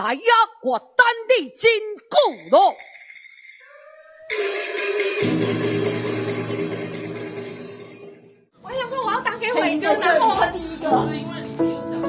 來呀，我等你真久囉。我想說我要打給偉哥，然後他第一個是因為你沒有講。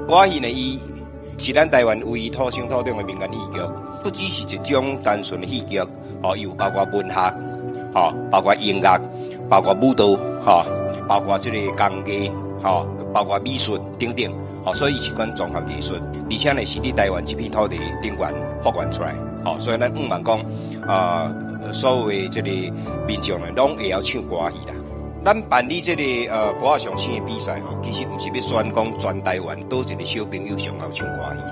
歌仔戲呢，伊是咱台灣唯一土生土長的民間戲劇，不只是一種單純的戲劇，吼，伊有包括文學，吼，包括音樂，包括舞蹈，吼，包括這個工藝，吼，包括美術等等，吼，所以伊是款綜合藝術，而且呢是佇台灣這片土地頂懸發源出來，吼，所以咱向望講，所有的這個民眾呢，攏會曉唱歌仔戲啦。咱辦理這個歌仔上星的比賽吼，其實毋是欲選講全台灣佗一個小朋友上會唱歌仔戲，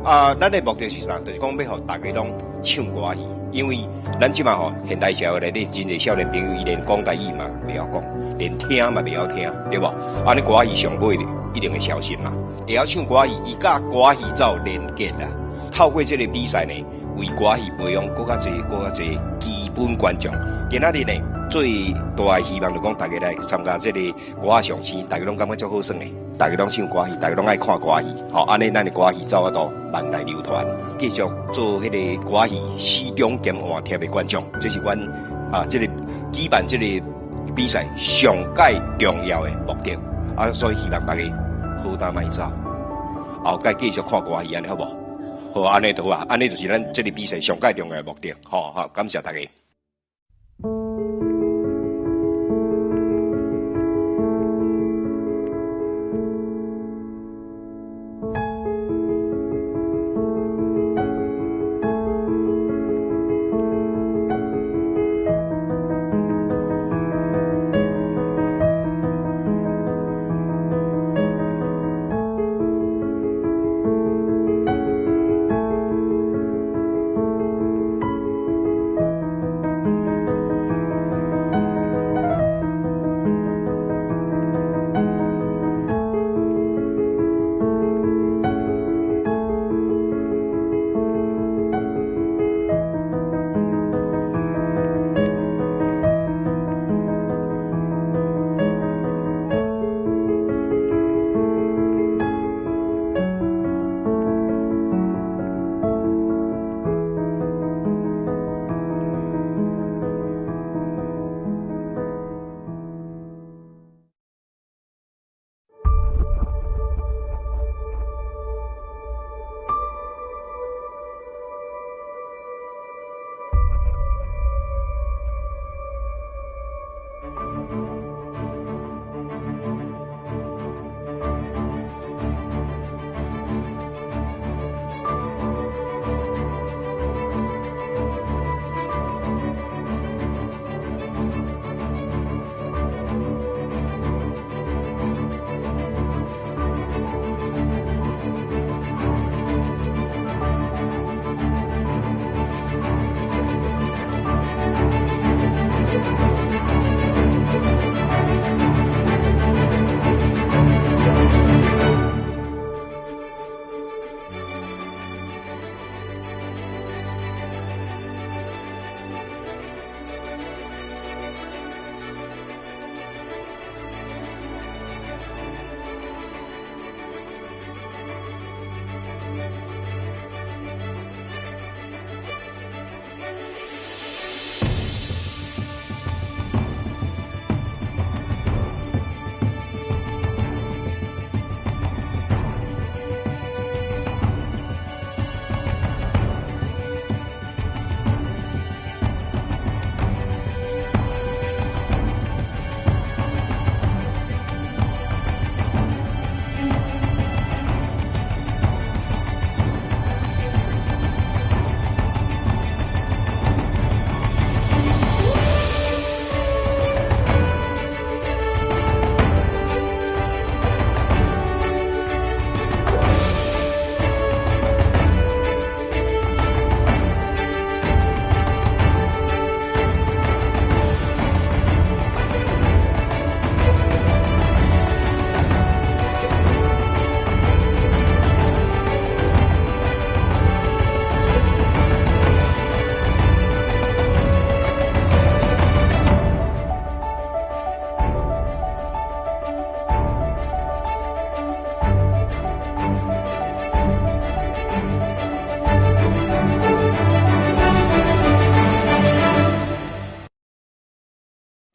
啊，咱的目的是啥？就是講欲予大家攏唱歌仔戲，因為咱這馬吼現代社會內底真濟少年朋友，伊連講台語嘛袂曉講，連聽嘛袂曉聽，對無？按呢歌仔戲上尾一定會消失嘛。會曉唱歌仔戲，伊佮歌仔戲才有連結啦。透過這個比賽呢，為歌仔戲培養閣較濟、閣較濟機本觀眾。今仔日呢，最大的希望就講，大家來參加這個歌仔上星，大家攏感覺足好耍的，大家攏唱歌戲，大家攏愛看歌戲，吼，按呢咱的歌戲才有法度萬代流傳，繼續做彼個歌戲死忠兼換貼的觀眾，這是阮啊，這個舉辦這個比賽上蓋重要的目的。啊，所以希望大家好膽莫走，後蓋繼續看歌戲，按呢好無？好，按呢就好啊，按呢就是咱這個比賽上蓋重要的目的。好好，感謝大家。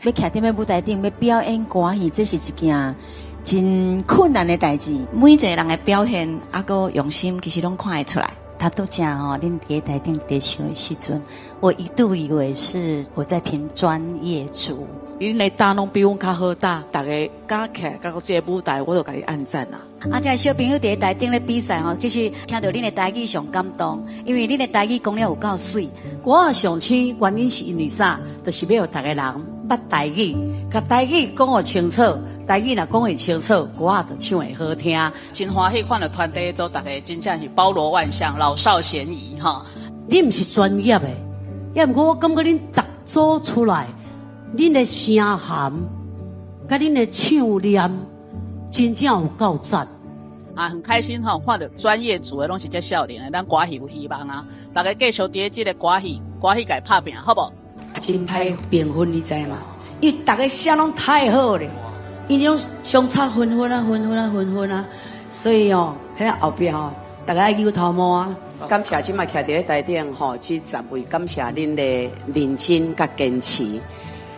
欲徛佇咧舞台頂欲表演歌戲，這是一件真困難的代誌。每一個人的表現，猶閣用心，其實攏看會出來。頭拄則吼，恁佇台頂佇唱的時陣，我一度以為是我在評專業組。𪜶的膽攏比阮較好膽，逐个敢徛來到這个舞台，我就共伊按讚啊！啊，這个小朋友佇台頂咧比賽吼，其實聽著恁的台語上感動，因為恁的台語講了有夠媠。歌仔上星原因是因為啥？就是欲予逐个人捌台語，共台語講予清楚，台語若講會清楚，歌仔就唱會好聽。真歡喜看著團體組，逐个真正是包羅萬象，老少咸宜哈。你毋是專業的，猶毋過我感覺恁逐組出來，恁的聲涵，佮恁的唱念，真正有夠讚。啊，很開心吼，看著專業組的攏是遮少年的，咱歌戲有希望啊！大家繼續佇這个歌戲，歌戲界拍拚，好無？真歹評分，你知嗎？因為逐个聲攏太好咧，𪜶攏相差分分啊，分分啊，分分啊，所以哦，彼後壁吼，逐家愛扭頭毛啊。感謝這擺徛佇咧台頂吼，這10位感謝恁的認真佮堅持。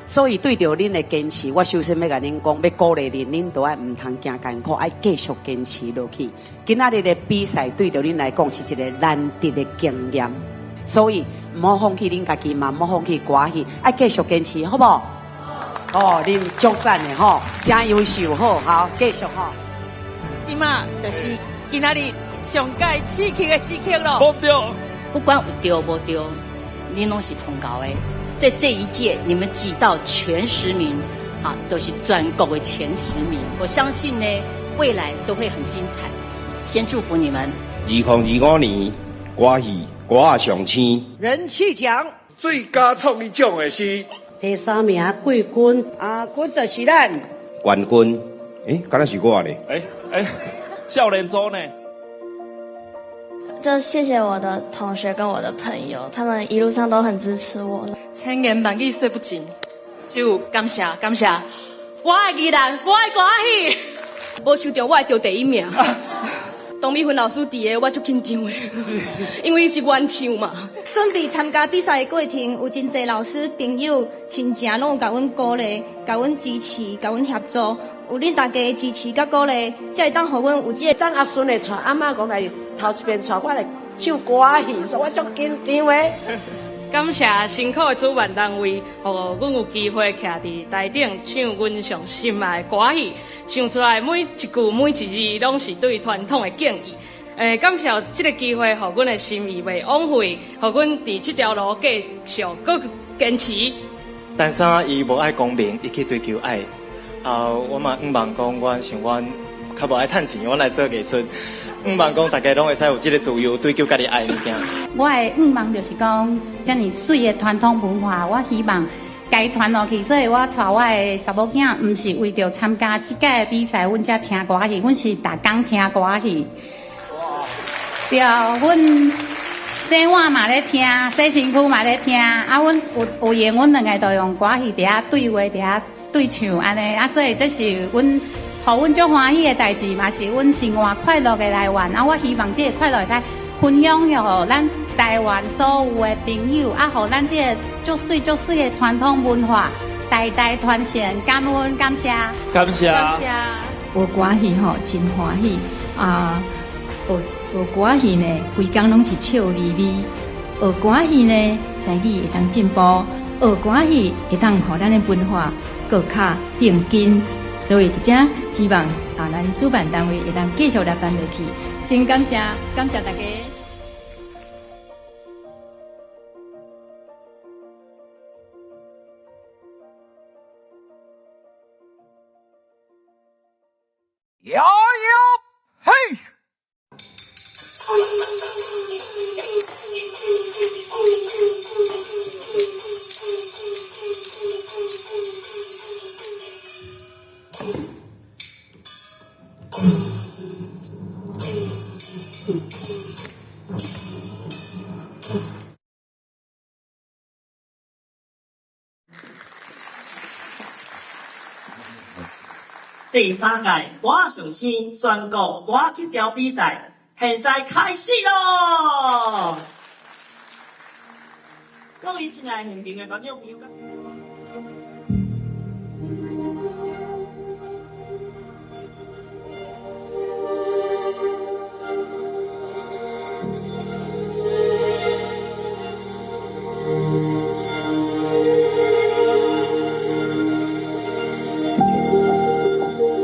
所以對著恁的堅持，我首先欲共恁講，欲鼓勵恁，恁都愛毋通驚艱苦，愛繼續堅持落去。今仔日的比賽對著恁來講是一个難得的經驗，所以毋好放棄恁家己嘛，毋好放棄歌戲，愛繼續堅持，好無？哦，恁足讚的吼，真優秀，好，好，繼續吼。這馬就是今仔日上蓋刺激的時刻咯。不管有著無著，恁攏是通猴的。在這一屆，你們擠到前10名，啊，都是全國的前10名。我相信呢，未來都會很精彩。先祝福你們。2025年歌戲歌仔上星人氣獎最佳創意獎的是第三名季軍，啊，軍就是咱冠軍。欸，敢若是我呢？欸，少年組呢？就謝謝我的同學跟我的朋友，他們一路上都很支持我。千言萬語說不盡，只有感謝感謝。我愛宜蘭，我愛歌仔戲，無想著我會得第一名。董美芬老師佇个，我足緊張的，因為伊是原唱嘛。準備參加比賽的過程，有真濟老師、朋友、親情，攏有共阮鼓勵、共阮支持、共阮協助。有恁大家的支持佮鼓勵，才會當予阮有這个。當阿孫會帶阿嬤講來頭一遍帶我來唱歌仔戲，所以我足緊張的。感謝辛苦的主辦單位，予阮有機會徛佇台頂唱阮上心愛的歌戲，唱出來每一句每一字攏是對傳統的敬意。感謝這個機會，予阮的心意袂枉費，予阮佇這條路繼續閣堅持。陳生伊無愛功名，伊去追求愛。啊，我嘛向望講，我想阮較無愛趁錢，我來做藝術。向望講，大家攏會使有這個自由，追求家己愛的物件。我的向望就是講，遮爾媠的傳統文化，我希望家傳落去。所以我帶我的查某囝，毋是為著參加這屆的比賽，阮才聽歌戲，阮是逐工聽歌戲。對，阮洗碗嘛咧聽，洗身軀嘛咧聽，啊，阮有閒，阮兩个就用歌戲佇遐對話，佇遐對唱按呢，啊，所以這是阮。予阮足歡喜的代誌，嘛是阮生活快樂的來源。啊，我希望這個快樂會使分享予咱台灣所有的朋友，啊，予咱這个足媠足媠的傳統文化代代傳承。感恩感謝，感謝。感謝。學歌戲吼，真歡喜啊！學歌戲呢，規工攏是笑眯眯。學歌戲呢，台語會當進步；學歌戲會當予咱的文化閣較定根。所以，佇遮希望啊，咱主辦單位會當繼續來辦落去。真感謝，感謝大家。呀呀嘿！第三屆歌上星全國歌曲調比賽，現在開始囉！各位親愛現場的觀眾朋友。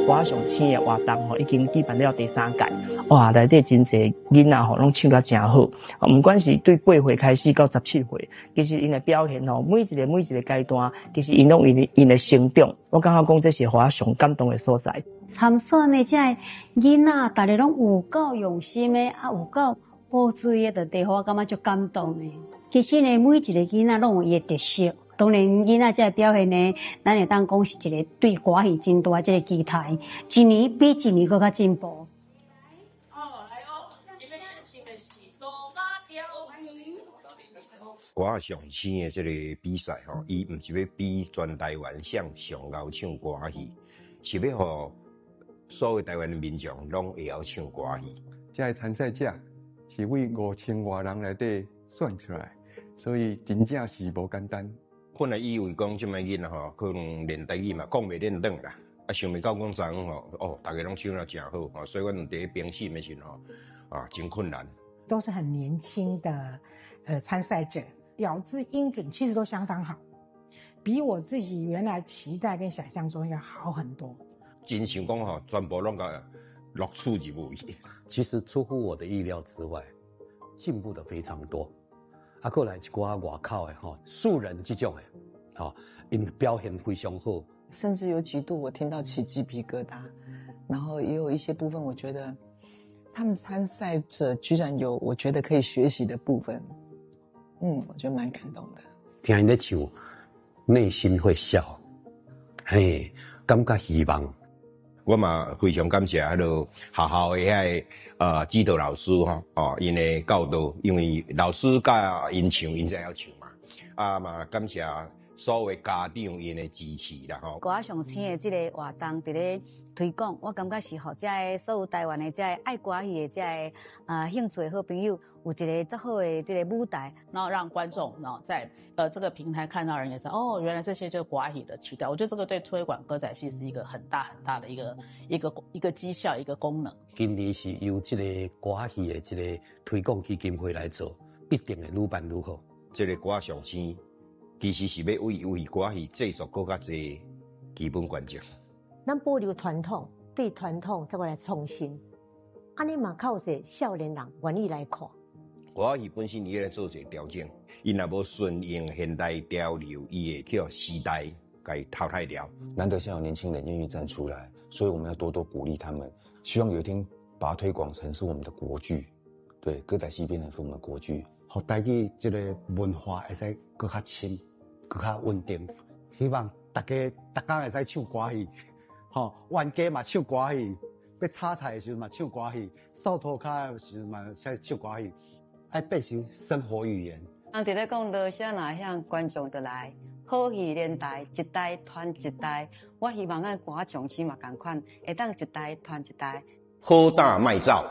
歌上星的活動吼，已經舉辦了第三屆，哇，內底真濟囡仔吼，攏唱甲誠好。毋管是對8歲開始到17歲，其實𪜶的表現吼，每一个每一个階段，其實𪜶攏有𪜶的成長。我感覺講這是予我上感動的所在。參選的這个囡仔，逐个攏有夠用心的，啊，有夠寶水的，就予我感覺足感動的。其實呢，每一个囡仔攏有伊的特色。當然，囡仔這个表現呢，咱會當講是一個對歌戲真大這个期待，一年比一年閣較進步。哦，來哦，今日唱的是羅馬調。歌仔上星的這个比賽吼，伊毋是欲比全台灣誰上𠢕唱歌戲，是欲予所有台灣的民眾攏會曉唱歌戲。這个參賽者是為5000外人內底選出來，所以真正是無簡單。本來以為講這擺囡仔吼，可能練台語嘛講袂練轉啦，啊想袂到講昨昏吼，哦，逐个攏唱得誠好吼，所以阮佇咧評審的時陣吼，啊真困難。都是很年輕的參賽者，咬字音準其實都相當好，比我自己原來期待跟想象中要好很多。真想講吼，全部攏共錄取入去。其實出乎我的意料之外，進步的非常多。啊，閣來一寡外口的吼，素人這種的，吼，𪜶表現非常好。甚至有幾度我聽到起雞皮疙瘩，然後也有一些部分，我覺得他們參賽者居然有我覺得可以學習的部分，我覺得蠻感動的。聽𪜶咧唱，內心會笑，嘿，感覺希望。我嘛非常感謝彼个學校的遐个指導老師吼，哦，𪜶的教導，因為老師教𪜶唱，𪜶才會曉唱嘛。啊嘛感謝所有家長𪜶的支持啦吼。歌仔上星的這个活動佇咧推廣，我感覺是予遮个所有台灣的遮个愛歌戲的遮个興趣的好朋友，有一个足好的這个舞台，然後讓觀眾，然後在這個平台看到人也知道，哦，原來這些就是歌仔戲的曲調。我覺得這個對推廣歌仔戲是一個很大很大的一個績效，一個功能。今年是由這个歌仔戲的這个推廣基金會來做，一定會愈辦愈好。這个歌仔上星其實是欲為歌仔戲製作閣較濟基本觀眾。咱保留傳統，對傳統再過來創新，按呢嘛較有濟少年人願意來看。歌仔戲本身伊咧做一个調整，伊若無順應現代潮流，伊會予時代共淘汰掉。難得現在有年輕人願意站出來，所以我們要多多鼓勵他們。希望有一天把它推廣成是我們的國劇，對，歌仔戲變成是我們的國劇。予台語這个文化會使閣較深、閣較穩定。希望大家逐工會使唱歌戲，吼，冤家嘛唱歌戲，欲炒菜的時陣嘛唱歌戲，掃塗跤的時陣嘛會使唱歌戲，愛變成生活語言。人佇咧講多少若向觀眾就來，好戲連台，一代傳一代。我希望咱歌仔上星嘛仝款，會當一代傳一代。好膽莫走。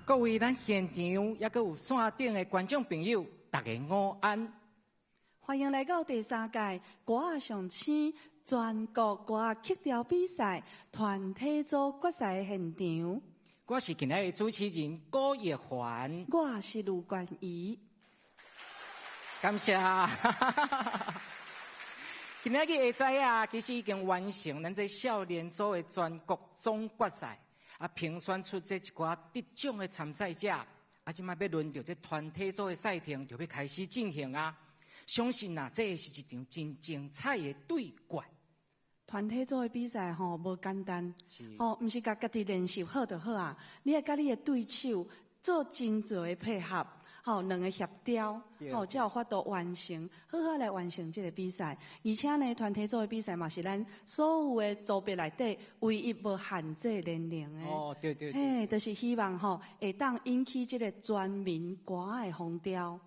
各位咱現場抑閣有線頂的觀眾朋友，大家午安！歡迎來到第三屆歌仔上星全國歌仔曲調比賽團體組決賽現場。我是今日的主持人郭奕凡，我是盧冠儀。感謝。今仔日下晝啊，其實已經完成咱這少年組的全國總決賽，啊，評選出這一寡得獎的參賽者，啊，這擺欲輪著這團體組的賽程就欲開始進行啊！相信啊，這是一場真精彩的對決。團體組的比賽吼無簡單，吼，毋是共家己練習好就好啊，你愛佮你的對手做真濟的配合。吼，兩个協調，吼，才有法度完成，好好來完成這个比賽。而且呢，團體組的比賽嘛是咱所有的組別內底唯一無限制年齡的。哦，對對對。嘿，就是希望吼會當引起這个全民歌仔的風潮。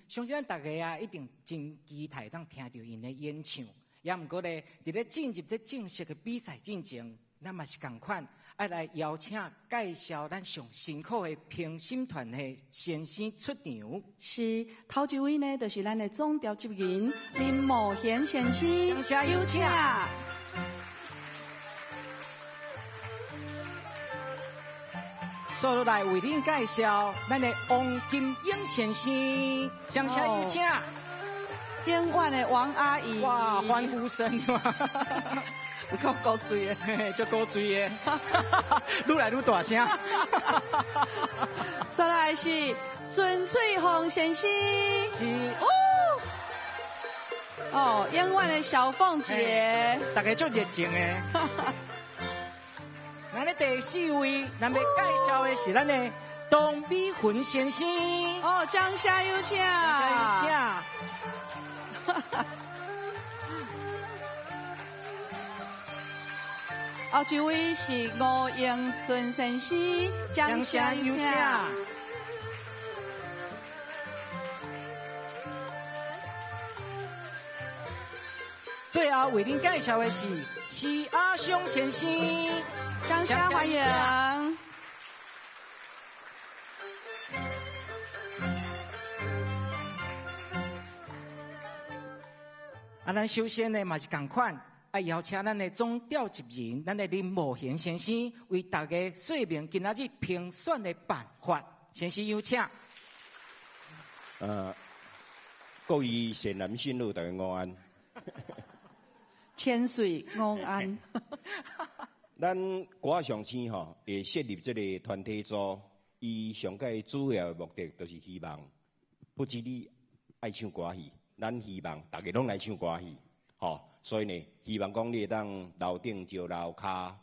相信咱大家啊，一定真期待當聽著𪜶的演唱。也毋過咧，佇咧進入這正式的比賽進前，咱嘛是仝款。愛來邀請介紹咱上辛苦的評審團的先生出場。是，頭一位呢，就是咱的總召集人林茂賢先生。掌聲有請。接落來為恁介紹咱的王金英先生，掌聲有請。永遠的王阿姨。哇，歡呼聲！有夠古錐的，足古錐的，愈來愈大聲。再來是孫翠鳳先生，是哦，哦，永遠的小鳳姐，大家足熱情的。咱的第四位，咱欲介紹的是咱的董美雲先生。哦，掌聲有請，掌聲有請。後一位是吳英順先生，掌聲有請。最後為恁介紹的是徐阿松先生，掌聲歡迎。啊，咱首先呢嘛是仝款。啊！邀請咱的總召集人，咱的林茂賢先生為大家說明今仔日評選的辦法。先生有請。各位善男信女，大家午安。千歲午安。咱歌仔上星吼，會設立這个團體組，伊上蓋主要的目的，就是希望不只你愛唱歌戲，咱希望大家攏來唱歌戲，吼。所以呢，希望講你會當樓頂招樓跤，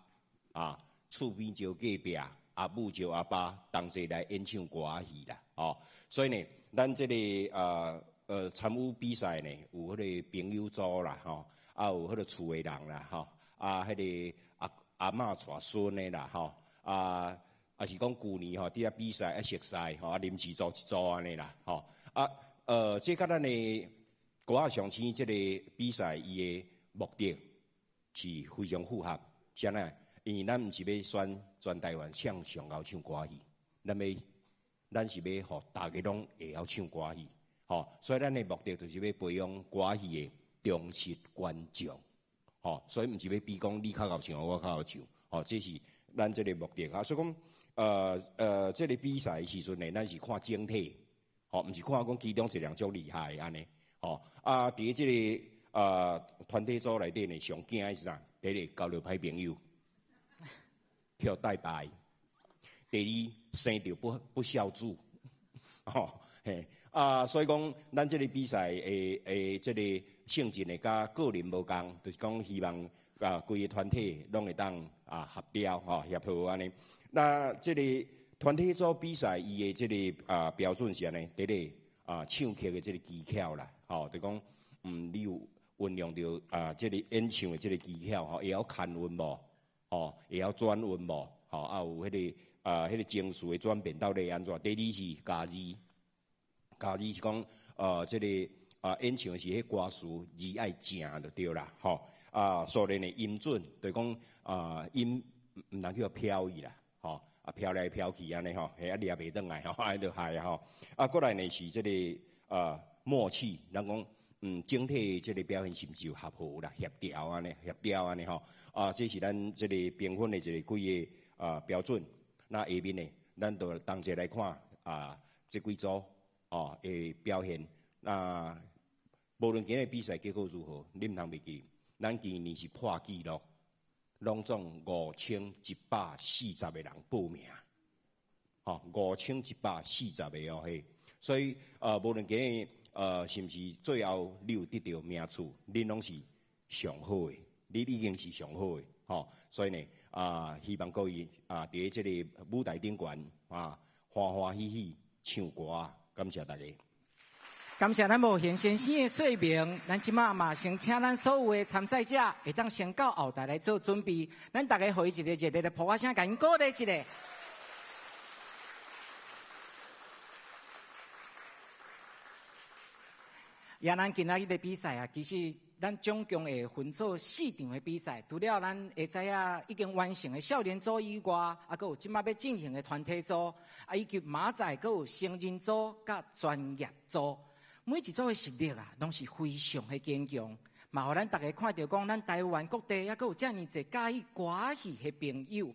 啊，厝邊招隔壁，阿母招阿爸，同齊來演唱歌仔戲啦，吼。所以呢，咱這个參與比賽呢，有彼个朋友組啦，吼，啊有彼个厝的人啦，吼，啊彼个阿嬤帶孫的啦，吼，啊，啊是講舊年吼，佇遐比賽啊熟似，吼，啊臨時組一組按呢啦，吼，啊，這佮咱的歌仔上星這个比賽，伊的目的是非常符合，啥呢？因為咱毋是欲選全台灣唱上𠢕唱歌戲，咱是欲予大家攏會曉唱歌戲，吼！所以咱的目的就是欲培養歌戲的忠實觀眾，吼！所以毋是欲比講你較𠢕唱，我較𠢕唱，吼！這是咱這个目的啊。所以講，這个比賽的時陣呢，咱是看整體，吼，毋是看講其中一個人足厲害按呢。吼啊！佇這个團體組內底呢，上驚的是啥？第一个交著歹朋友，去予帶壞；第二，生著不孝子，吼嘿啊！所以講，咱這个比賽的這个性質呢，佮個人無仝，就是講希望啊，規个團體攏會當啊合調吼協和按呢。那這个團體組比賽伊的這个啊標準是按呢？第一个啊，唱曲的這个技巧啦。吼，就講，你有運用著啊，這个演唱的這个技巧吼，會曉牽韻無？吼，會曉轉韻無？吼，啊有彼个啊，彼个情緒的轉變到底按怎？第二是咬字，咬字是講，這个啊，演唱時彼歌詞字愛正就對啦，吼。啊，所以呢音準，就是講啊，音毋通去予飄去啦，吼。啊飄來飄去按呢吼，彼啊掠袂轉來吼，按呢就害啊吼。啊，閣來呢是這个默契，人講整體這个表現是毋是有合和啦、協調按呢、協調按呢吼。啊，這是咱這个評分的一个幾个標準。那下面呢，咱就同齊來看啊，這幾組哦的表現。那無論今日比賽結果如何，你毋通袂記，咱今年是破紀錄，攏總5140個人報名，吼，5140個哦嘿。所以無論今日是毋是最後你有得著名次，恁攏是上好的，你已經是上好的，吼。所以呢，希望各位啊，佇這個舞台頂懸啊，歡歡喜喜唱歌，感謝大家。感謝咱無閒先生的說明，咱這馬嘛先請咱所有的參賽者會當先到後台來做準備。咱大家予伊一个熱烈的噗仔聲，共𪜶鼓勵一下。也，咱今仔日的比賽啊，其實咱總共會分做4場的比賽。除了咱會知影已經完成的少年組以外，啊，閣有這馬欲進行的團體組，啊，以及明仔載閣有成人組佮專業組。每一組的實力啊，攏是非常的堅強，嘛，予咱逐家看著講，咱台灣各地猶閣有遮爾濟佮意歌戲的朋友。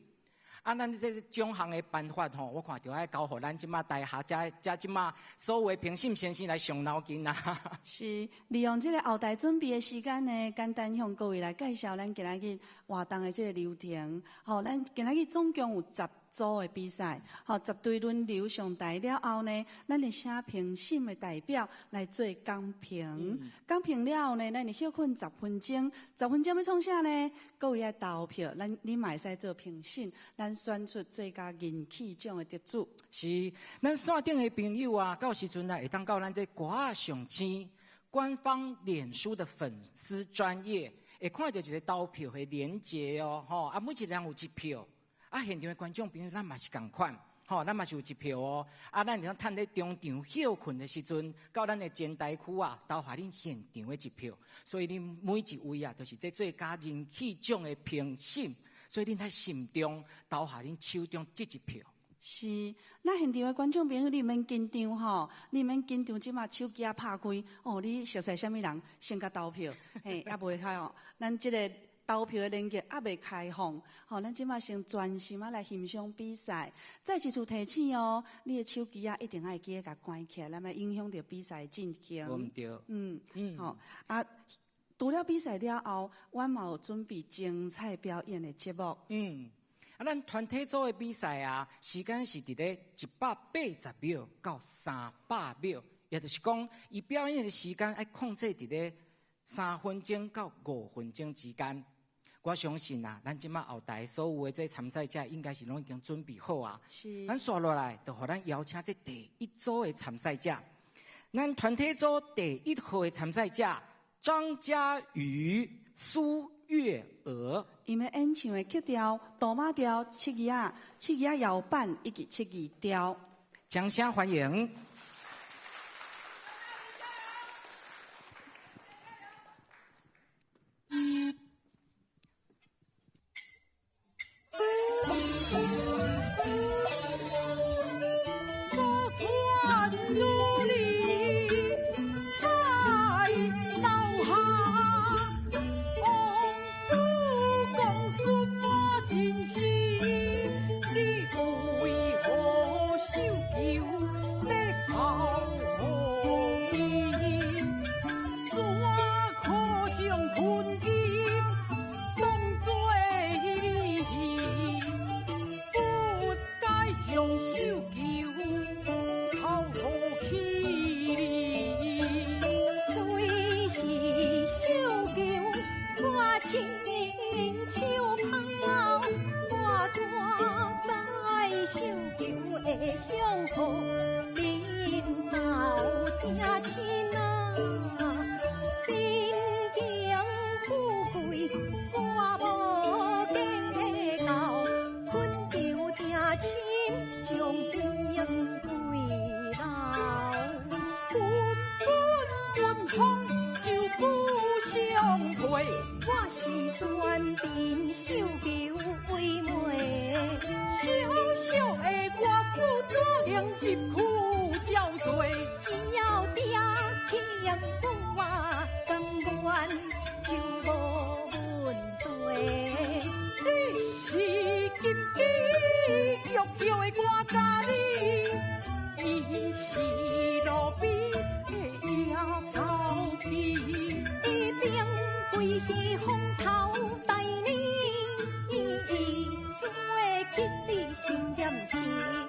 啊，咱這獎項的頒發吼，我看著愛交予咱這馬台下遮遮這馬所有的評審先生來上腦筋啊。是，利用這個後台準備的時間呢，簡單向各位來介紹咱今仔日活動的這個流程。吼，咱今仔日總共有10組的比賽，吼，10隊輪流上台了後呢，咱會請評審的代表來做講評。講評了後呢，咱會歇睏10分鐘。10分鐘欲創啥呢？各位愛投票，咱你嘛會使做評審，咱選出最佳人氣獎的得主。是，咱線頂的朋友啊，到時陣啊，會當到咱這歌仔上星官方臉書的粉絲專頁，會看著一个投票的連結哦，吼，啊，每一個人有一票。啊，現場的觀眾朋友，咱嘛是仝款，吼，咱嘛是有一票哦。啊，咱會當趁咧中場歇睏的時陣，到咱的前台區啊，投下恁現場的一票。所以恁每一位啊，都是這最佳人氣獎的評審，所以恁愛慎重投下恁手中這一票。是，那現場的觀眾朋友，你毋免緊張吼，你毋免緊張，這馬手機仔拍開，哦，你熟似啥物人，先共投票，嘿，猶袂開哦，咱這个投票的連結猶未開放，吼，咱這馬先專心仔來欣賞比賽。再一次提醒哦，你的手機仔一定愛記得共關起來，咱莫影響著比賽進行。無毋對。吼，啊，除了比賽了後，阮嘛有準備精彩表演的節目。啊，咱團體組的比賽啊，時間是佇咧180秒到300秒，也就是講，伊表演的時間愛控制佇咧3分鐘到5分鐘之間。我相信啊，咱這馬後台所有的這參賽者應該是攏已經準備好啊。是。咱紲落來，就予咱邀請這第一組的參賽者。咱團體組第一號的參賽者張佳瑜、蘇月娥。𪜶欲演唱的曲調：哆媽調、七字仔、七字仔搖板以及七字調。掌聲歡迎。我是专凭绣球为媒，小小球的我佮你，伊是路边的野草皮，伊并非是风头大年，怎会去你心占是？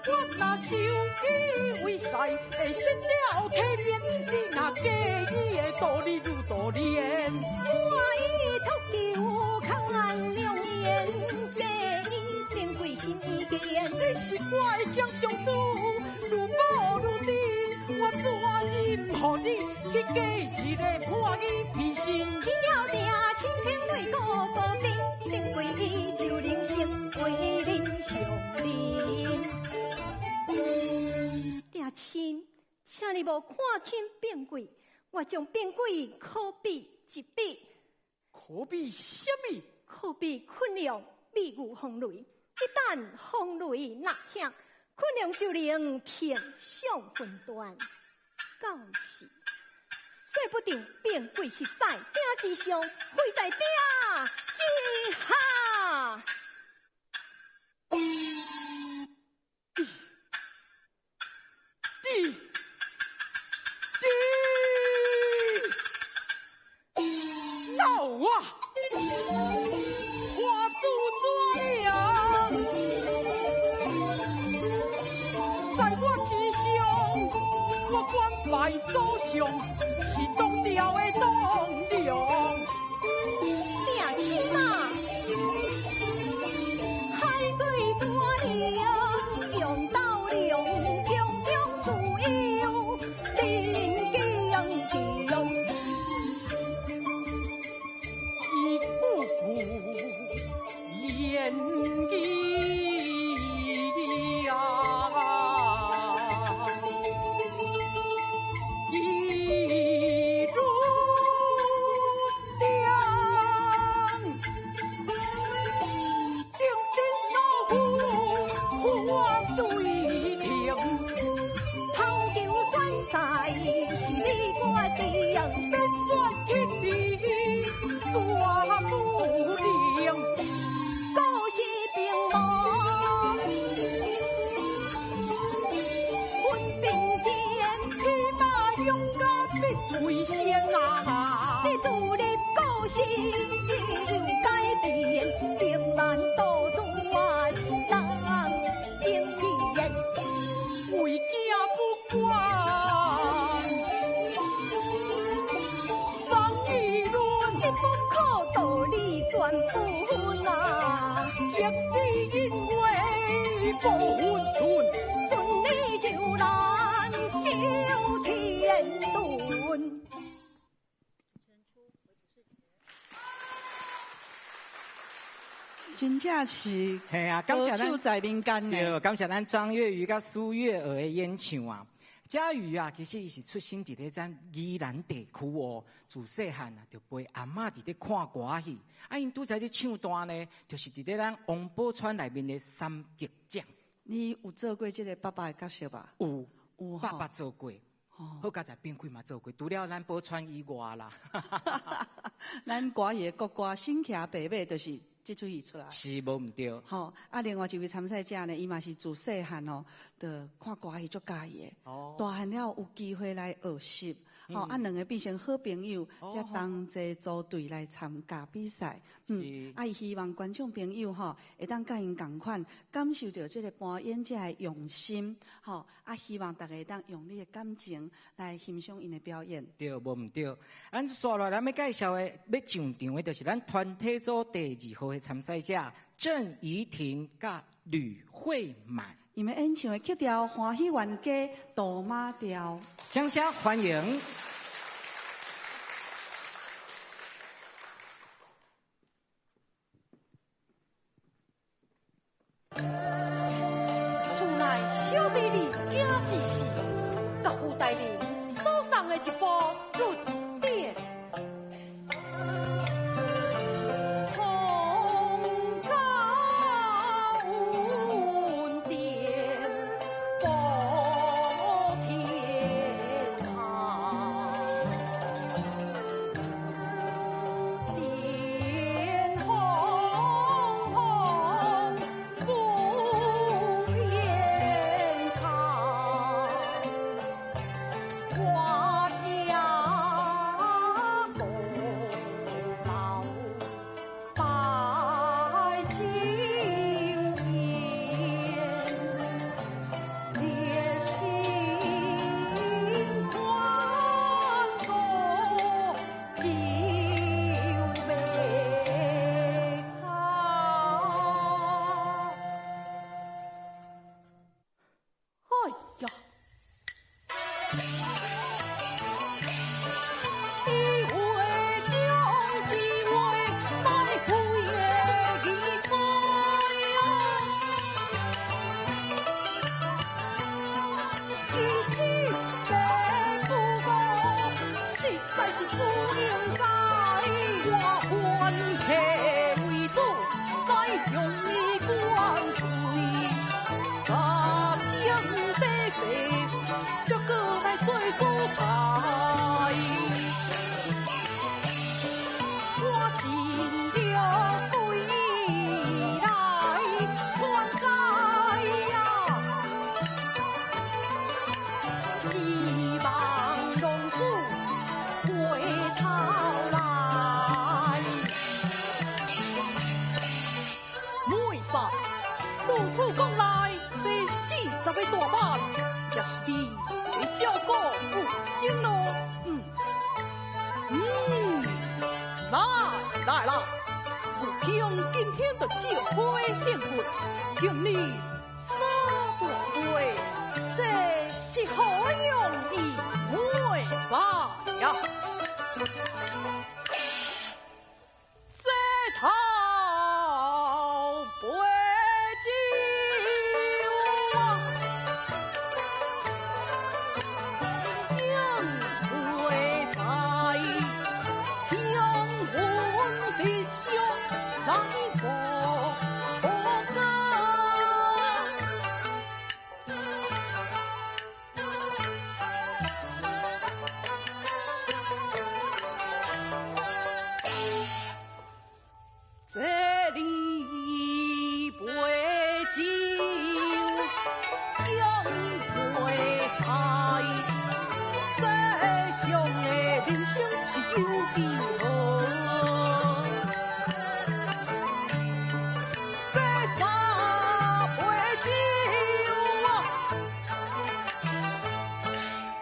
我若收伊为婿，会失了体面。你若嫁伊的道理愈多连，我伊托求较良缘，嫁伊变贵心意坚。你是我的掌上珠，愈宝愈甜。我怎忍予你去嫁一个破衣皮身？只要定亲天泪孤孤顶，变贵伊就能成为恁上人。定亲，请你无看轻变贵，我将变贵可比一比。可比什么？可比昆阳美玉风雷。一旦风雷若响，昆阳就能天上云端。到时，说不定变贵是在鼎之上，非在鼎之下。你，你，闹啊！花自怎样？在我之上，我官拜祖上，是当朝的栋梁。定亲啊！海对大梁，用刀两中中自由，人坚强。伊句句言语啊，一如电，定定老夫反对庭。头球选赛是你决定，欲选去你绝不能。故事并无分兵争，起码勇敢必为先啊！你独立故事又改变，平万多断人经验。为囝不管，放议论，你不可道理全不分啊！逆子因为无分寸，顺利就难修天伦。真正是嘿啊，感谢高手在民间呢。对，感谢咱张月瑜佮苏月娥的演唱啊。嘉瑜啊，其实伊是出生伫咧咱宜兰地区哦，自细汉啊就陪阿嬷伫咧看歌戏。啊，𪜶拄才这唱段呢，就是伫咧咱王宝钏内面的三吉奖。你有做过这个爸爸的角色吧？有，有爸爸做过。好佳哉变开嘛做过，除了咱宝钏以外啦。咱歌戏的国歌《新骑白马》就是这出戏出来。是无毋对。吼，啊，另外一位参赛者呢，伊嘛是自细汉哦，就看歌戏足佮意的。哦。大汉了有机会来学习，吼，啊，两个变成好朋友，才同齐组队来参加比赛。啊，伊希望观众朋友吼，会当佮𪜶仝款，感受著这个扮演者的用心，吼，啊，希望大家会当用你的感情来欣赏𪜶的表演。对，无毋对。咱煞落来，咱欲介绍的、欲上场的，就是咱团体组第二号的参赛者郑怡婷佮吕慧满。𪜶欲演唱的曲调《欢喜冤家》杜马调。掌声欢迎。厝内小美丽囝一世，佮胡大人所送的一部律典。通教恩典布天下，殿红红不变。酒宴，烈心宽过流袂到。哎呀！伊话中一话，莫非的疑猜啊！伊这个不误，实在是不应该。我反客为主，来将伊灌醉，查清底细，才阁来做主菜。我尽力归来劝解啊，希望浪子回头来。妹婿，如此讲来，这40个大板也是你的照顾有应咯。来来来，有兄今天就借杯献佛，敬你三大杯，这是何用意？妹婿呀，这头杯酒啊，饮袂使，将阮的伤来无讲。这里杯酒饮袂使，世上的人生是有几何？这三杯酒啊，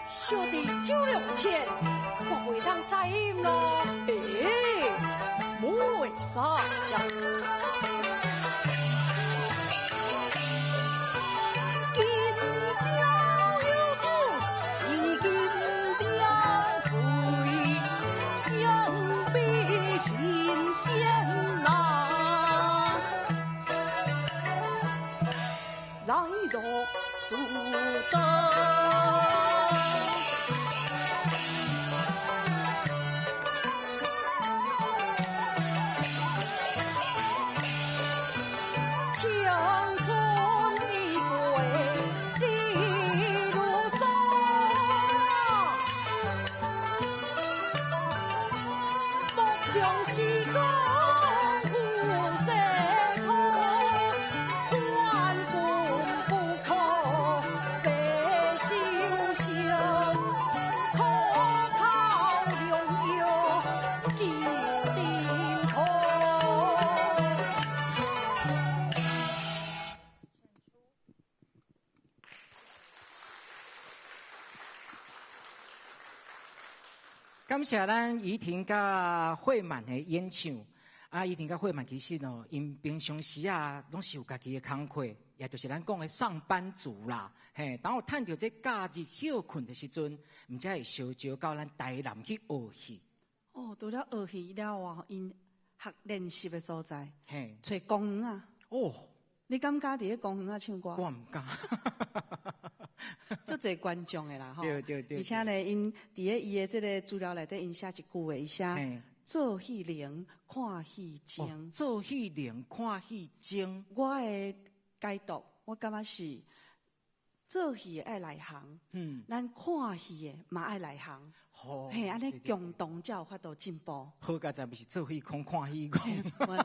小弟酒量浅，我袂当再饮咯。欸，袂使呀！金雕有酒是金雕醉，相比神仙啊，来落苏东。青春已过日如梭，莫将时光付西土，还君不可白酒烧，苦口良药救沉疴。感谢咱怡婷佮慧满的演唱。啊，怡婷佮慧满其实哦，𪜶平常时啊，拢是有家己的工课，也就是咱讲的上班族啦。嘿，当有趁著这假日歇睏的时阵，毋才会相招到咱台南去学戏。哦，除了学戏了啊，𪜶学练习的所在，揣公园啊。哦。你敢敢伫咧公园仔唱歌？我毋敢。足济观众的啦，吼。对对对。而且呢，𪜶伫咧伊的这个资料内底，𪜶写一句话，伊写做戏灵，看戏精。哦，做戏灵，看戏精。我的解读，我感觉是做戏的爱内行，咱看戏的嘛爱内行。嘿，按呢共同才有法度进步。好佳哉，毋是做戏空看戏空。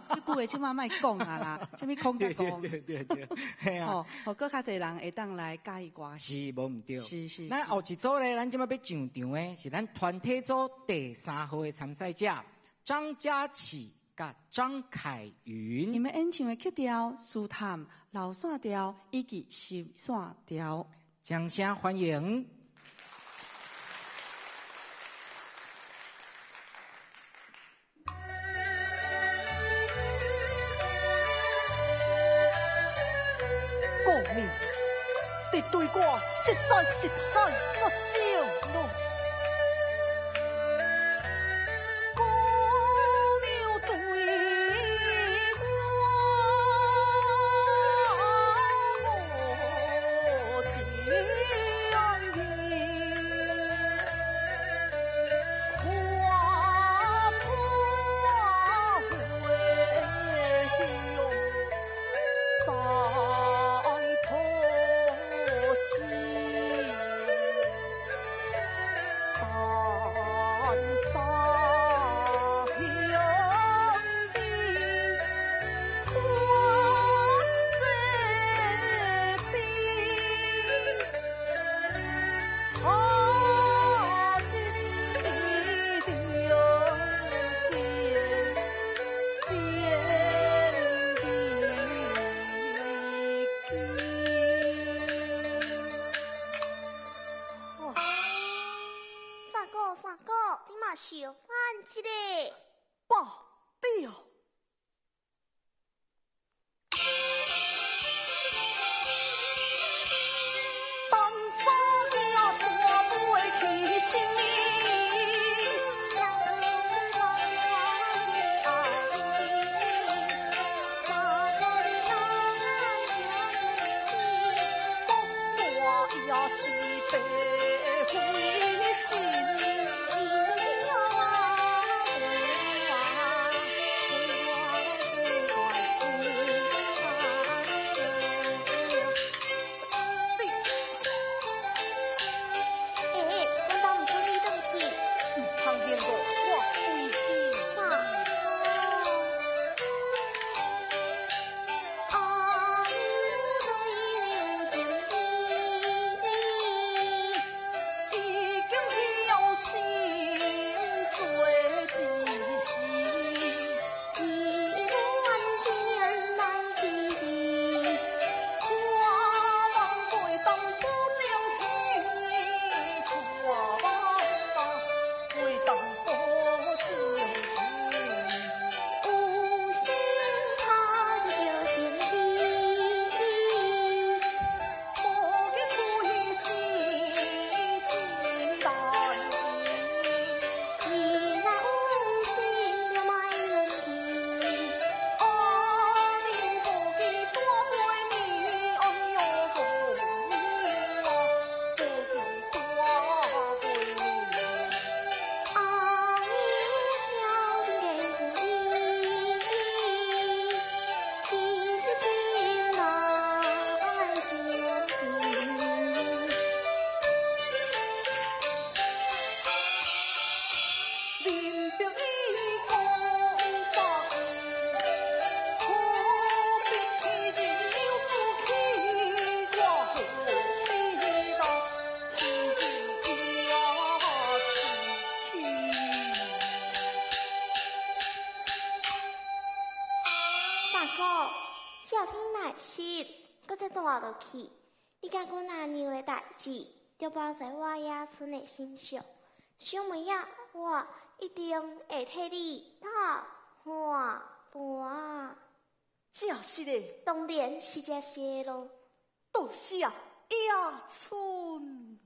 这句话这马莫讲啊啦，啥物空甲讲。对对对对，嘿啊。吼，予阁较济人会当来佮意歌戏。是，无毋对。是是。咱后一组咧，咱这马欲上场的是咱团体组第3号的参赛者张家启佮張凱雲。𪜶欲演唱的曲調，舒坦、流線調以及濕線調。掌聲歡迎！顧娘，你對我實在是太絕情咯！姑娘對我無情意，看破花香在破心，但三兄弟还这边，啊是你的天天地基。三哥，三哥，你嘛相等一下。爸，對。等三兄山袂去心里，讲大也是白费心。欸，阮兜毋准你轉去。毋通言误我規矩。啥？阿娘對了情意，已經曉心做一時。一願見來記得。看望袂當保證天，看望袂當保證天。有心拍就就生氣，無見開錢錢難你若有心就莫亂去。阿娘無記大八年，哎喲姑娘啊，無記大八年。阿娘要緊堅固伊，其實心內情意。林白伊講法義，何必欺人娘子去？我何必當欺人娘子去？三哥，這天若濕，閣再帶落去，你佮阮阿娘的代誌，就包在我野村的身上。小妹仔，我一定會替你討換盤。這是的，當然是這些咯。多謝野村。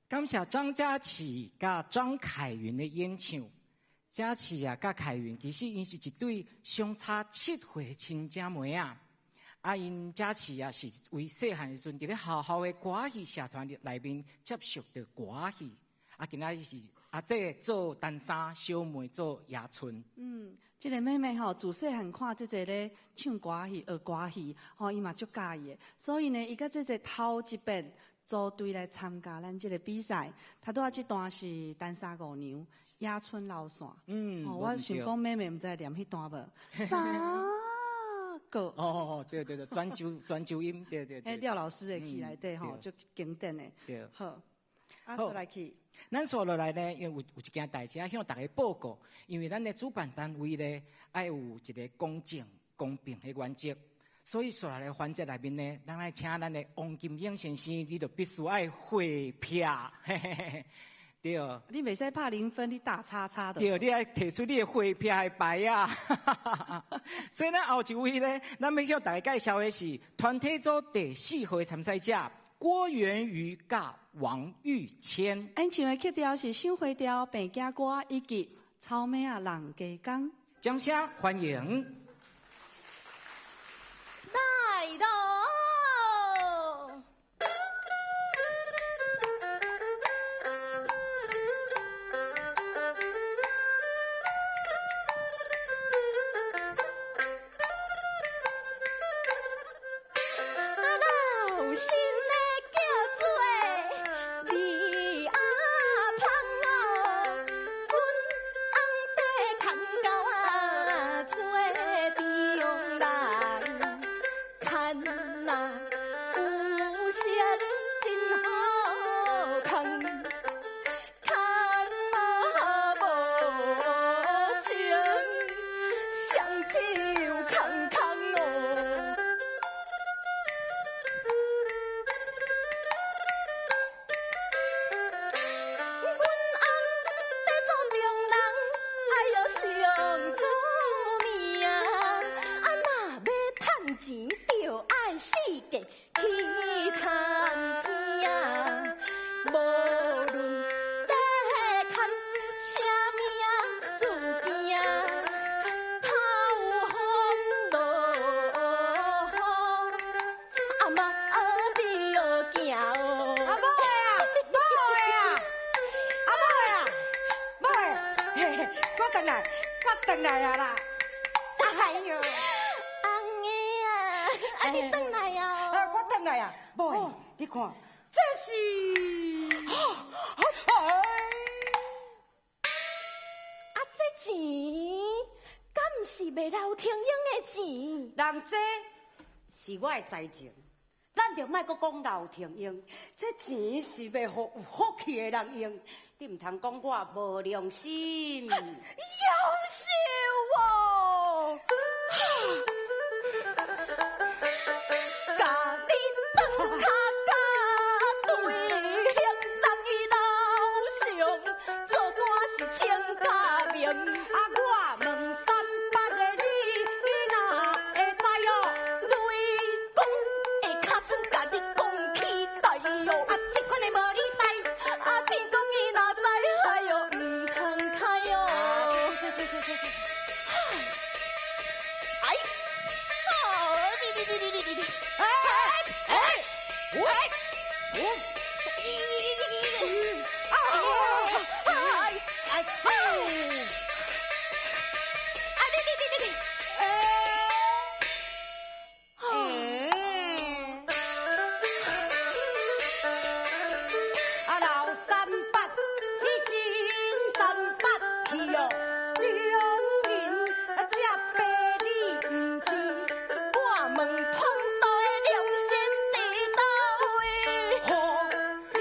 感謝張佳琪佮張凱雲的演唱。佳琪啊，佮凱雲其實𪜶是一對相差7歲的親姐妹啊。啊，𪜶佳琪啊是為細漢時陣佇咧學校的歌戲社團內面接觸著歌戲。啊，今仔日是阿姐做陳三，小妹做野村。嗯，這個妹妹吼，自細漢看姐姐咧唱歌戲、學歌戲，吼，伊嘛足佮意的。所以呢，伊佮姐姐頭一遍組隊來參加咱這個比賽，頭拄仔這段是陳三五娘野村流線。嗯，我想講妹妹毋知會念彼段無？三告。哦，對對對，轉周轉周音，對對對。彼廖老師的戲內底吼，足經典的。對。好，啊，紲來去。咱紲落來呢，因為有一件代誌愛向大家報告，因為咱的主辦單位呢，愛有一個公正、公平的原則，所以紲來的環節內面呢，咱愛請咱的王金英先生，你就必須愛匯票，嘿嘿嘿，對。你袂使拍零分，你打叉叉的。對，你愛提出你的匯票的牌啊。所以咱後一位呢，咱欲向大家介紹的是團體組第四號的參賽者郭元瑜佮王玉謙。𪜶唱的曲調是《賞花調》、《病囝歌》以及《草莓仔人家工》。掌聲歡迎。來咯！老身的叫做李阿芳哦，阮翁在牵狗仔做中人，牵啊有声真好看，牵啊无声，双手空空哦。阮翁在做中人，哎哟上出名。啊，若欲趁錢，就愛四界去探聽。無論在牽啥物事件，透風落雨，啊嘛著行哦。阿某的啊，某的啊，阿某的啊，某的，嘿嘿，我轉來，我轉來啊啦！哎喲，翁的啊，啊你轉來啊！啊，我轉來啊，某的，你看，這是，啊，這錢敢毋是賣劉廷英的錢？人這是我的財情，咱就莫閣講劉廷英，這錢是欲予有福氣的人用，你毋通講我無良心。夭壽哦！共你轉跤甲對興人伊樓上，做官是清甲明。啊，我問三八的你，你哪會知哦？雷公的尻川共你講起台哦，啊，這款的無你代，啊，天公伊若知，哎喲，毋通開哦。哎，哦，你你你你你你，哎哎哎，哎，你你你你，哎哎哎，啊你你你你你，哎，啊老三八，你真三八去哦，兩人這白你毋知，我問通道的良心佇佗位？予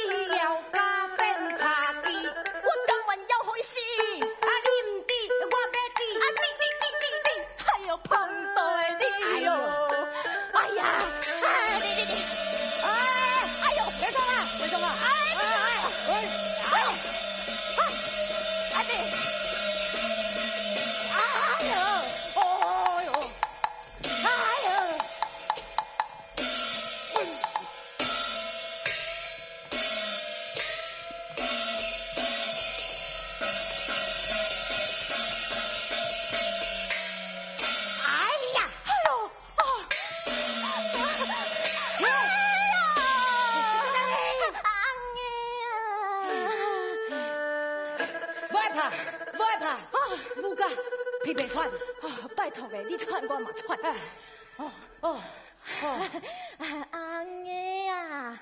你枵甲變柴機，我甘願枵予伊死。啊你毋知，我欲知。啊你你你你你，哎喲，碰到的你喲，哎呀，哎你你你，哎哎喲，別動啊，別動啊！哎哎哎哎哎，啊你，哎喲，哦喲，哎喲。哎呀，哎喲，啊，哎呀，莫爱拍，莫愛拍，母甲皮袂喘。啊，拜託的，你喘我嘛喘。哦哦哦，翁的啊，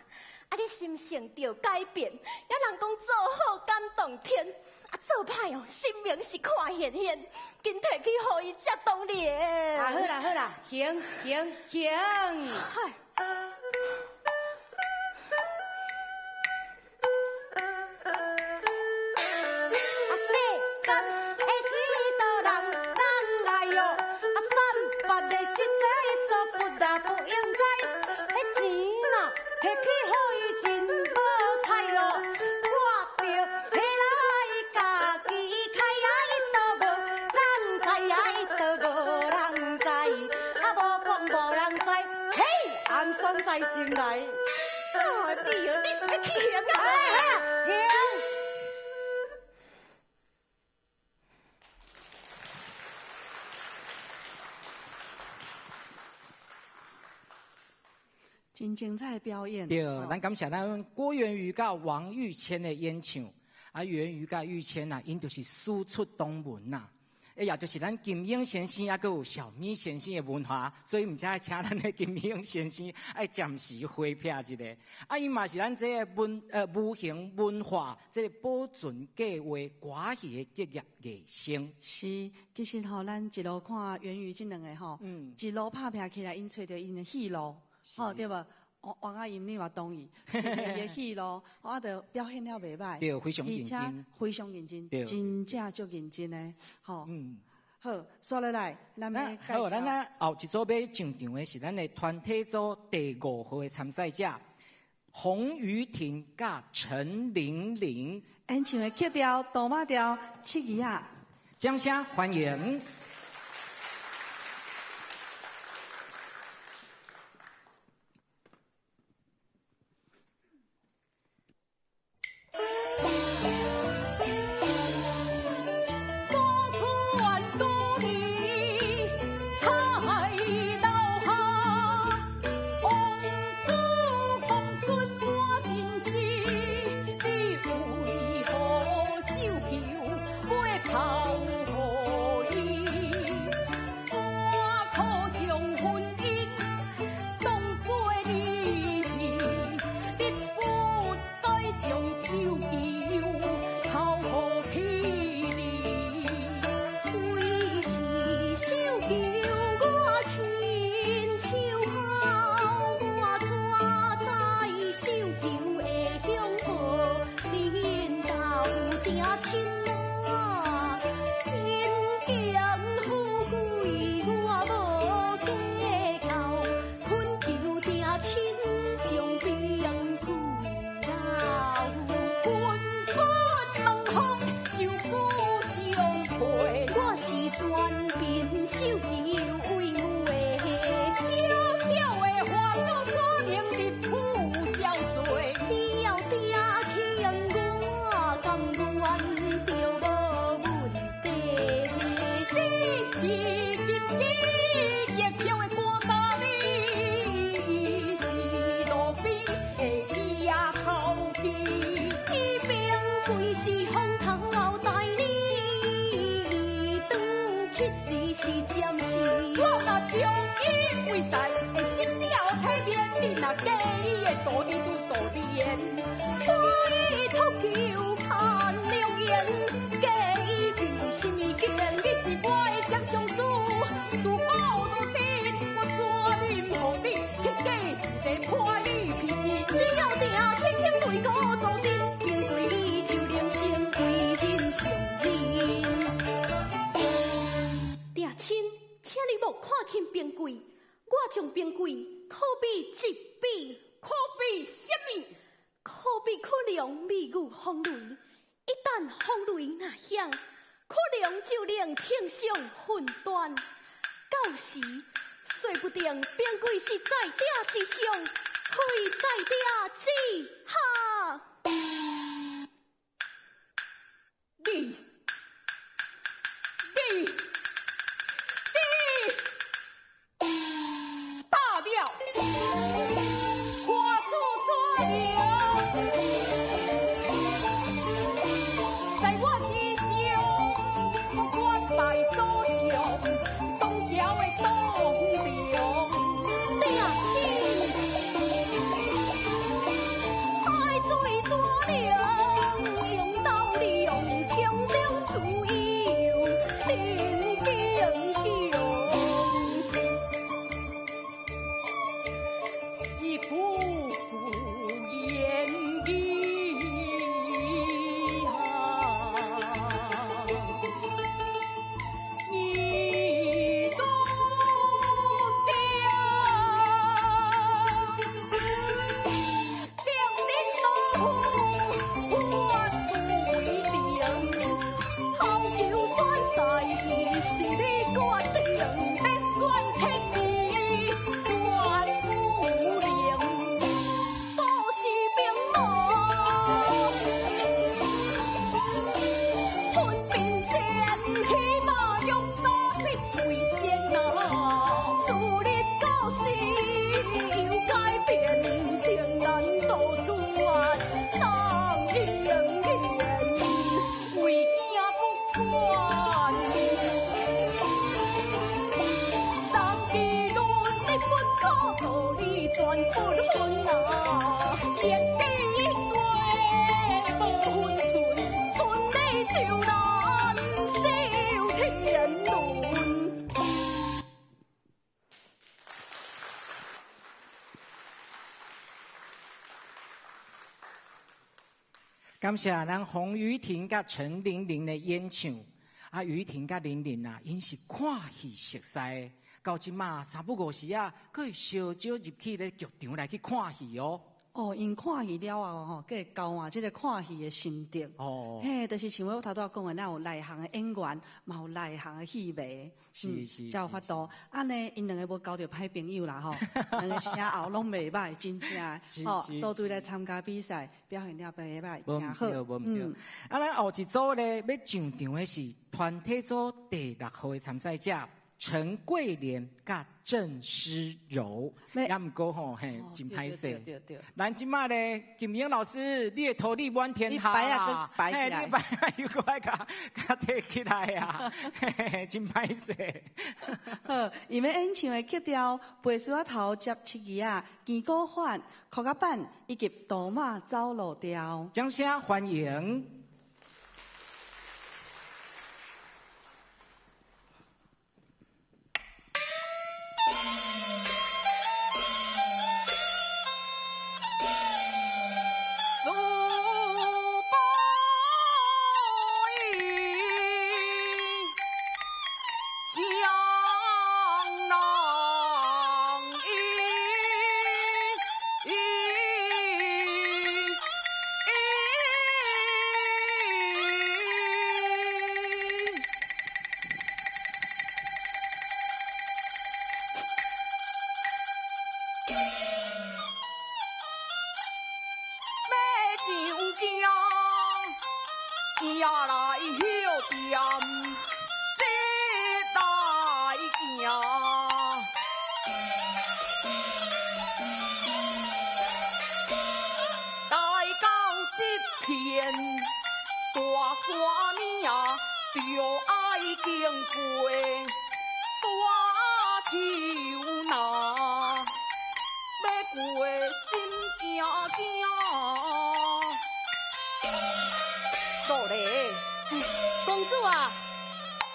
啊你心性著改变。也人讲做好感动天，啊做歹哦，神明是看现现，紧提去予伊才当然。啊好啦好啦，行行行。嗨。啊世间的水多人人爱哟，啊三八的实在都不大不应该，彼钱呐提去予伊真无彩哟，我著提来家己开啊，伊都无人知啊，伊都无人知，啊无讲无人知，嘿，暗算在心内。啊你哦，你是欲去刑啊？行。真精彩的表演。对，咱感谢咱郭元瑜佮王玉谦的演唱。啊，元瑜佮玉谦啊，𪜶就是师出同门呐。哎呀，就是咱金英先生，犹阁有小咪先生的文化，所以毋才爱请咱的金英先生爱暂时回避一下。啊，伊嘛是咱这个无形文化这个保存计划歌戏的结业艺生。是，其实吼，咱一路看元瑜这两个吼，一路拍拼起来，𪜶揣著𪜶的戏路，吼对无？王阿姨你嘛同意，伊的戏路，啊，就表现了袂歹，对，非常认真，非常认真，真正足认真的，吼。好，煞落来，咱欲介绍。好，咱啊后一组欲上场的是咱的团体组第5号的参赛者洪于婷佮陈玲玲。演唱的曲调、哆码调、七字仔。掌声欢迎。啊，自由真坚强，一句句言语啊，你都听，定恁都反对定，头球选赛是你决定，欲选铁你绝不能，都是明路。分辨前，起码勇敢必为先啊！自日到时有改变，定难杜绝当永远，为惊不管。人议论你不可道理全不分啊！言地话无分寸，顺理就难受天伦。感谢咱洪雨婷佮陈玲玲的演唱。啊，雨婷佮玲玲啊，𪜶是看戏熟似的，到這馬三不五時啊，閣會相招入去咧劇場來去看戲哦。哦，𪜶看戲了後吼，閣會交換這個看戲的心得。嘿，就是像我頭拄仔講的，咱有內行的演員，嘛有內行的戲迷，才有法度。按呢，𪜶兩个無交著歹朋友啦吼，兩个聲喉攏袂䆀，真正吼，組隊來參加比賽，表現了袂䆀，誠好。無毋對。啊，咱後一組咧欲上場的是團體組第六號的參賽者陳桂蓮佮鄭詩柔，也毋過吼，嘿，真歹勢。咱這馬咧，金英老師，你的桃李滿天下啦，嘿，你擺啊又閣愛共提起來啊，嘿，真歹勢。好，伊欲演唱的曲調，白須仔頭接七支仔，堅果法、箍仔板以及杜馬走路調。掌聲歡迎。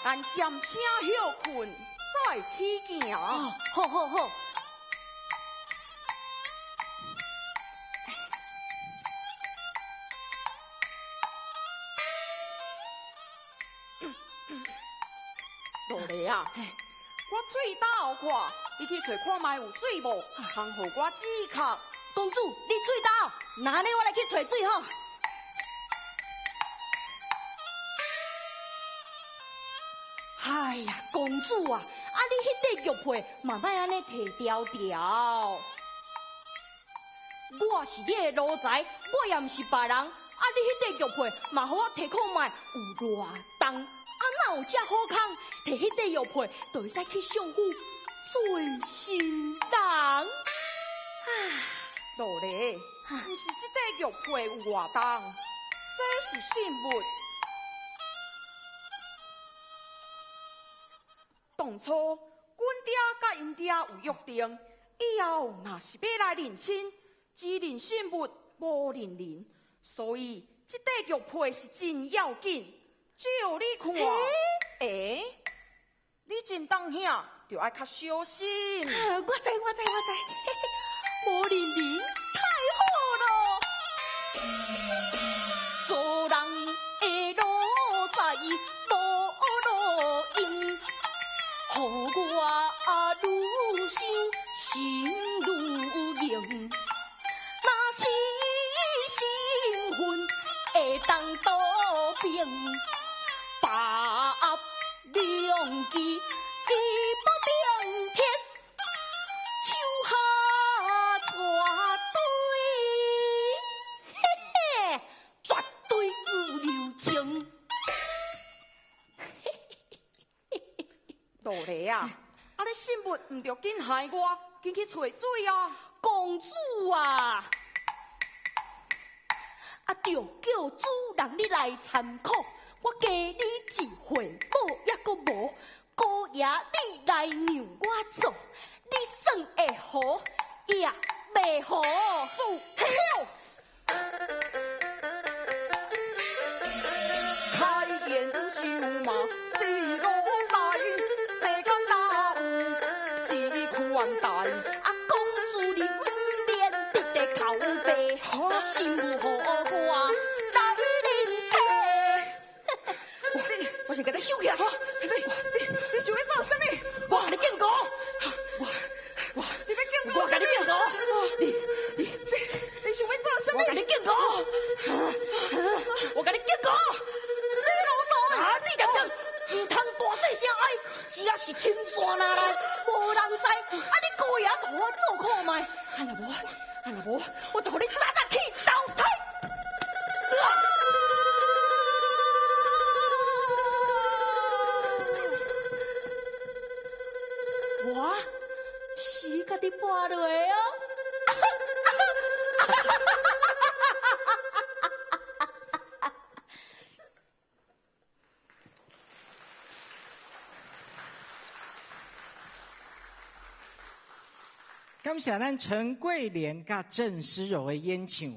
暂请歇困，再起行。好好好。罗丽啊，我喙焦渴，你去揣看覓有水無？通予我止渴。公主，你喙焦，那呢我來去揣水吼。哎呀，公主啊，啊你彼塊玉佩嘛莫按呢提牢牢。我是你的奴才，我也毋是別人。啊你彼塊玉佩嘛予我提看覓有偌重？啊哪有這好康？提彼塊玉佩就會使去相府做新人。啊，羅麗，毋是這塊玉佩有偌重，這是信物。當初，阮爹佮𪜶爹有約定，以後若是欲來認親，只認信物，無認人，所以這塊玉佩是真要緊。照你看，欸，你真当兄，就爱较小心。我知，我知，我知，无认人太好咯。做人的路在无路用，予我愈想心愈硬。若是身份会当倒平，把两支义不顶天，手下绝对，嘿嘿，绝对有留情。道理啊，啊你信物毋著紧害我，紧去揣水啊！公主啊，啊，著叫主人你来参考，我加你一岁，某抑阁无，姑爷你来让我做，你算会好也袂好。开言想嘛是路来，世间哪有这款代？啊，公主你毋免直直哭白，心有予我来认册。我先共你收起来。你想欲做啥物？我共你敬告。我你欲敬告？我共你敬告。你想欲做啥物？我共你敬告。我共你敬告。死老大！啊，你敢讲？毋通大细声哀，只要是深山内内，无人知。啊，你姑爷予我做看觅。啊，若无，啊若无，我就予你早早去投胎。我是你家己跋落的哦。感谢咱陈桂莲佮郑诗柔的演唱。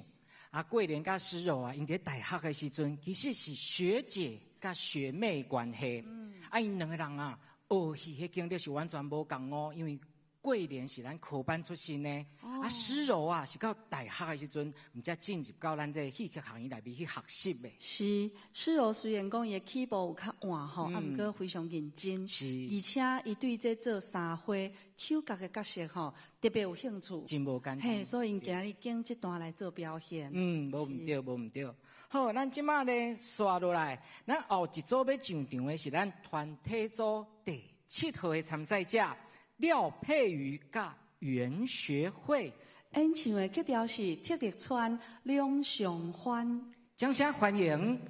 啊，桂莲佮诗柔啊，𪜶伫大学的时阵，其实是学姐佮学妹关系。啊，𪜶两个人啊，学戏彼经历是完全无仝哦，因为桂莲是咱科班出身的，啊，诗柔啊是到大学的时阵，毋才进入到咱这个戏曲学院内面去学习的。是，诗柔虽然讲伊的起步有较晚吼，啊，毋过非常认真，而且伊对这做三花丑角的角色吼特别有兴趣，真无简单。嘿，所以𪜶今日拣这段来做表现。嗯，无毋对，无毋对。好，咱这马咧刷落来，咱后一组欲上场的是咱团体组第7号的参赛者廖佩瑜佮袁学慧。演唱的曲调是《铁力川两相欢》。掌声欢迎。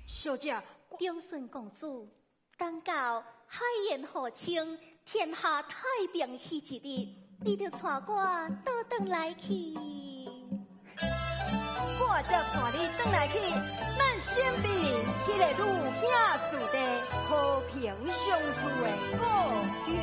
小姐，长顺公主，等到海晏河清，天下太平彼一日，你就带我倒转来去。我才带你转来去，咱身边彼个女兄弟弟和平相处的故乡。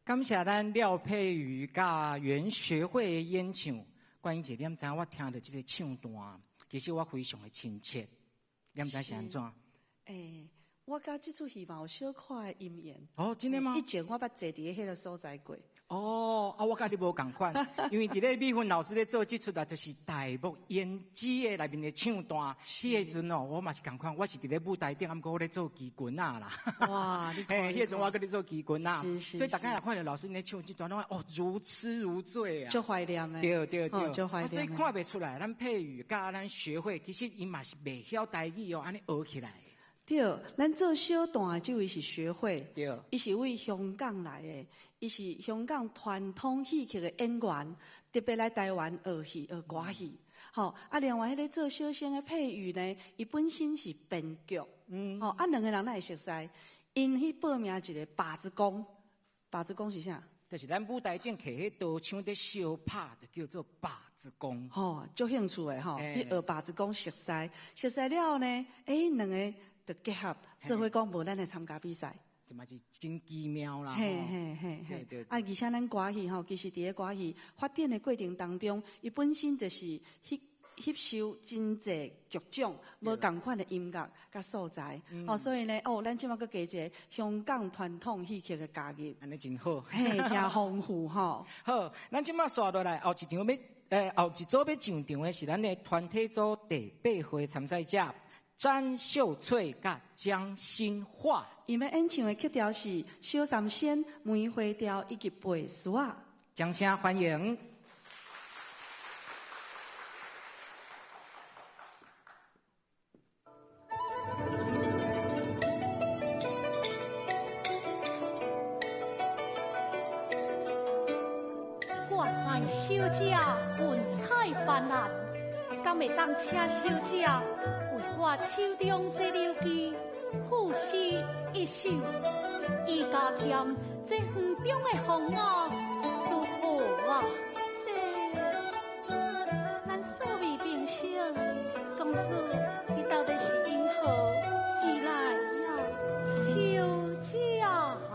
感謝咱廖佩瑜佮袁學會的演唱。關於這點知影，我聽著這個唱段，其實我非常的親切。你毋知是按怎？欸，我佮這齣戲嘛有小可的姻緣。哦，真的嗎？以前我捌坐佇彼个所在過。哦，啊，我佮你無仝款，因為佇咧美芬老師咧做這齣啊，就是大幕胭脂的內面的唱段。彼个時陣哦，我嘛是仝款，我是佇咧舞台頂，啊，毋過我咧做旗裙仔啦。哇，你看，彼个時陣我閣咧做旗裙仔，所以大家若看著老師咧唱這段，攏哦如痴如醉啊。足懷念的。對對對，足懷念。所以看袂出來，咱佩瑜佮咱學會，其實𪜶嘛是袂曉台語哦，按呢學起來。對，咱做小段的這位是學會，對，伊是為香港來的，伊是香港傳統戲曲的演員，特別來台灣學戲、學歌戲。吼，啊，另外彼个做小生的佩瑜呢，伊本身是編劇，吼，啊，兩個人哪會熟似？𪜶去報名一個把子功，把子功是啥？就是咱舞台頂提彼刀槍佇相拍，就叫做把子功。吼，足興趣的吼，去學把子功熟似，熟似了後呢，欸，兩個就結合，做伙講無咱來參加比賽，這嘛是真奇妙啦！嘿嘿嘿嘿，啊，而且咱歌戲吼，其實佇咧歌戲發展的過程當中，伊本身就是吸收真濟劇種無仝款的音樂佮素材，哦，所以呢，哦，咱這馬閣加一個香港傳統戲曲的加入，按呢真好，嘿，誠豐富吼。好，咱這馬紲落來後一場欲，後一組欲上場的是咱的團體組第八號的參賽者。詹秀翠佮江新華，𪜶欲演唱的曲調是《小三仙》、《梅花調》以及《背書仔》。掌聲歡迎！我知小姐文采斑斓，敢會當請小姐我手中這柳枝賦詩一首，伊加添這園中的風雅舒服啊！這咱素未平生，公子你到底是因何而來呀？小姐啊！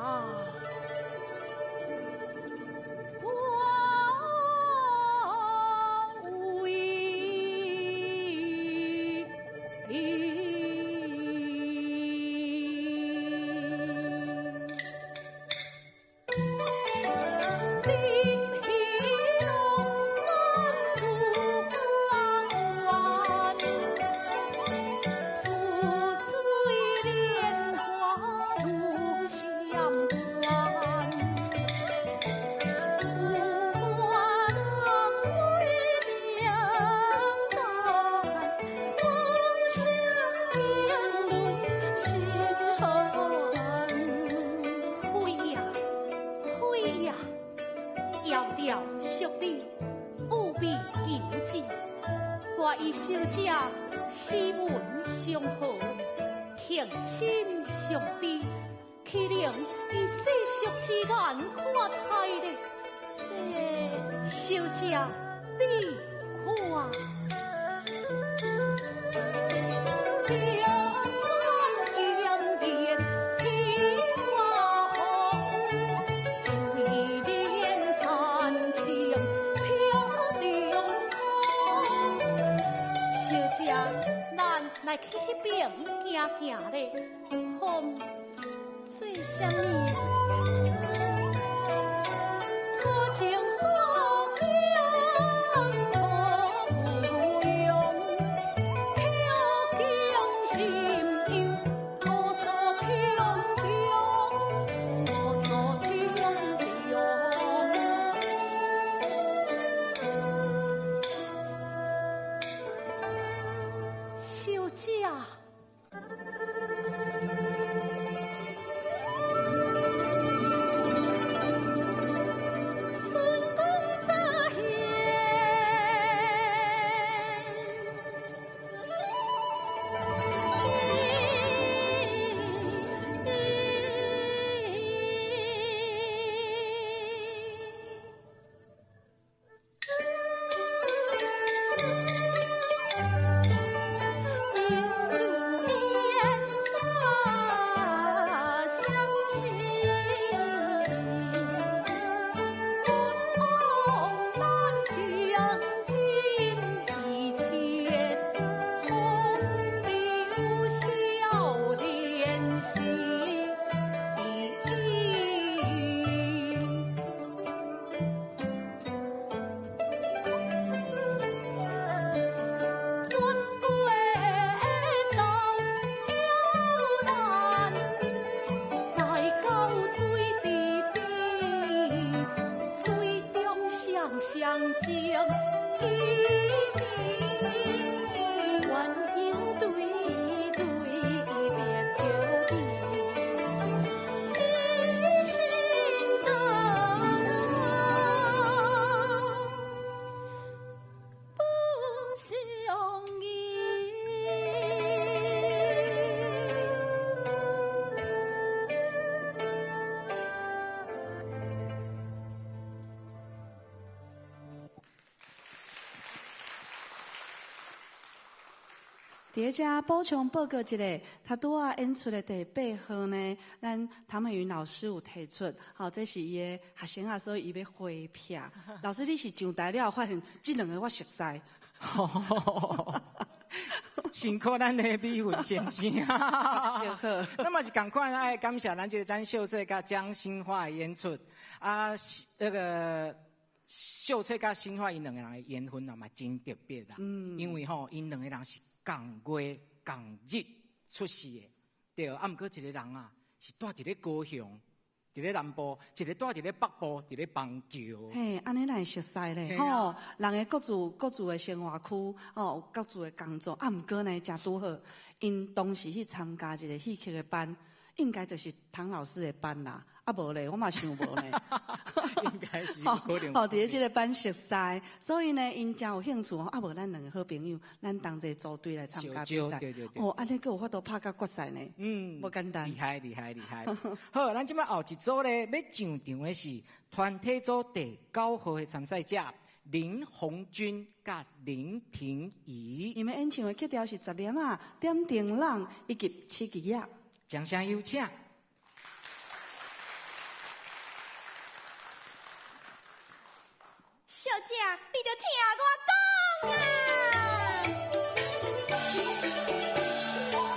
我為小姐斯文相好，情心相知，岂能以世俗之眼看待呢？這小姐，你看。來去彼邊行行咧，風做啥物？好情好景好用，巧将心忧，无所天中，无所天中。小姐。情绵绵，鸳鸯对对别笑语，一心灯不相依。伫咧遮补充报告一下，他拄仔演出的第八号呢，咱唐美云老师有提出，吼，这是伊的学生啊，所以伊欲回避。老师，你是上台了后发现这两个我熟似。辛苦咱的美云先生啊！好。那么是仝款爱感谢咱这个詹秀翠佮江新华的演出啊，那个秀翠佮新华𪜶两个人的缘分啊嘛真特别啦。因为吼，𪜶两个人是仝月仝日出世的，对。啊，毋过一个人啊是蹛伫咧高雄，伫咧南部；一个蹛伫咧北部，伫咧板桥。嘿，按呢咱会熟似咧，吼，人的各自各自的生活区，吼，各自的工作。啊，毋过呢，诚拄好，𪜶同时去参加一个戏曲的班，应该就是唐老师的班啦。啊，无咧，我嘛想无呢。应该是有可能。吼，伫咧这个班熟似，所以呢，𪜶诚有兴趣吼。啊，无咱两个好朋友，咱同齐组队来参加比赛。对对对。哦，按呢阁有法度拍到决赛呢。无简单。厉害厉害厉害。好，咱这摆后一组咧，欲上场的是团体组第九号的参赛者林鸿钧佮林婷宜。𪜶欲演唱的曲调是十点仔、点灯笼以及七支叶。掌声有请。小姐，你著听我讲啊！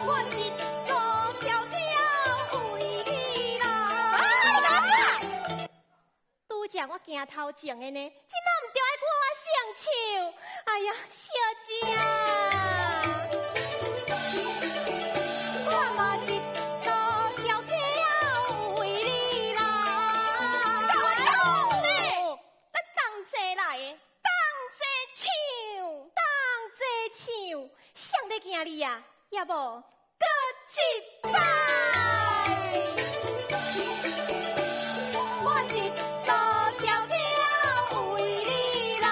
我一路迢迢为你来。啊！你共我耍！拄则我行头前的呢，这摆毋著爱叫我胜手。哎呀，小姐，我嘛一路迢迢为你来。共我讲咧，咱同齐来的，同齐唱，同齐唱，谁咧惊你啊？也无阁一摆。我一路迢迢为你来，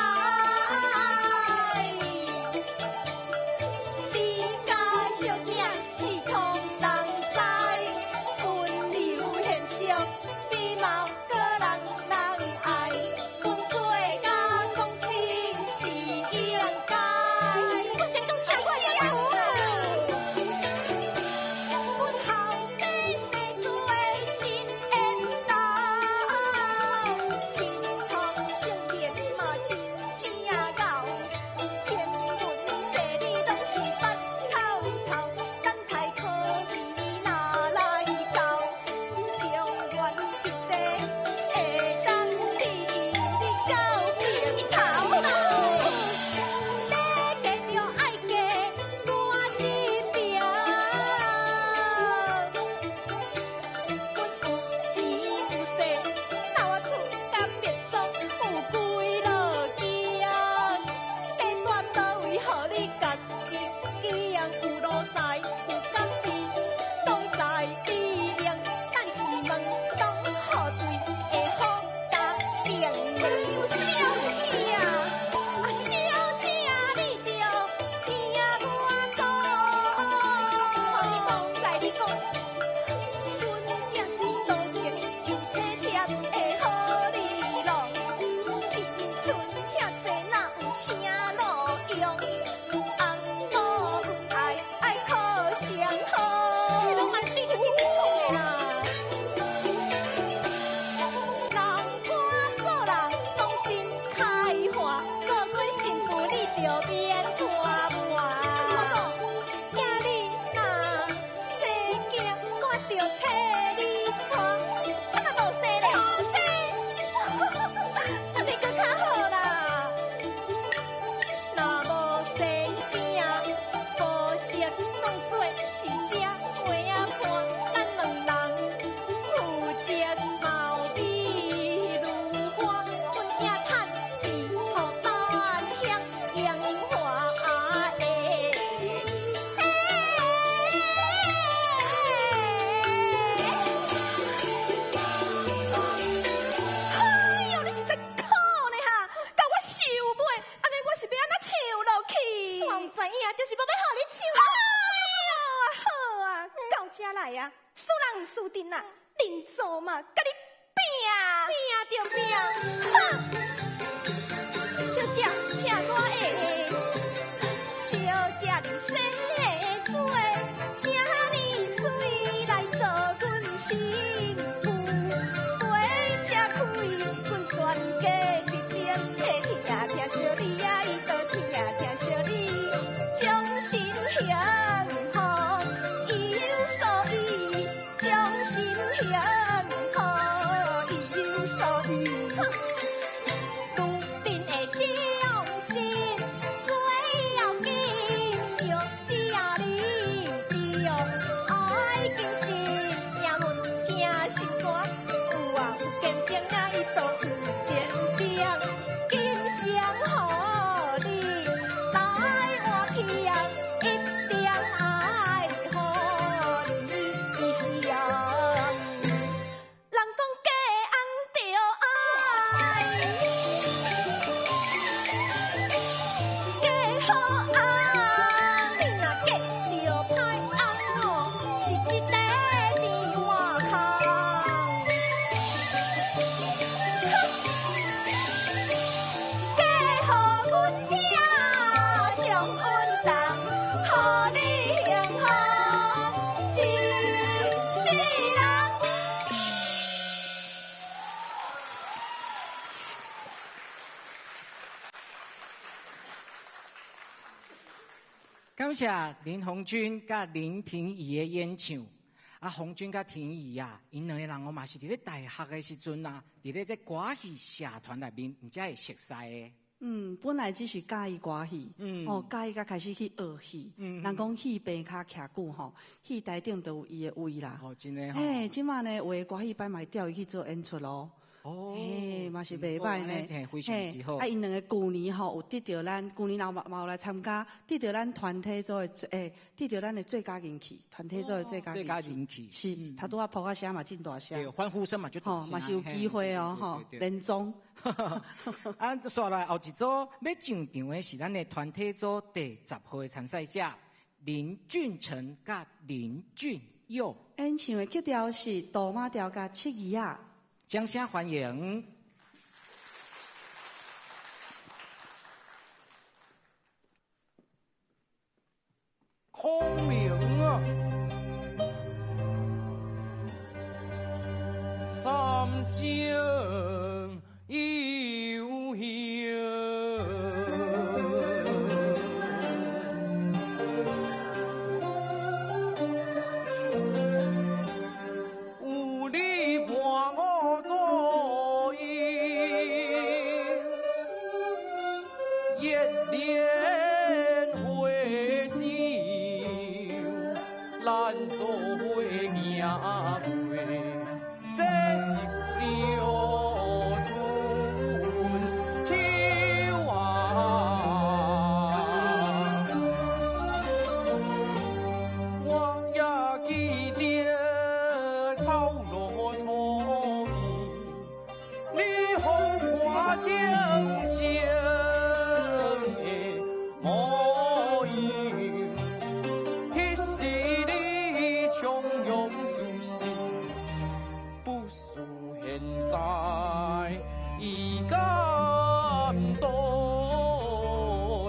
你佮小姐是同人知，温柔贤淑，美貌阁人人爱，阮过甲讲亲是应该。我先讲听我的。我感謝林鴻鈞佮林婷宜的演唱。啊，鴻鈞佮婷宜啊，𪜶兩個人哦嘛是佇咧大學的時陣啊，佇咧這歌戲社團內面，毋才會熟似的。嗯，本來只是佮意歌戲，哦，佮意才開始去學戲。人講戲棚跤徛久吼，戲台頂都有伊的位啦。哦，真的吼。嘿，這馬呢，有的歌戲班嘛會調伊去做演出咯。哦，嘿，嘛是袂歹呢。嘿，非常之好。啊，𪜶兩个舊年吼有得著咱，舊年嘛有來參加，得著咱團體組的得著咱的最佳人氣，團體組的最佳最佳人氣。是，頭拄仔噗仔聲嘛真大聲。對，歡呼聲嘛就吼，嘛是有機會哦，吼，連莊。啊，紲來後一組欲上場的是咱的團體組第10號的參賽者林俊成佮林俊佑。演唱的曲調是《杜馬調》佮《七兒仔》。掌聲歡迎！孔明啊，三生有幸。有你伴我左右，一蓮花秀，咱做伙行過，這是兩春秋啊！我也記得草落初見，你予我精神的模樣，彼時你從容自信，不輸現在已感多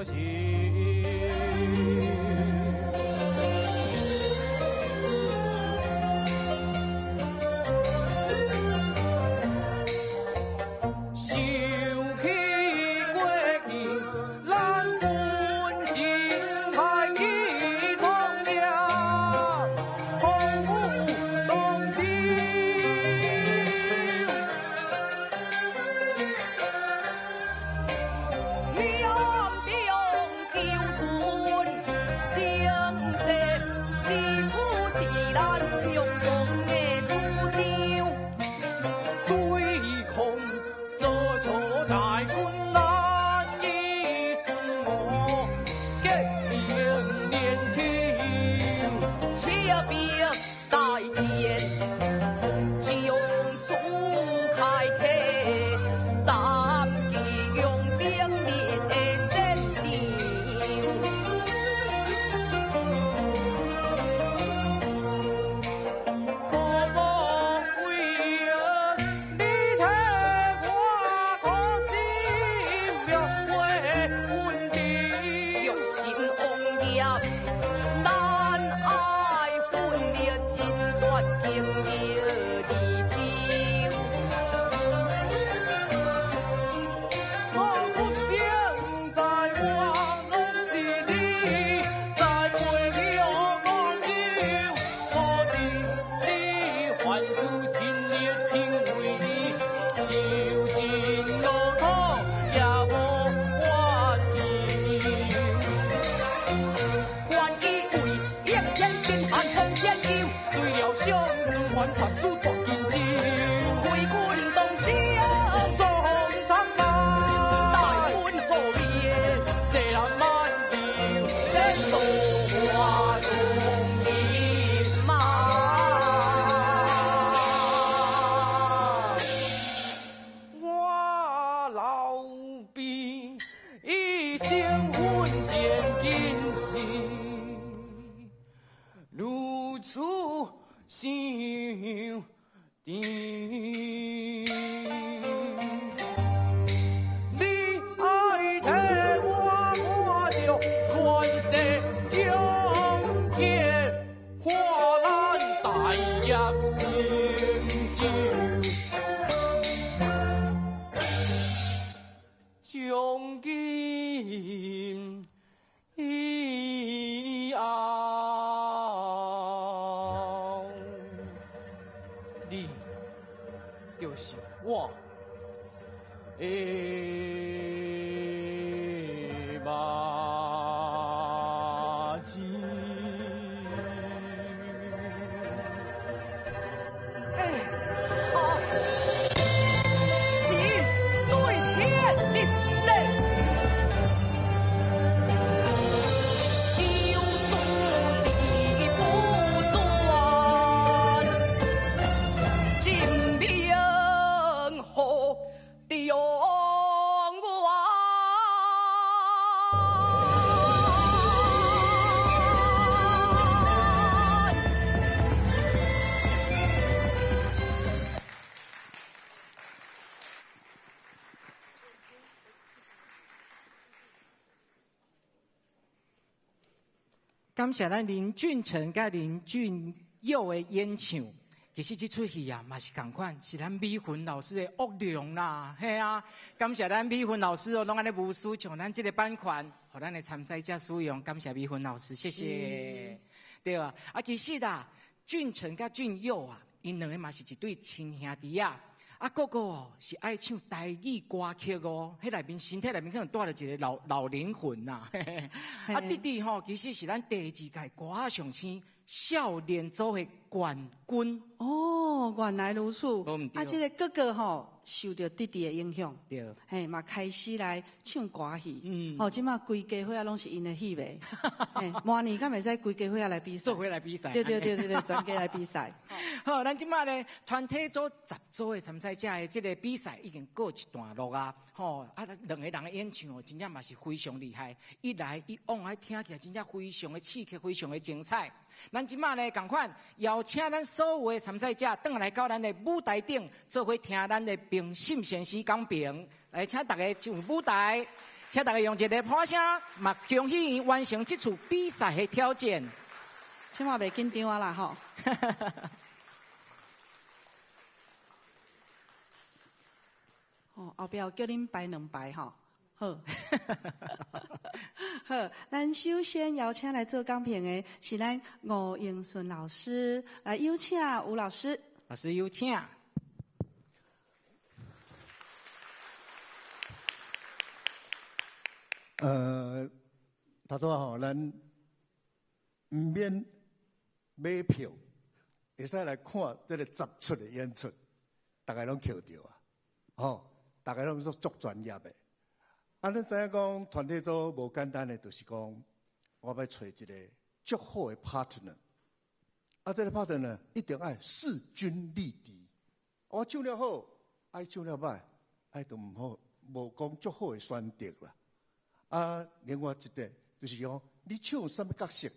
情。想起過去，咱本是開起創業，風雨同舟。勇中求存，生死地处是咱勇勇的主張。對抗做錯大軍難以輸我革命年輕。切兵帶劍，將出開啟，三旗勇頂日的戰場。可無為你替我可心了袂穩定。欲成王業，咱愛奮力爭奪經業二州。我出征在我攏是你，在背後我守保持你，凡事親力親為，受盡勞苦也無怨尤。願意為應天心漢創天佑，雖了相思還插出大金招，為軍當將，壯參大來，軍好面，世人萬有，這數我中人馬。我老兵一生奮戰謹慎，如此相甜。你愛替我看著亂世終結，看咱大業成就。將今。我的目睛。哎，好，心对天立誓，有事志不转，真命好中原。感谢咱林俊成佮林俊佑的演唱。其实这出戏啊，嘛是仝款，是咱美云老师的恶良啦，嘿啊！感谢咱美云老师哦，拢按呢无私将咱这个版权，予咱的参赛者使用。感谢美云老师，谢谢。对啊，啊，其实啦，俊成佮俊佑啊，𪜶两个嘛是一对亲兄弟啊。啊，哥哥哦是爱唱台语歌曲哦，彼内面身体内面可能带著一个老老灵魂呐。啊，弟弟吼，其实是咱第二届歌仔上星少年组的冠军。哦，原来如此。啊，这个哥哥吼受著弟弟的影响，对，嘿，嘛开始来唱歌戏。吼，这马规家伙仔拢是𪜶的戏迷。嘿，明年敢会使规家伙仔来比赛？做伙来比赛。对对对对对，全家来比赛。好，咱这马咧团体组10组的参赛者的这个比赛已经告一段落啊。吼，啊，两个人的演唱哦，真正嘛是非常厉害，一来一往，啊，听起来真正非常的刺激，非常的精彩。咱这马咧仝款邀请咱所有的参赛者，转来到咱的舞台顶，做伙听咱的评审先生讲评。来，请大家上舞台，请大家用一个拍声，嘛恭喜伊完成这次比赛的挑战。千万袂紧张啊啦吼！哦，后壁有叫恁排两排吼。好，好，咱首先邀请来做讲评的是咱吴英顺老师，来有请吴老师。老师有请。头拄仔吼，咱毋免买票，会使来看这个10出的演出，大家拢捡著啊，吼，大家拢说足专业的。啊，咱知影讲团体组无简单的，就是讲我欲揣一个足好的 partner。啊，这个 partner 一定爱势均力敌。我唱了好，爱唱了歹，爱就毋好，无讲足好的选择啦。啊，另外一个就是讲，你唱啥物角色，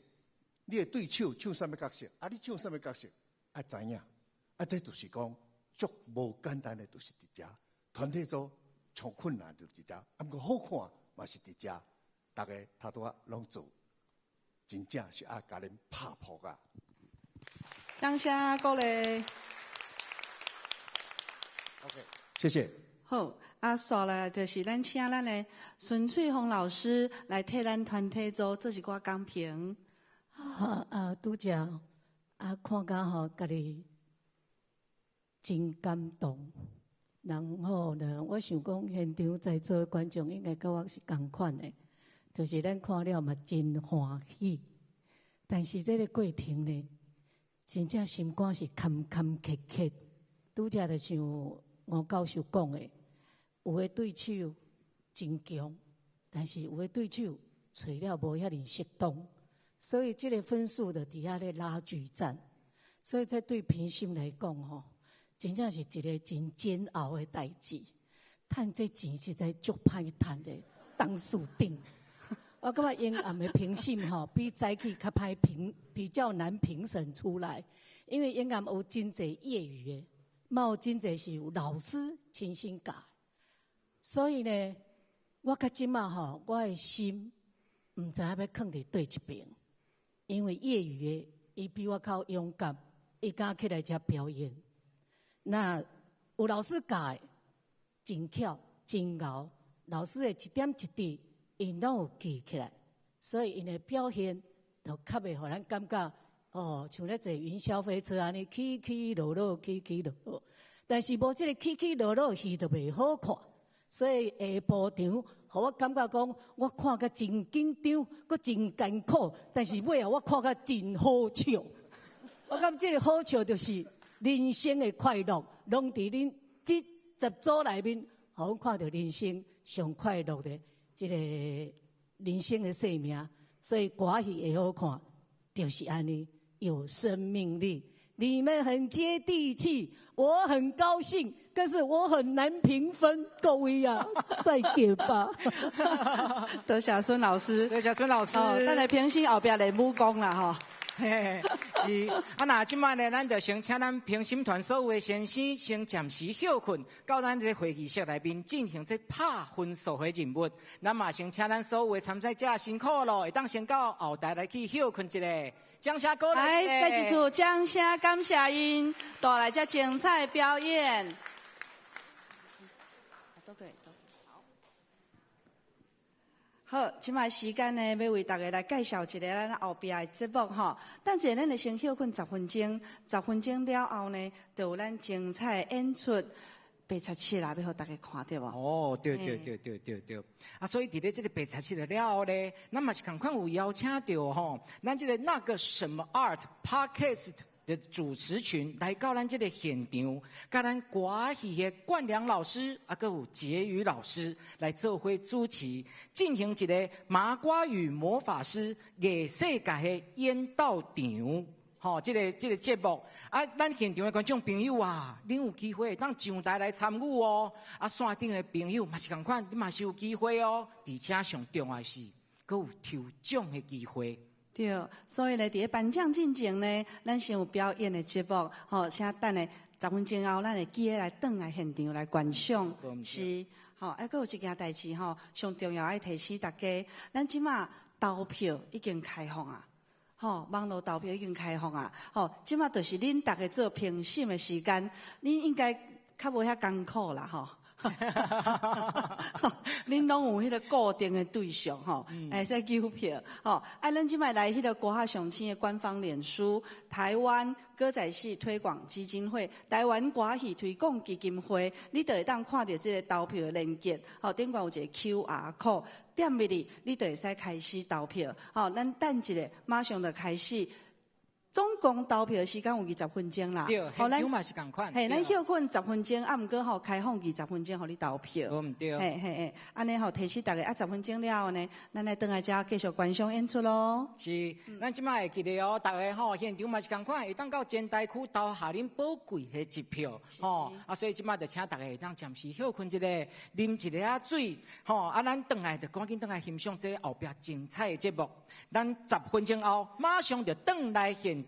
你的对手唱啥物角色，啊，你唱啥物角色，爱知影。啊，这就是讲足无简单的，就是伫遮团体组。上困难就伫遮，啊，毋过好看嘛是伫遮，大家头拄仔拢做，真正是爱共恁拍扑啊！掌声鼓励。 OK，谢谢。好，啊，煞来就是咱请咱的孙翠凤老师来替咱团体组做一寡讲评。啊，拄才啊，看甲吼，家己真感动。然后呢，我想讲现场在座的观众应该佮我是仝款的，就是咱看了嘛真欢喜。但是这个过程呢，真正心肝是坎坎坷坷。拄才就像吴教授讲的，有的对手真强，但是有的对手揣了无遐尔适当，所以这个分数就伫遐咧拉锯战。所以这对评审来讲吼，真正是一个真煎熬的代志，趁这钱实在足歹趁的，董事长。我感觉阴暗的评审吼，比早起较歹评，比较难评审出来，因为阴暗有真济业余的，嘛有真济是有老师亲身教。所以呢，我到这马吼，我的心毋知影欲囥伫佗一边，因为业余的伊比我较勇敢，伊敢起来遮表演。那有老师教的，真巧真𠢕，老师的一点一滴，𪜶拢有记起来，所以𪜶的表现就较袂予咱感觉哦，像咧坐云霄飞车按呢起起落落，起起落落。但是無這个起起落落戲就袂好看，所以下晡場，予我感覺講，我看甲真緊張，閣真艱苦，但是尾後我看甲真好笑。我感覺這个好笑就是人生的快樂，攏佇恁這十組內面，予阮看著人生上快樂的這个人生的生命。所以歌戲會好看，就是按呢，有生命力。你們很接地氣，我很高興，可是我很難評分，各位啊，再見吧。多謝孫老師，多謝孫老師。哦，等下評審後壁來武功啦，吼。嘿，是啊，那這擺呢，咱就先請咱評審團所有的先生先暫時歇睏，到咱這會議室內面進行這拍分數的任務。咱嘛先請咱所有的參賽者辛苦咯，會當先到後台來去歇睏一下。掌聲鼓勵。來，再一次掌聲感謝𪜶帶來這精彩表演。好，這擺時間呢，欲為大家來介紹一个咱後壁的節目吼。等一下，咱會先歇睏十分鐘，十分鐘了後呢，就有咱精彩的演出白賊七啦，欲予大家看著無？哦，對對對對對對。啊，所以佇咧這个白賊七了後咧，咱嘛是仝款有邀請著吼，咱這个那个什麼 Art Podcast 的主持群來到咱這个現場，佮咱歌戲的冠良老師，啊，閣有婕妤老師來做伙主持，進行一个麻瓜與魔法師藝世界的演鬥場，吼，這个節目啊，咱現場的觀眾朋友啊，恁有機會當上台來參與哦。啊，線頂的朋友嘛是仝款，你嘛是有機會哦。而且上重要的是，閣有抽獎的機會。對，所以咧，佇咧頒獎進前呢，咱先有表演的節目，吼，請等下十分鐘後，咱會記得來轉來現場來觀賞。是，吼，啊，閣有一件代誌吼，上重要愛提醒大家，咱這馬投票已經開放啊，吼，網路投票已經開放啊，吼，這馬就是恁逐家做評審的時間，恁應該較無遐艱苦啦，吼。恁攏有彼个固定的對象吼，會使投票吼。啊，咱這擺來彼个歌仔上星的官方臉書，台灣歌仔戲推廣基金會、台灣歌戲推廣基金會，你就會當看著這个投票的連結，吼，頂懸有一个 QR code，點入去，你就會使開始投票。吼，咱等一下，馬上就開始。總共投票的時間有20分鐘啦。對，現場嘛是仝款。嘿，咱歇睏十分鐘，啊，毋過吼開放20分鐘予你投票。無毋對。嘿嘿嘿，按呢吼提醒大家，啊，十分鐘了後呢，咱來轉來遮繼續觀賞演出囉。是，咱這擺會記得哦，大家吼現場嘛是仝款，會當到前台區投下恁寶貴的一票，吼。啊，所以這擺就請大家會當暫時歇睏一下，啉一下水，吼。啊，咱轉來就趕緊轉來欣賞這後壁精彩的節目。咱十分鐘後馬上就轉來現場。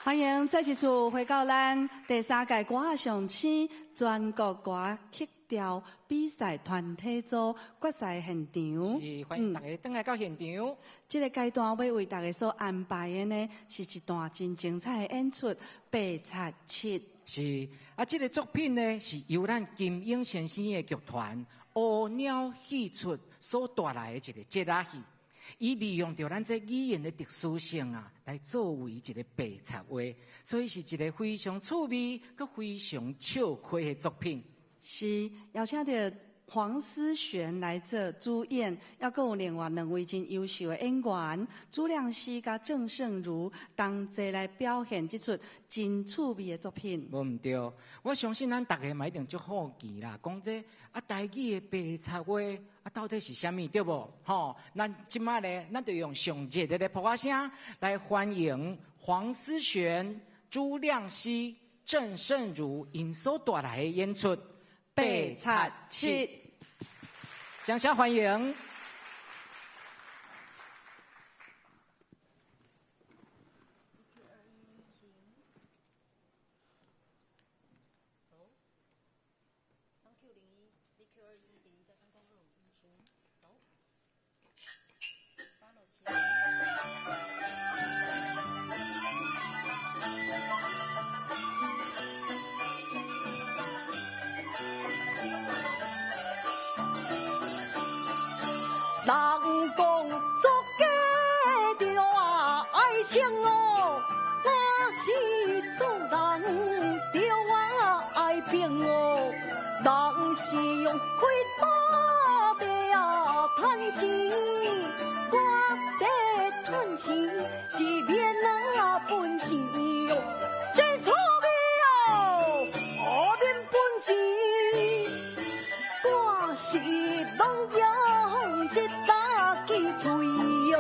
欢迎再一次回到咱第三届歌仔上星全国歌曲调比赛团体组决赛现场。是，欢迎大家转来到现场。这个阶段要为大家所安排的呢，是一段真精彩的演出《白贼七》。是啊，这个作品呢，是由咱金英先生的剧团乌鸟戏出所带来的一个节仔戏。伊利用著咱这语言的特殊性啊，来作为一个白贼话，所以是一个非常趣味、阁非常笑亏的作品。是邀请著黄思璇来做主演，犹阁有另外两位真优秀的演员朱亮熙佮郑胜如同齐来表现这出真趣味的作品。无毋对，我相信咱逐家嘛一定足好奇啦，讲这啊台语的白贼话啊到底是啥物对无？吼，咱这摆咧，咱就用上热烈的噗仔声来欢迎黄思璇、朱亮熙、郑胜如𪜶所带来的演出《白贼七》。掌声欢迎！人讲作家著啊爱情哦，若是做人著啊爱拼哦，人是用开刀的啊趁钱，我伫趁钱是免啊本钱哦，真趣味哦，啊免本钱，我是拢用一大支喙哟。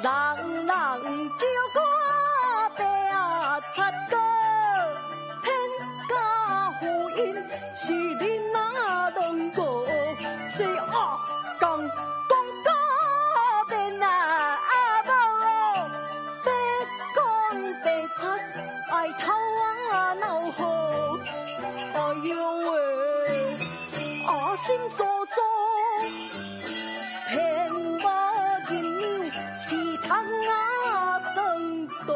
人人叫我白仔贼哥，天家福音是恁仔拢无，这阿公讲到变啊阿某，欲讲白贼爱头啊脑好，哎呦喂，阿心做做。骗无银两是通啊转倒。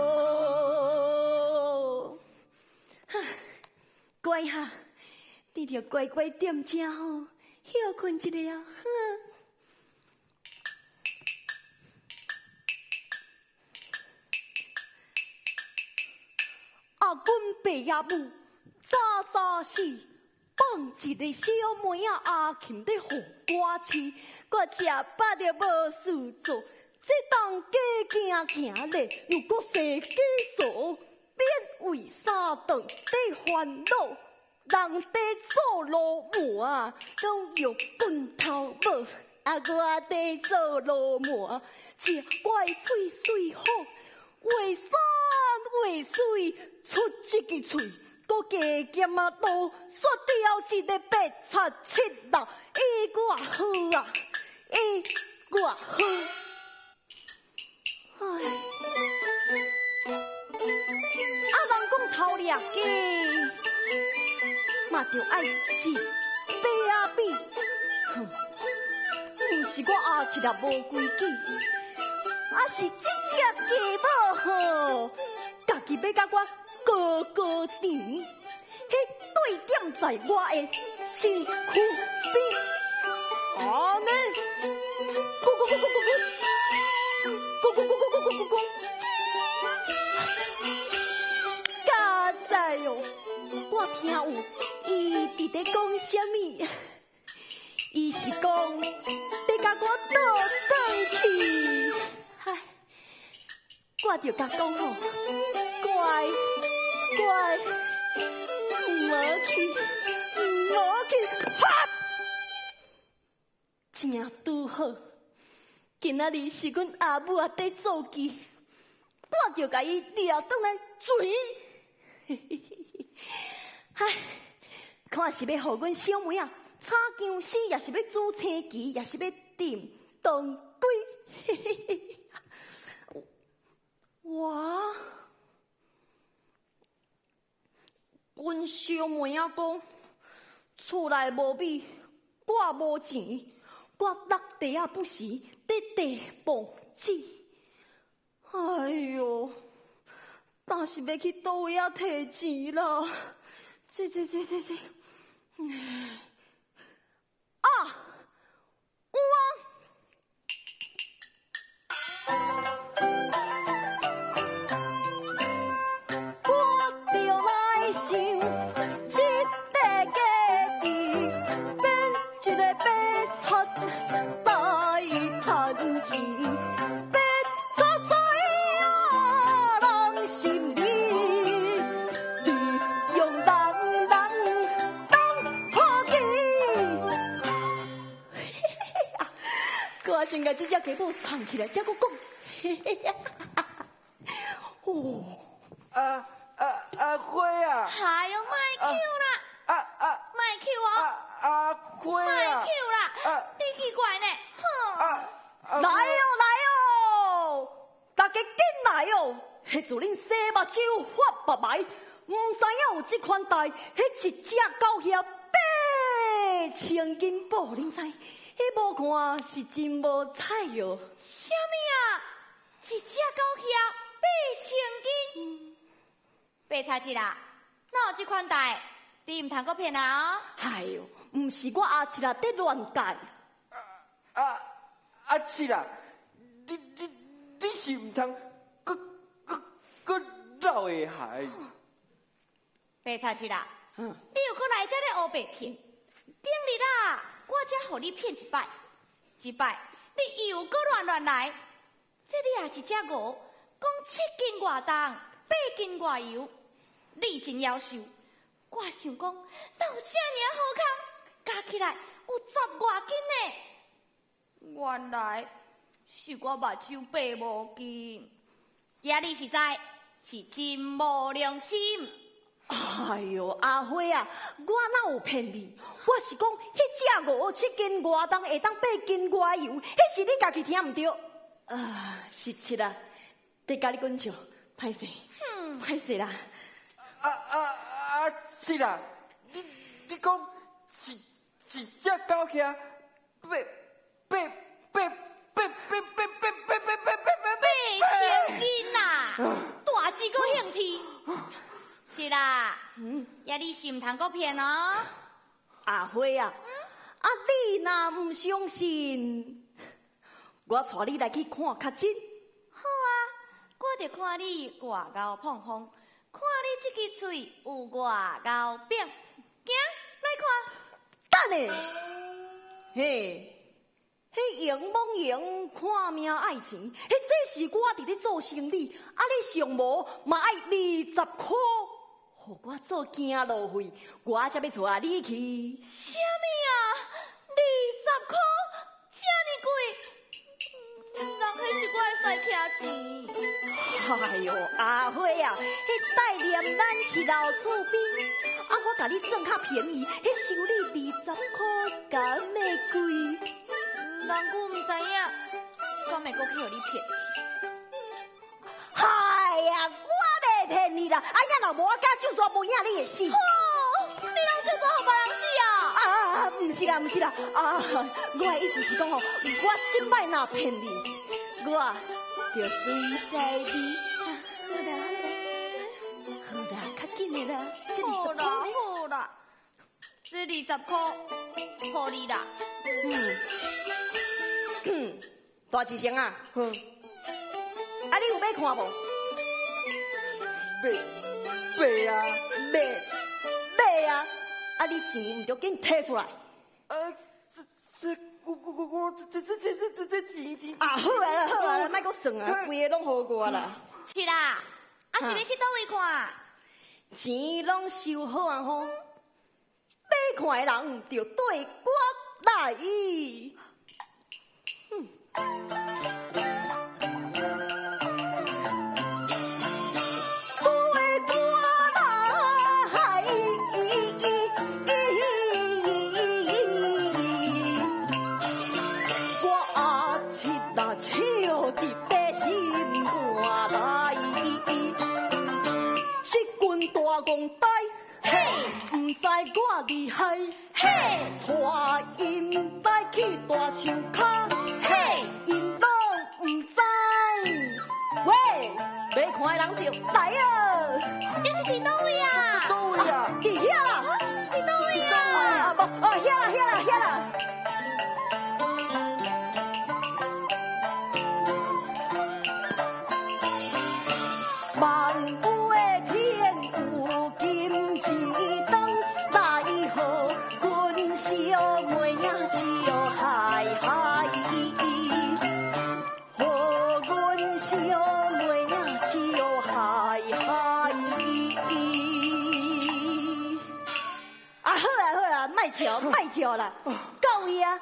乖哈，你著乖乖踮遮吼，歇睏一下啊，好。啊，阮爸仔母早早死，放一个小妹仔阿琴咧予我饲，我食饱著无事做，这当家行行咧，又阁踅街趖，免为三顿伫烦恼。人伫做罗盘，拢用棍头帽，啊，我伫做罗盘，食我的喙水好，话山话水出一支喙，阁加减仔刀，煞掉一个白贼七啦，伊偌好啊，伊偌好。唉，啊，人讲头掠鸡，嘛著爱饲白仔米。哼，毋是我阿七也无规矩，啊是这只鸡母吼，家己欲共我高高甜，彼对点在我的身躯边，按呢，咕咕咕咕咕咕，咕咕咕咕咕咕咕咕，佳哉哦！我听有伊伫咧讲啥物，伊是讲欲共我倒转去，唉，我著共讲吼，乖乖，毋好去，毋好去，正拄好。今仔日是阮阿母仔伫做忌，我就共伊掠转来追。唉，看是欲予阮小妹仔炒薑丝，抑是欲煮青旗，抑是欲炖当归。哇！阮小妹仔讲，厝内无米，我无钱，我落地仔不时伫地磅子。哎哟，但是欲去佗位仔提钱啦？这这这这这，啊，有啊！我著来想这个家己，变一个白贼来趁钱，白贼知影人心理，利用人人当好棋。我先共这只鸡母藏起来，才阁讲。哦，阿阿阿花啊！哎哟，莫抾啦！啊啊！莫抾哦！阿花啊！莫抾啦！你奇怪呢？哼！来哦来哦，大家紧来哦！彼自恁洗目睭发目眉，毋知影有这款代，彼一只狗額8000金宝，恁知？彼无看是真无彩哟。啥物啊？一只狗額8000金？白菜七啦，哪有这款代？你毋通阁骗人哦！哎哟，毋是我阿七仔伫乱讲。阿阿七啊，你你你是毋通阁阁阁闹会害？白菜七啦，你又阁来遮咧乌白骗？顶日啊，我才予你骗一摆，一摆你又阁乱乱来。这你也一只鹅，讲7斤外重，8斤外油，你真夭寿。我想讲，哪有遮尔好康？加起来有10外斤呢。原来是我目睭爬无见，今日实在是真无良心。哎哟，阿花啊，我哪有骗你？我是讲，彼只鹅7斤外重，会当8斤外油，彼是你家己听毋著。啊，是七啊，伫共你讲笑，歹势，歹势啦。啊啊啊！七啊，你你讲一一只狗額八八八八八八八八八八八8000斤啦，大志阁兴天。是啦，呀，你是毋通阁骗哦。阿花啊，啊你若毋相信，我带你来去看较真。好啊，我就看你偌𠢕膨风，看你这支喙有偌𠢕扁。行，来看。等下，嘿，彼用罔用看命爱钱，彼这是我伫咧做生意，啊你上无嘛爱20箍，予我做行路费，我才欲带你去。啥物啊？20箍，遮尔贵？人彼是我的师徛钱。哎哟，阿花啊，彼代念咱是老厝边，啊，我共你算较便宜，彼收你20箍，敢会贵？人久毋知影，敢会阁去予你骗去？哎呀，我袂骗你啦！啊，呀，若无我敢就煞无影，你会死。哦，你拢就煞予别人死啊？啊，毋是啦，毋是啦，啊，我的意思是讲吼，我这摆若骗你，我就随在你。好啦好啦，好啦，较紧的啦，这好啦好啦，这20箍，予你啦。嗯，大志成啊，啊，你有欲看无？买买啊！买买啊！啊，你钱毋著紧提出来。这这我我我我这这这这这这钱钱。啊，好啊好啊，莫阁算啊，规个拢予我啦。是啦，啊是欲去佗位看？钱拢收好啊吼，欲看的人就缀我来。我厉害，嘿，带𪜶来去大树跤，嘿，𪜶拢毋知。喂，欲看的人就来哦！你是伫佗位啊？佗位啊？伫遐啦！伫佗位啊？啊，无，哦，遐啦，遐啦，遐啦。莫跳啦！到位啊，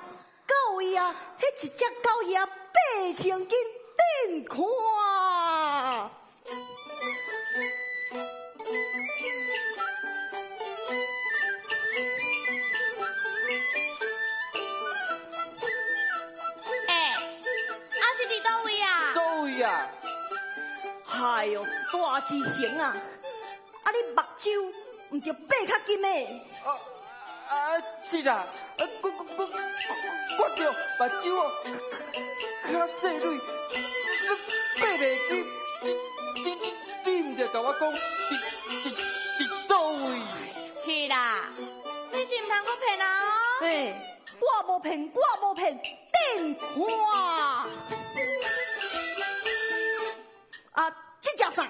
到位啊！彼一只狗遐8000斤，恁看。欸，啊是伫佗位啊？佗位啊？哎哟，大志成啊！啊，你目睭毋著爬较紧的？啊，是啦，我著目睭哦，较细蕊，爬袂紧。你毋著共我讲，伫佗位？是啦，你是毋通阁骗人哦？嘿，我无骗，我无骗，恁看。啊，这只啥？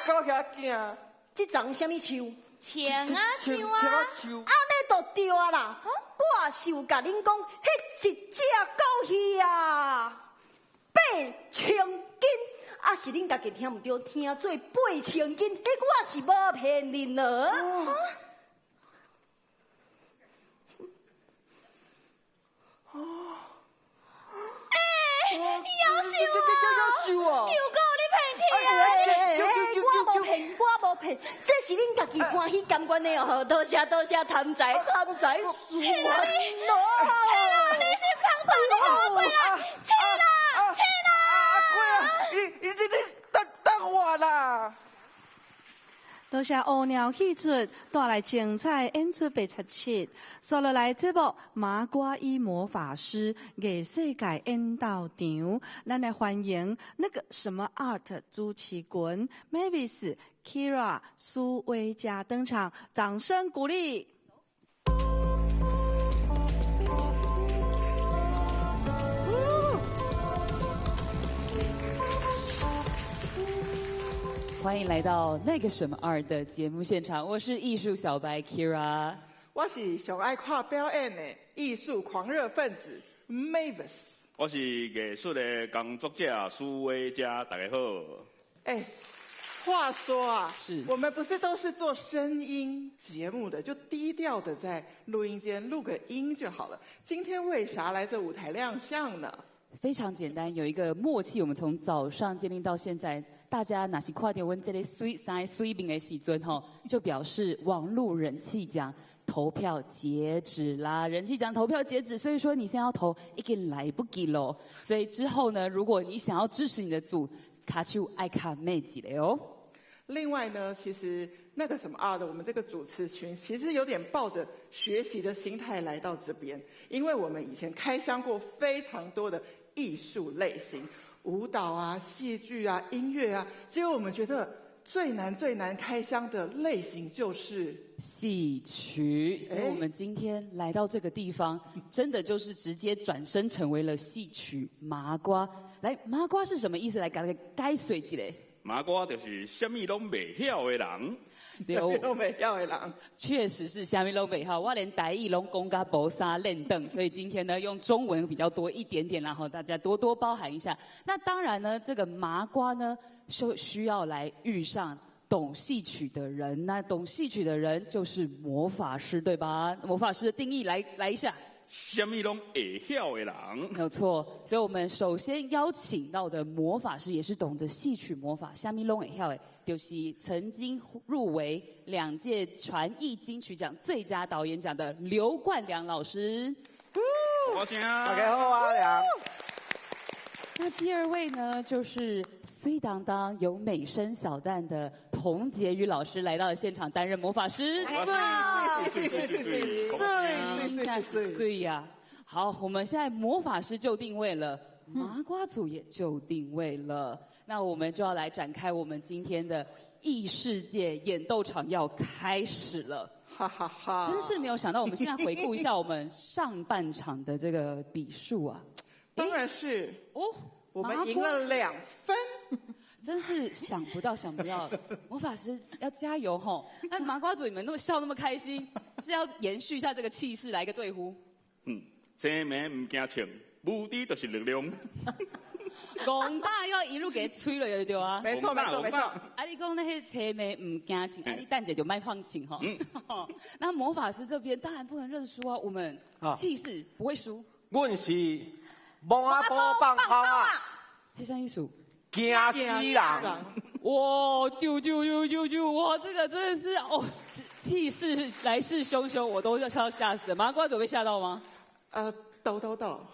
狗遐囝，这丛啥物树？青仔树啊！按呢就对啊啦！我是有共恁讲，彼一只狗鱼啊，8000斤，啊是恁家己听毋对，听做8000斤，彼我是无骗恁哦。欸，夭寿啊！又阁予你骗去啊！我无骗，我无骗，这是恁家己欢喜甘愿的哦。多谢多谢，贪财贪财，切啦你！切啦！你是空赚，你予我过来！切啦！切啦！阿贵啊，你等我啦！多谢乌鸟戏出带来精彩演出877，接落来节目《麻瓜医魔法师》艺世界演斗场，咱来欢迎那个什么 art 主持群 Mavis、Kira、苏威佳登场，掌声鼓励。欢迎来到那个什么二的节目现场，我是艺术小白 Kira，我是上爱看表演的艺术狂热分子 Mavis，我是艺术的工作者苏威佳，大家好。哎，话说啊，是我们不是都是做声音节目的，就低调的在录音间录个音就好了。今天为啥来这舞台亮相呢？非常简单，有一个默契，我们从早上建立到现在，大家若是看到阮这个水三个水面的时阵吼，就表示网路人气奖投票截止啦，人气奖投票截止，所以说你现在要投已经来不及咯。所以之后呢，如果你想要支持你的组，卡丘爱卡妹几嘞哦。另外呢，其实那个什么啊的，我们这个主持群其实有点抱着学习的心态来到这边，因为我们以前开箱过非常多的艺术类型，舞蹈啊、戏剧啊、音乐啊，结果我们觉得最难最难开箱的类型就是戏曲。所以我们今天来到这个地方，真的就是直接转身成为了戏曲麻瓜。来，麻瓜是什么意思？来，给解释一下。麻瓜就是啥物拢袂晓的人，对，拢袂晓的人，确实是啥物拢袂晓。我连台语拢讲甲无啥练凳，所以今天呢用中文比较多一点点，然后大家多多包涵一下。那当然呢，这个麻瓜呢，就需要来遇上懂戏曲的人。那懂戏曲的人就是魔法师，对吧？魔法师的定义来一下。啥物拢会晓的人。没有错，所以我们首先邀请到的魔法师也是懂得戏曲魔法，啥物拢会晓的，就是曾经入围两届传艺金曲奖最佳导演奖的刘冠良老师。我声。大家好，阿良。那第二位呢，就是水当当有美声小旦的童杰宇老师来到了现场担任魔法师。对对对对对对对呀！好，我们现在魔法师就定位了，麻瓜组也就定位了，那我们就要来展开我们今天的异世界演斗场要开始了。哈哈哈！真是没有想到，我们现在回顾一下我们上半场的这个比数啊。当然是哦，我们赢了2分，真是想不到，想不到，魔法师要加油吼！那麻瓜组你们那么笑那么开心，是要延续一下这个气势，来个对呼。嗯，青暝毋惊穿，无知就是力量。戆大要一路给吹了，对啊。没错没错没错。啊，你讲那些青暝毋惊穿，啊，你等下就莫放枪吼。那魔法师这边当然不能认输啊，我们气势不会输。阮是。摸阿波放炮啊！彼啥意思？惊死人！哇，丢丢丢丢丢！哇，这个真的是哦，气势来势汹汹，我都要吓死了。麻瓜组被吓到吗？抖抖抖，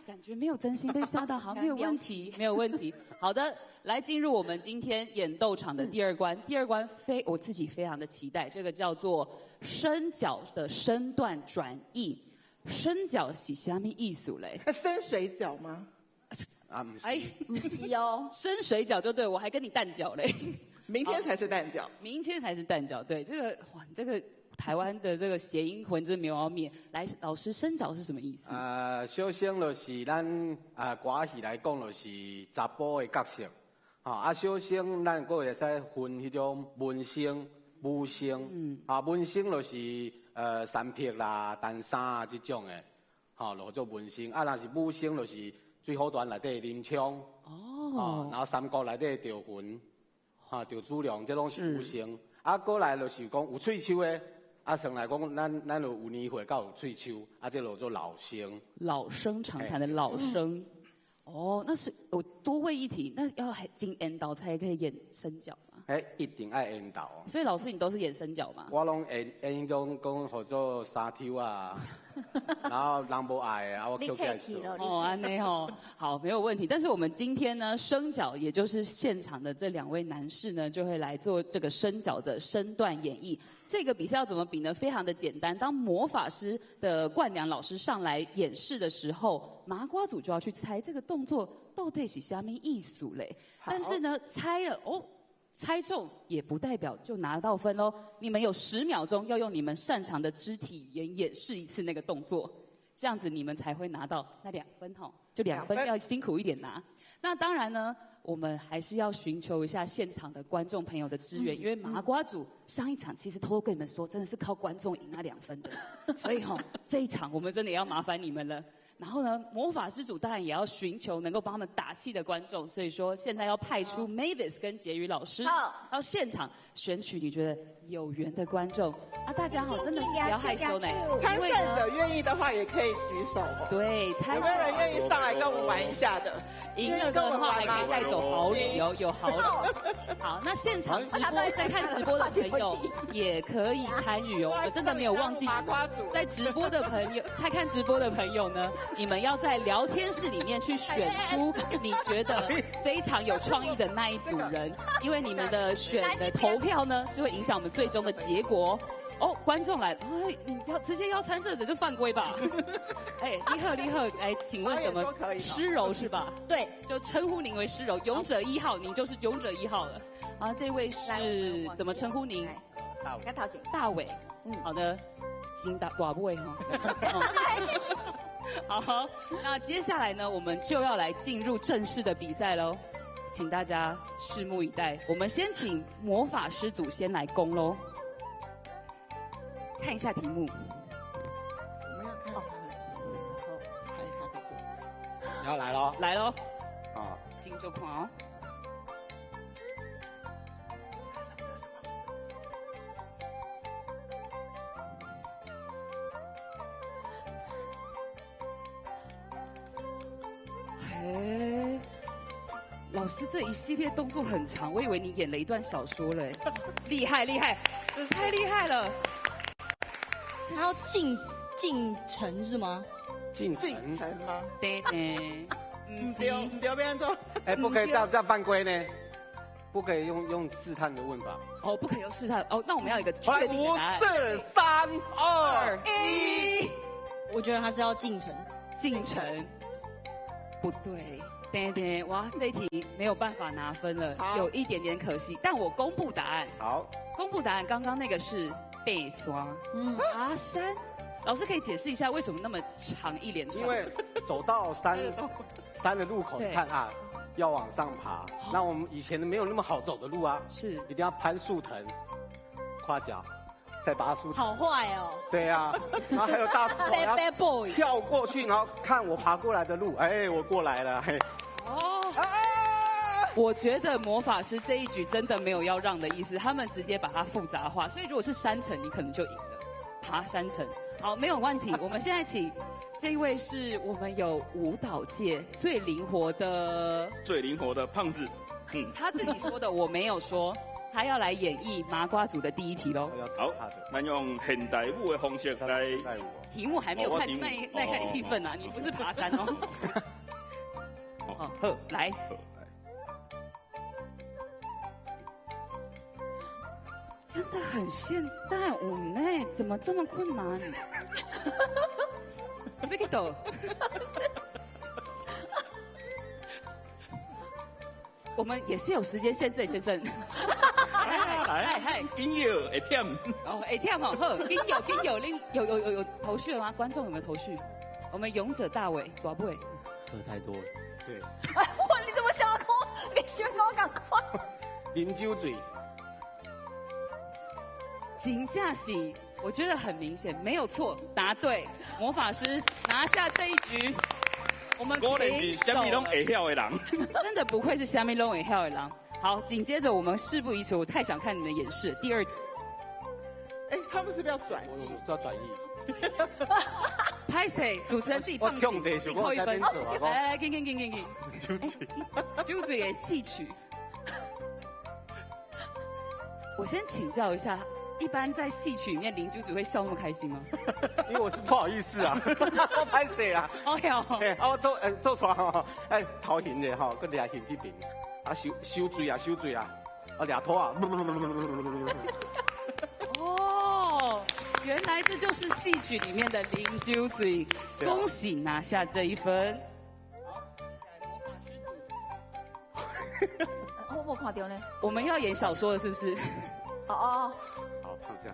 感觉没有真心被吓到，好，没有问题，没有问题。好的，来进入我们今天演斗场的第二关。第二关我自己非常的期待，这个叫做生角的身段转译。生角是啥物意思嘞？深水角吗？啊，不是，哎，不是哦，深水角就对，我还跟你蛋饺嘞。明天才是蛋饺，明天才是蛋饺。对，这个哇，这个台湾的这个谐音魂真没有要灭。来，老师，生角是什么意思？小生就是咱啊歌仔戏来讲，就是查埔的角色。吼，啊，小生咱阁会使分彼种文生、武生。嗯。啊，文生就是。三撇啦、单衫啊，这种的，吼，就做文生。啊，若是武生，就是水浒传内底林冲，哦，然后三国内底赵云，哈，赵子龙，这拢是武生。啊，过来就是讲有喙须的，啊，算来讲，咱就有年岁到有喙须，啊，这就做老生。老生常谈的老生。哦，那是我多问一题，那要还经缘投才可以演生角吗？哎，一定爱缘投。所以老师，你都是演生角吗？我拢演演彼种讲号做沙抽啊，然后人无爱的，啊我捡起来做。哦，按呢吼，好，没有问题。但是我们今天呢，生角也就是现场的这两位男士呢，就会来做这个生角的身段演绎。这个比赛要怎么比呢？非常的简单。当魔法师的冠良老师上来演示的时候，麻瓜组就要去猜这个动作到底是啥物意思嘞。但是呢，猜了哦。猜中也不代表就拿到分哦。你们有10秒钟要用你们擅长的肢体语言演示一次那个动作，这样子你们才会拿到那两分吼。就两分要辛苦一点拿。那当然呢，我们还是要寻求一下现场的观众朋友的支援，因为麻瓜组上一场其实偷偷跟你们说，真的是靠观众赢那两分的，所以吼这一场我们真的也要麻烦你们了。然后呢，魔法师组当然也要寻求能够帮他们打气的观众，所以说现在要派出 Mavis 跟婕妤老师到现场选取你觉得有缘的观众啊！大家好，真的是不要害羞呢。参赛者愿意的话也可以举手哦。对，有没有人愿意上来跟我们玩一下的？赢了的话还可以带走好礼哦，有好礼。好，那现场直播在看直播的朋友也可以参与哦。我真的没有忘记你们，在直播的朋友，在看直播的朋友呢，你们要在聊天室里面去选出你觉得非常有创意的那一组人，因为你们的选的投票呢是会影响我们最终的结果。哦，观众来，哎，你要直接要参赛者就犯规吧？哎，你好，你好，哎，请问怎么施柔是吧？对，就称呼您为施柔，勇者一号，您就是勇者一号了。啊，这位是怎么称呼您？大伟，大伟，嗯，好的，金大大尾哈。好，那接下来呢，我们就要来进入正式的比赛喽，请大家拭目以待。我们先请魔法师组先来攻喽。看一下题目。我们要看他的，然后猜他在做什么。要来喽！来喽！啊，进就看哦。哎，老师这一系列动作很长，我以为你演了一段小说嘞，厉害厉害，太厉害了！他要进城是吗？进城吗？对对，唔对，唔对，欲按怎？哎，不可以这样犯规呢，不可以用试探的问法。哦，不可以用试探哦，那我们要一个确定的答案。五四三二一，我觉得他是要进城，进城，不对，对对，哇，这一题没有办法拿分了，有一点点可惜。但我公布答案。好，公布答案，刚刚那个是爬山，爬山。老师可以解释一下为什么那么长一连串？因为走到山的入口，你看啊，要往上爬。那我们以前没有那么好走的路啊，一定要攀树藤、跨脚，再拔树藤。好坏哦。对啊，然后还有大石头， Bad boy 跳过去，然后看我爬过来的路，哎，我过来了。嘿。哦。我觉得魔法师这一局真的没有要让的意思，他们直接把它复杂化。所以如果是山城，你可能就赢了。爬山城，好，没有问题。我们现在请这一位是我们有舞蹈界最灵活的，最灵活的胖子，他自己说的，我没有说。他要来演绎麻瓜组的第一题喽。好，咱用现代舞的方式来。题目还没有看，那看你气氛啊，你不是爬山哦。哦，好，来。真的很现代舞呢，怎么这么困难？你别去抖。我们也是有时间限制，先生。来来，紧要会忝。哦，会忝哦，好，紧要紧要，恁有头绪了吗？观众有没有头绪？我们勇者大伟，大尾。喝太多了。对。哎，哇，你怎么想到我？你喜欢跟我讲快。啉酒醉。真正是，我觉得很明显，没有错，答对，魔法师拿下这一局。我们果然是啥物拢会晓的人，真的不愧是啥物拢会晓的人。好，紧接着我们事不宜迟，我太想看你们演示。第二题，哎，他们是不是要转移？我是要转移。拍谢，主持人自己放弃，自己扣一分。来来，给给给给给。酒醉，酒醉的戏曲。我先请教一下。一般在戏曲里面，林九子会笑那么开心吗？因为我是不好意思啊，我歹势啊。哦哟，啊我做煞吼，哎头型者吼，阁掠现这边，啊收水啊收水啊，啊掠土啊。哦，原来这就是戏曲里面的林九嘴，恭喜拿下这一分。我没看到呢。我们要演小说了，是不是？哦哦。好，唱一下。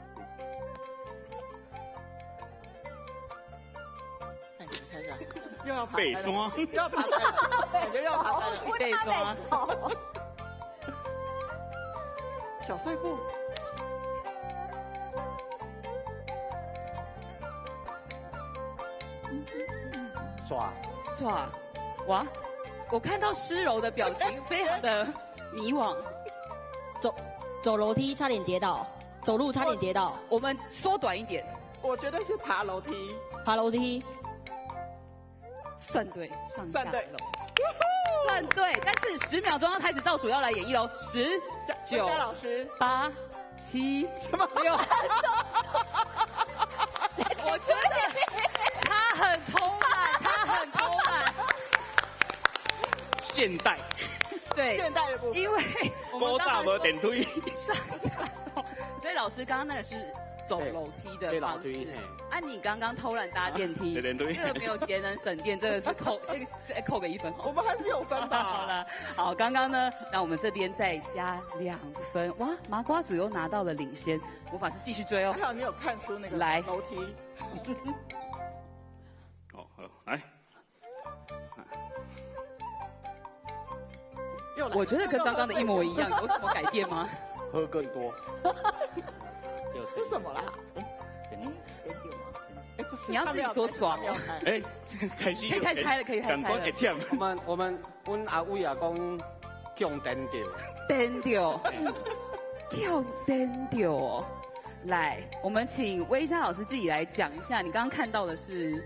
看一下，又要爬山，又要爬山，感觉要爬山，爬山。小碎步。耍耍，哇！我看到施柔的表情非常的迷惘。走楼梯差点跌倒。走路差点跌倒，我们缩短一点。我觉得是爬楼梯，爬楼梯，算对，上下楼，算对。但是10秒钟要开始倒数，要来演绎喽，10、9、8、7、6。我觉得他很偷懒，他很偷懒。现代，对，现代的部分，因为我们古早无电梯，上下楼，所以老师刚刚那个是走楼梯的方式。啊，你刚刚偷懒搭电梯，这个没有节能省电，这个是扣，这个再扣个1分。我们还是有分吧。好了，好，刚刚呢，那我们这边再加2分，哇，麻瓜组又拿到了领先，魔法师继续追哦。还好你有看出那个来楼梯。哦，好，来。我觉得跟刚刚的一模一样，有什么改变吗？喝更多。这什么啦？你要自己说爽。哎，开始可以开始猜了，可以开始猜了。我们阮阿伟啊讲，强颠掉。颠掉，跳颠掉哦。来，我们请威嘉老师自己来讲一下，你刚刚看到的是。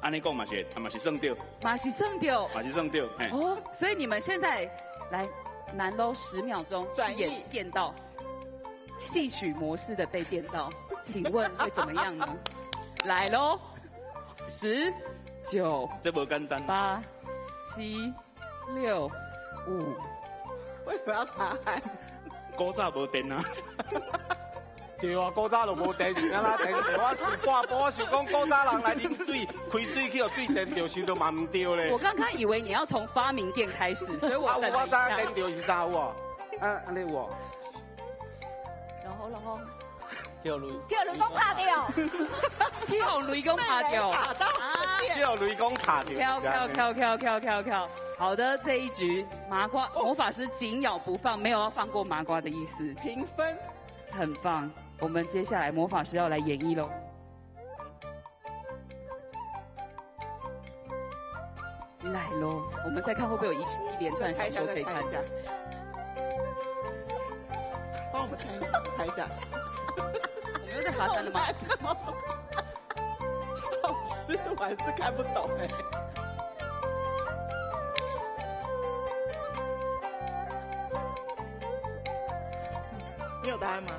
按呢讲嘛是，嘛是算对，嘛是算对，嘛是算对，嘿。哦，所以你们现在来难喽，10秒钟演电到，戏曲模式的被电到，请问会怎么样呢？来喽，10、9，这无简单。 8、7、6、5。为什么要查案？古早无电啊。对啊，古早就无电，是按怎电？我是半晡，我想讲古早人来啉水，开水去予水电著，想著嘛毋对咧。我刚刚以为你要从发明店开始，所以我等了一下。我知影电著是啥有无？啊，按呢有无？然后，跳雷。叫雷公拍掉。跳雷公拍掉。啊！跳雷公拍掉。跳跳跳跳跳跳跳。好的，这一局麻瓜魔法师紧咬不放，没有要放过麻瓜的意思。平分。很棒，我们接下来魔法师要来演绎喽。来喽，我们再看会不会有一连串小说可以看。帮我们猜猜一下。我们又在爬山了吗？老师，我还是看不懂哎。你有答案吗？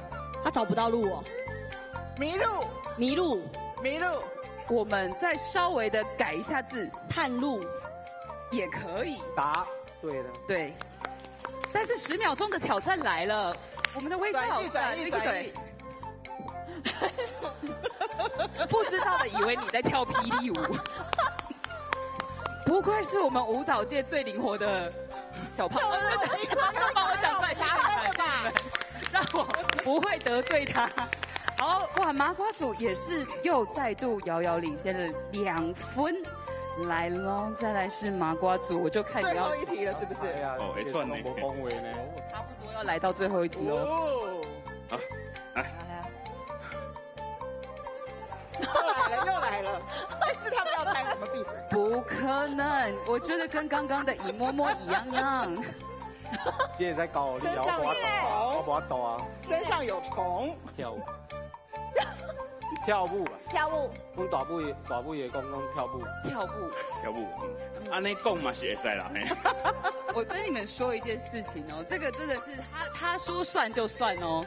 他找不到路哦。迷路，迷路，迷路。我们再稍微的改一下字，探路也可以。答对了。对。但是10秒钟的挑战来了，我们的微笑老师啊，这个对。不知道的以为你在跳霹雳舞。不愧是我们舞蹈界最灵活的小胖，都帮我讲出来，谢谢你们，让我不会得罪他。好哇，麻瓜组也是又再度遥遥领先了2分，来喽，再来是麻瓜组，我就看你要最后一题了，是不是？哦，会串呢，无讲话呢。差不多要来到最后一题喽。好，来。又来了，又来了！但是他不要猜，我们闭嘴。不可能，我觉得跟刚刚的乙摸摸一样样。这个在教你，我无法度啊，我无法度啊。身上有虫。跳舞。跳舞啊。跳舞。阮大尾大尾的讲讲跳舞。跳舞。跳舞，按呢讲嘛是会使啦。我跟你们说一件事情哦，这个真的是他说算就算哦。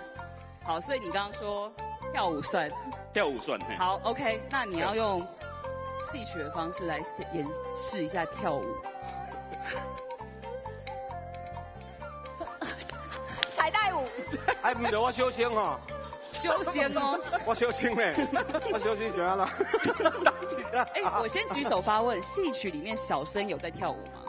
好，所以你刚刚说跳舞算。跳舞算。好，OK，那你要用戏曲的方式来演示一下跳舞。彩带舞。哎，唔对，我小心吼。修仙哦。我小心嘞，我小心想啊。哎，我先举手发问：戏曲里面小生有在跳舞吗？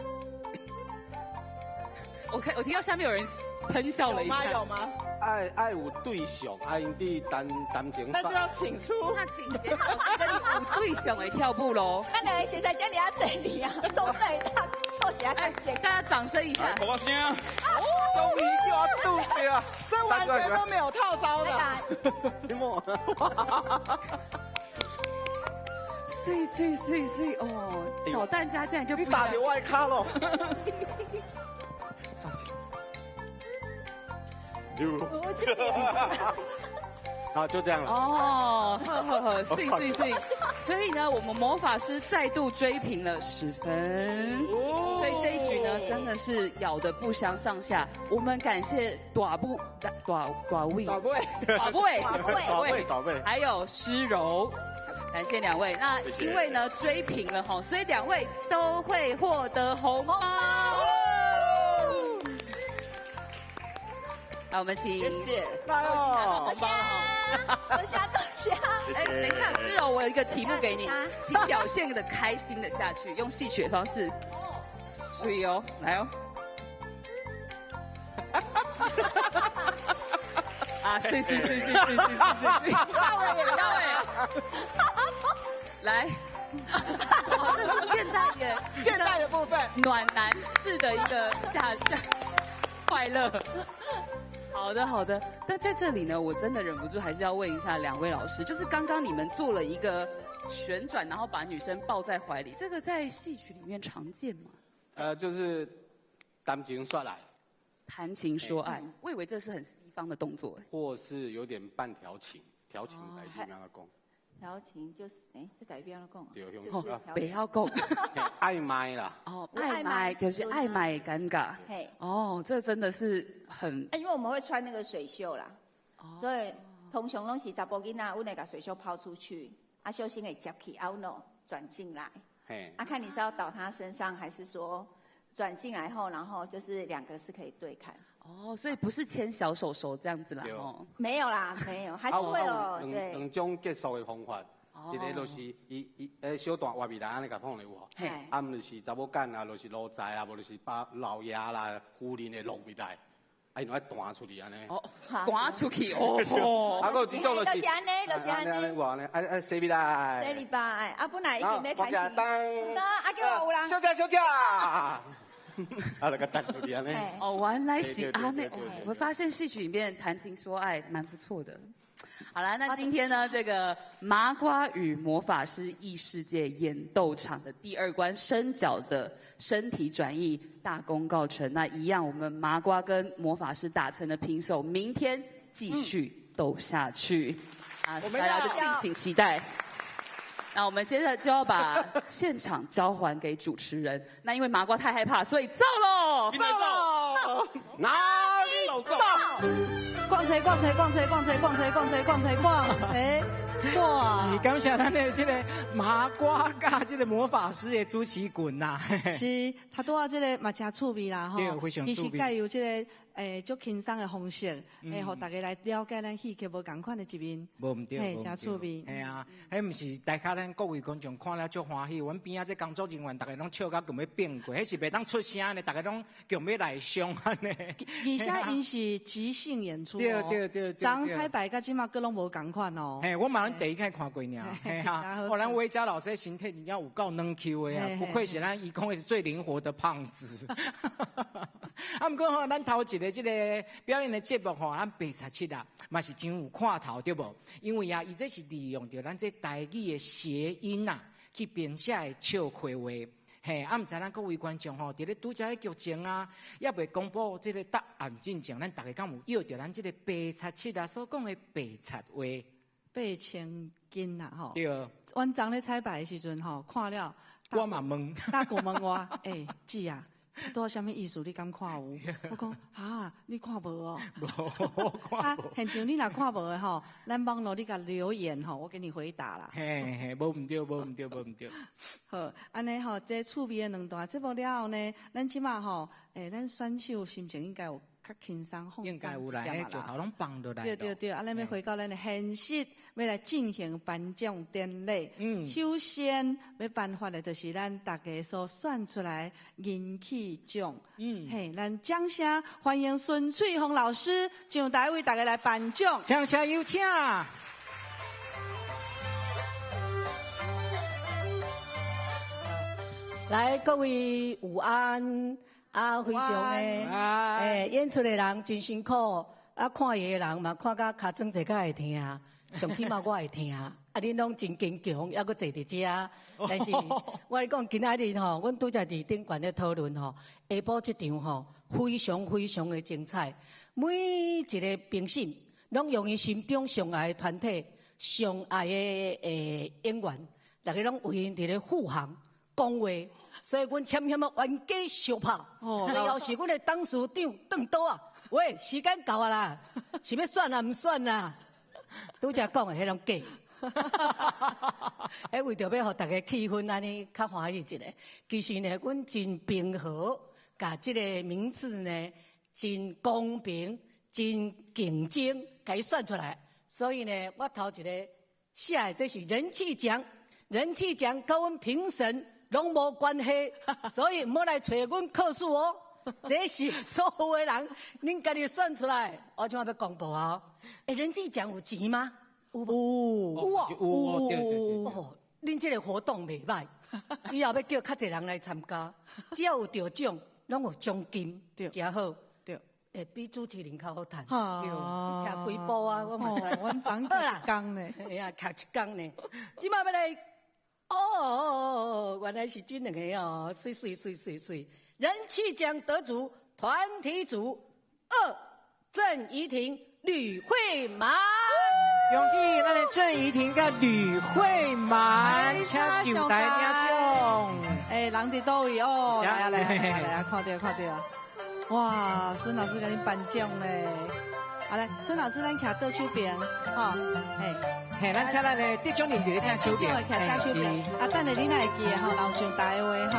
我看我听到下面有人喷笑了一下。有吗？爱有对象，爱因伫谈谈情。那就要请出。那请杰老师跟你有对象来跳舞喽。咱两个现在这尔啊济哩啊，总算他做起来。哎，大家掌声一下。鼓声。终于叫我拄著啊！这完全都没有套招的。你莫。碎碎碎碎哦，小蛋家竟然就你打到我的卡咯。好，就这样了。哦，呵呵呵，碎碎碎。所以呢，我们魔法师再度追平了10分。所以这一局呢，真的是咬得不相上下。我们感谢大布大大卫大卫大卫大卫大卫，还有施柔，感谢两位。那因为呢追平了哈，所以两位都会获得红包。那我们请，谢谢，都已经拿到红包了哈，多谢多谢。哎，等一下，施柔，我有一个题目给你，请表现的开心的下去，用戏曲的方式，水哦，来哦。啊，碎碎碎碎碎碎碎碎，大伟也大伟，来，哦，这是现代也现代的部分，暖男式的一个下下快乐。好的，好的。但在这里呢，我真的忍不住还是要问一下两位老师，就是刚刚你们做了一个旋转，然后把女生抱在怀里，这个在戏曲里面常见吗？就是谈情说爱。谈情说爱，我以为这是很西方的动作。或是有点半调情，调情来这样讲。調情就是，哎，這代表講，對，哦，袂曉講，曖昧啦。哦，曖昧就是曖昧的感覺。嘿，哦，這真的是很。因為我們會穿那個水袖啦，所以通常攏是查埔囡仔，阮會共水袖拋出去，啊，小生會接起，啊，阮就轉進來。嘿，啊，看你是要倒他身上，還是說轉進來後，然後就是兩個是可以對看。哦，所以不是牽小手手這樣子啦，哦。沒有啦，沒有，還是會有對。兩種結束的方法，一個就是伊伊小段活未來按呢共碰咧有無？啊，毋就是查某干啊，就是奴才啊，無就是爸老爺啦、夫人會落入來，啊，𪜶愛彈出去按呢。哦，彈出去哦。啊，閣有一種就是就是按呢，就是按呢。有按呢，啊洗入來。洗入來，啊，本來已經欲彈琴，啊，叫有人。小姐，小姐。啊，就共彈出去按呢。哦，原來是按呢，我發現戲曲裡面談情說愛蠻不錯的。好啦，那今天呢，這個麻瓜與魔法師異世界演鬥場的第二關身腳的身體轉譯大功告成。那一樣，我們麻瓜跟魔法師打成了平手，明天繼續鬥下去。啊，大家就敬請期待。那我們現在就要把現場交還給主持人。那因為麻瓜太害怕，所以走嘍！走嘍！哪裡走？逛車逛車逛車逛車逛車逛車逛車逛車逛。是感謝咱的這個麻瓜佮這個魔法師的主持群呐。是，他拄仔這個嘛誠趣味啦吼。對，非常趣味。其實藉由這個足輕鬆的方式，會予大家來了解咱戲曲無仝款的一面。無毋對，嘿，誠趣味。嘿啊，彼毋是大家咱各位觀眾看了足歡喜，阮邊仔這工作人員逐家攏笑甲強欲變過，彼是袂當出聲呢，逐家攏強欲內傷按呢。而且𪜶是即興演出。對對對。昨彩排佮這馬閣攏無仝款哦。嘿，我嘛攏第一擺看過爾。嘿啊，哦，咱偉嘉老師身體真正有夠軟 Q 的啊，不愧是咱伊講的是最靈活的胖子。啊，毋過吼，咱頭一個這個表演的節目吼，咱白賊七啊，嘛是真有看頭對無？因為啊，伊這是利用著咱這台語的諧音啊，去編寫的笑謼話。嘿，啊，毋知咱各位觀眾吼，佇咧拄才的劇情啊，猶未公布這個答案進前，咱逐家敢有約著咱這個白賊七啊所講的白賊話？ 8000斤啦吼。對。阮昨咧彩排的時陣吼，看了。我嘛問。大姑問我，欸，姊啊。拄仔啥物意思？你敢看有？我講啊，你看無哦？無，啊，現場你若看無的吼，咱網路你共留言吼，我給你回答啦。嘿嘿，無毋對，無毋對，無毋對。好，按呢吼，這趣味的兩段節目了後呢，咱這馬吼，咱選手心情應該有較輕鬆放鬆應該有啦，彼石頭攏放落來。對對對，啊，咱欲回到咱的現實，欲來進行頒獎典禮。嗯，首先欲頒發的，就是咱大家所選出來人氣獎。嗯，嘿，咱掌聲歡迎孫翠鳳老師上台為大家來頒獎。掌聲有請。來，各位午安。啊，非常的，演出的人真辛苦，啊，看戲的人嘛，看甲尻川坐甲會疼，上起碼我會疼。啊，恁攏真堅強，猶閣坐佇遮。但是，我來講，今仔日吼，阮拄才佇頂懸咧討論吼，下晡這場吼，非常非常的精彩。每一個評審攏用伊心中上愛的團體、上愛的演員，逐家攏為𪜶佇咧護航、講話。所以阮險險啊冤家相拍，最後是阮的董事長轉倒啊！喂，時間到啊啦，是欲選啊，毋選啦？拄才講的彼攏假，彼為著欲予逐家氣氛按呢較歡喜一下。其實呢，阮真平和，共這個名次呢真公平、真競爭，共伊選出來。所以呢，我頭一個寫的這是人氣獎，人氣獎佮阮評審攏無關係，所以毋好來揣阮客訴哦。這是所有的人，恁家己選出來。我這馬欲公布啊！欸，人氣獎有錢嗎？有無？有啊，有。哦，恁這個活動袂䆀，以後欲叫較濟人來參加，只要有得獎，攏有獎金，對，誠好。對，會比主持人較好趁。對，徛幾步啊？我嘛知。阮昨一工呢，哎呀，徛一工呢。這馬欲來。哦，原來是這兩個哦，媠媠媠媠媠！人氣獎得主團體組二鄭怡婷、呂慧滿。恭喜咱的鄭怡婷佮呂慧滿，請上台領獎。欸，人佇佗位哦？來啊來啊來啊，看著看著。哇，孫老師共你頒獎咧。好來，孫老師，咱徛倒手邊，吼，嘿，嘿，咱請咱的得獎人佇咧正手邊，徛正手邊。啊，等下你若會記得吼，人上台的話吼。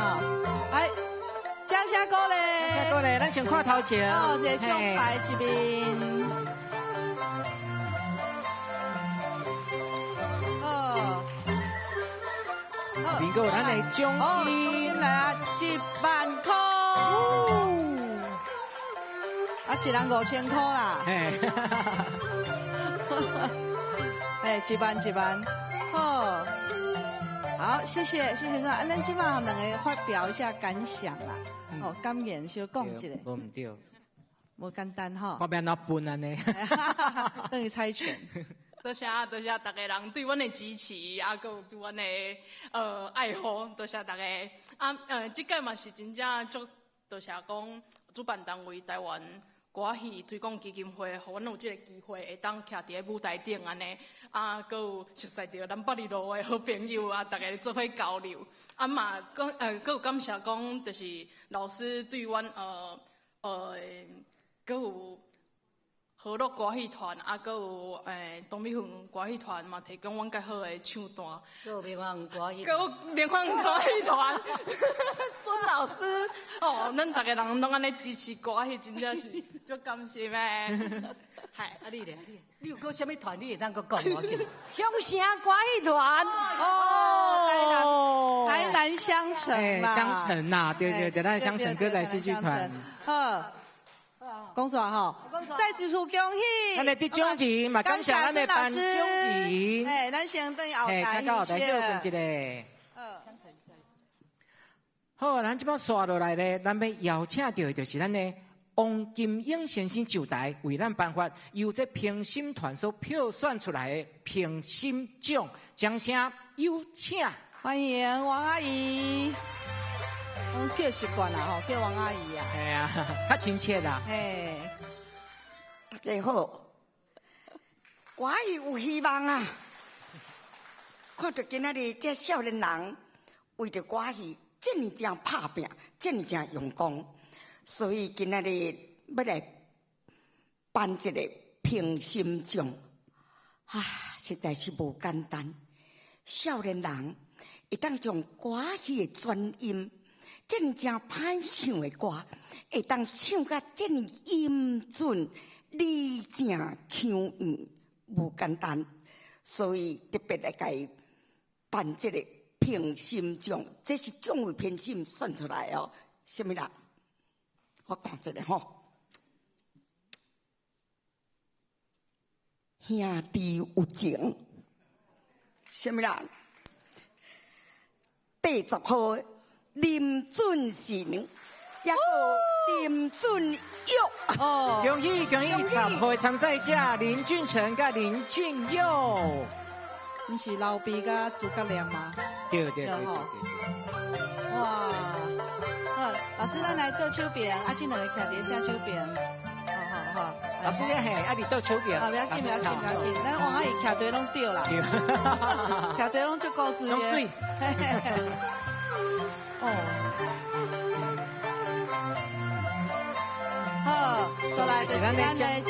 來，掌聲鼓勵。掌聲鼓勵，咱先看頭前。哦，一個獎牌一面。哦。後面閣有咱的獎金。來啊，1萬塊。啊，一人5000塊啦。哎，1萬1萬，好，好，謝謝謝謝說，啊，咱這馬兩個發表一下感想啦，哦，感言小講一下。無毋對。無簡單吼。我欲按怎分按呢？等於猜拳。多謝多謝逐家人對阮的支持，啊，閣有對阮的愛護，多謝逐家。啊，這屆嘛是真正足多謝講主辦單位台灣歌仔戲推廣基金會，予阮有這個機會會當徛佇个舞台頂按呢，啊，閣有熟似著南北二路的好朋友啊，逐家做伙交流。啊嘛，講閣有感謝講，就是老師對阮閣有河洛歌戲團，啊，閣有東美雲歌戲團嘛，提供阮較好的唱段。閣有明芳歌戲閣有明芳歌戲團，孫老師，哦，咱逐家人攏按呢支持歌戲，真正是足感心的。係，啊你咧？你有閣啥物團？你會當閣講無要緊。鄉城歌戲團。哦，台南鄉城啦。鄉城呐，對對對，咱鄉城歌仔戲劇團。好。講煞吼，再次出恭喜！咱的得獎人嘛，感謝咱的頒獎人。哎，咱先等後台請到後台叫分一個。好，咱這擺刷落來咧，咱欲邀請著的就是咱的王金英先生上台，為咱頒發由這評審團所票選出來的評審獎，掌聲有請。歡迎王阿姨。攏叫習慣啦吼，叫王阿姨啊。嘿啊，較親切啦。嘿，大家好，歌戲有希望啊！看著今仔日這少年人為著歌戲這爾正拍拚，這爾正用功，所以今仔日欲來頒一個評審獎，啊，實在是無簡單。少年人會當將歌戲的轉音，這爾正歹唱的歌，會當唱甲這爾音準、字正腔圓，無簡單。所以特別來共伊頒這個評審獎，這是眾位評審選出來哦。啥物人？我看一下吼。兄弟有情，啥物人？第10號。林俊成，抑閣林俊佑。哦，恭喜恭喜！10號參賽者林俊成佮林俊佑，你是劉備佮諸葛亮嗎？對對對對。哇！好，老師，咱來倒手邊，啊，這兩个徛佇正手邊。好好好。老師你嘿，啊，佇倒手邊。啊，不要緊，不要緊，不要緊，咱王阿姨徛對攏對啦。徛對攏足古錐的。攏媠。哦，好，煞來就是咱的獎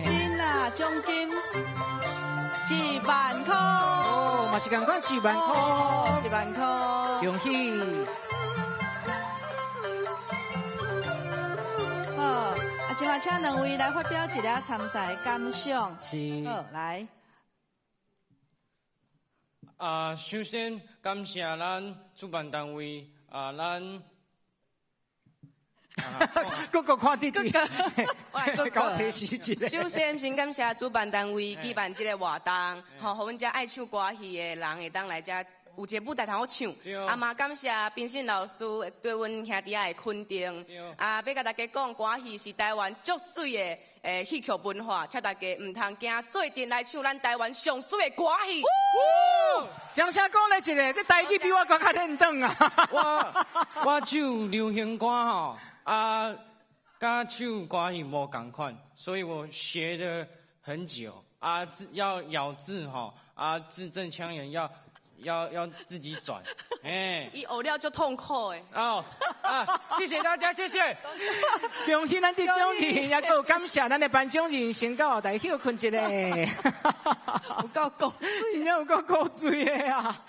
金啦，獎金1萬塊。哦，嘛是仝款1萬塊。1萬塊。恭喜。好，啊，這擺請兩位來發表一下參賽感想。是。好，來。啊，首先感謝咱主辦單位。啊，咱，閣閣看弟弟，我提示一下。首先，先感謝主辦單位舉辦這個活動，吼，予阮遮愛唱歌戲的人會當來遮有一個舞台通好唱。啊嘛，感謝評審老師對阮兄弟仔的肯定。啊，欲共大家講，歌戲是台灣足媠的戲曲文化，請大家毋通驚，做陣來唱咱台灣上媠的歌戲。掌聲鼓勵一下，這台語比我閣較認真啊！我唱流行歌吼，啊，佮唱歌戲無仝款，所以我學了很久。啊，字要咬字吼，啊，字正腔圆，要自己转，哎。伊学了就痛苦的。哦啊，谢谢大家，谢谢。恭喜咱得奖人，也阁有感谢咱的颁奖人，先到后台歇睏一下。有够古，真正有够古锥的啊！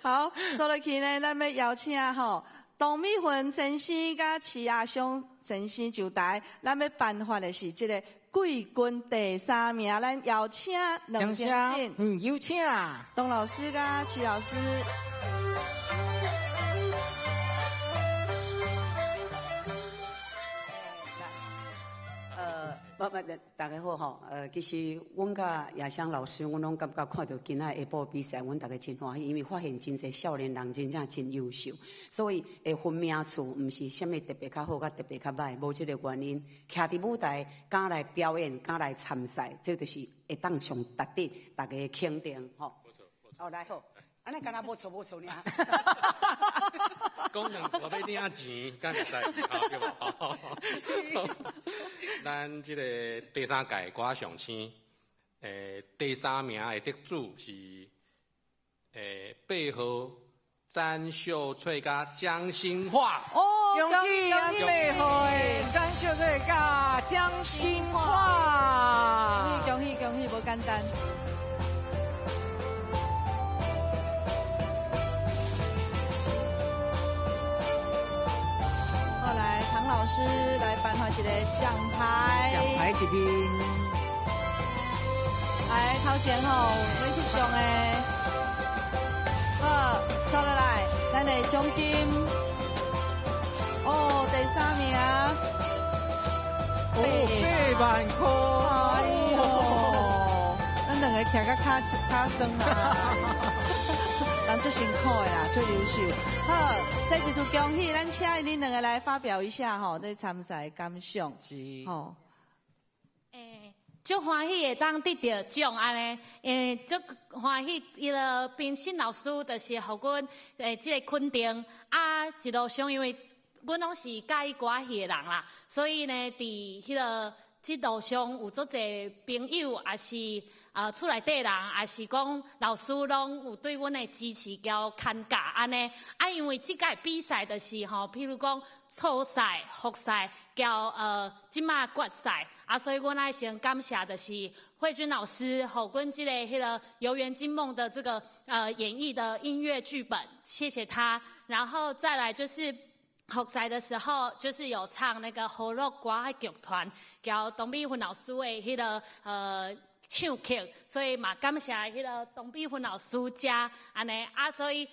好，接落去呢，咱欲邀请吼董美云先生佮徐亚松先生上台，咱欲颁发的是这个季军第三名，咱邀请两评审，有请董老师佮徐老师。不，大家好吼。其实阮佮亚香老师，阮拢感觉看著今仔下晡比赛，阮逐家真欢喜，因为发现真济少年人真正真优秀，所以会分名次，毋是啥物特别较好，佮特别较䆀，无这个原因。徛伫舞台，敢来表演，敢来参赛，这就是会当上值得大家的肯定吼。哦，来好，按呢敢若无错无错尔。讲两我欲领钱，敢会使？好对无？咱这个第三届歌上星，第三名的得主是八号詹秀翠佮江新华。哦，恭喜咱八号的詹秀翠佮江新华。恭喜恭喜恭喜，无简单。后来唐老师来颁发一个奖牌，奖牌一边。来头前吼，欲翕相的，好，接落来，咱的奖金，哦，第三名，哦，8万块，哎呦，咱两个徛甲跤跤酸啊。人足辛苦的啦，足优秀。好，再一次恭喜，咱请恁两个来发表一下吼，对参赛的感想。是。吼。足欢喜会当得著奖按呢，足欢喜伊个评审老师就是予阮这个肯定。啊，一路上因为阮拢是佮意歌仔戏的人啦，所以呢，伫彼个这路上有足济朋友，也是厝内底人，也是讲老师拢有对阮的支持交牵教按呢。啊，因为这届比赛就是吼，譬如讲初赛、复赛，交这马决赛啊，所以阮爱先感谢就是慧君老师，予阮这个彼个游园惊梦的这个演绎的音乐剧本，谢谢他。然后再来就是复赛的时候，就是有唱那个河洛歌仔剧团，交董美云老师的彼个唱曲，所以嘛感谢彼个董美云老师遮按呢啊，所以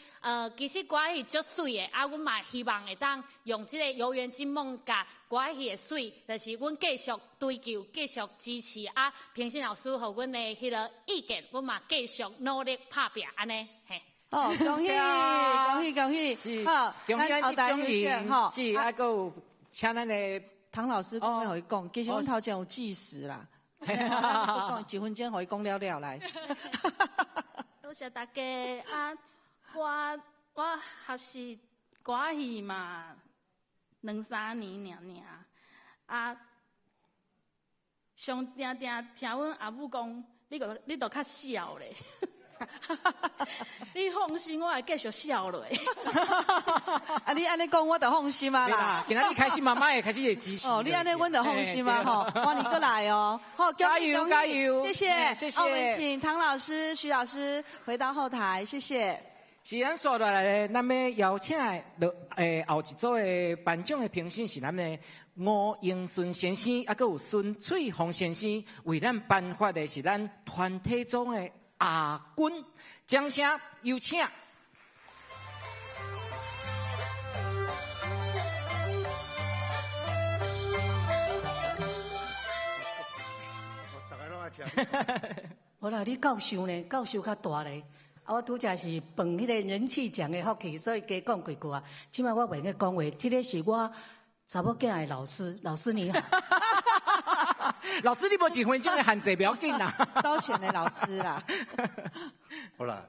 其实歌仔戏足媠的啊，阮嘛希望会当用这个游园惊梦共歌仔戏的媠，就是阮继续追求、继续支持啊。评审老师予阮的彼个意见，阮嘛继续努力拍拚按呢嘿。哦，恭喜恭喜恭喜！好，恭喜咱后台咱有请吼，是啊，阁有请咱的唐老师讲欲予伊讲，其实阮头前有计时啦。讲一分钟，予伊讲了了来。多谢大家啊！我学习歌仔戏嘛，两三年尔尔啊，上定定听阮阿母讲，你著较痟咧。你放心，我会继续痟落。啊，你按呢讲，我就放心啊啦。今仔日开始，妈妈会开始会支持。哦，你按呢，阮就放心啊吼。欢迎阁来哦。好，加油加油！谢谢谢谢。我们请唐老师、徐老师回到后台，谢谢。是咱煞落来咧，咱欲邀请的后一组的颁奖的评审是咱的吴英顺先生，啊，阁有孙翠凤先生，为咱颁发的是咱团体组的亚军，掌声有请。大家拢爱听。无啦，你教授呢？教授较大咧。啊，我拄才是饭彼个人气奖的福气，所以加讲几句啊。这摆我袂用讲话，这个是我查某囝的老师，老师你好。老师，你无一分钟的限制，不要紧啦。招贤的老师啦。好啦，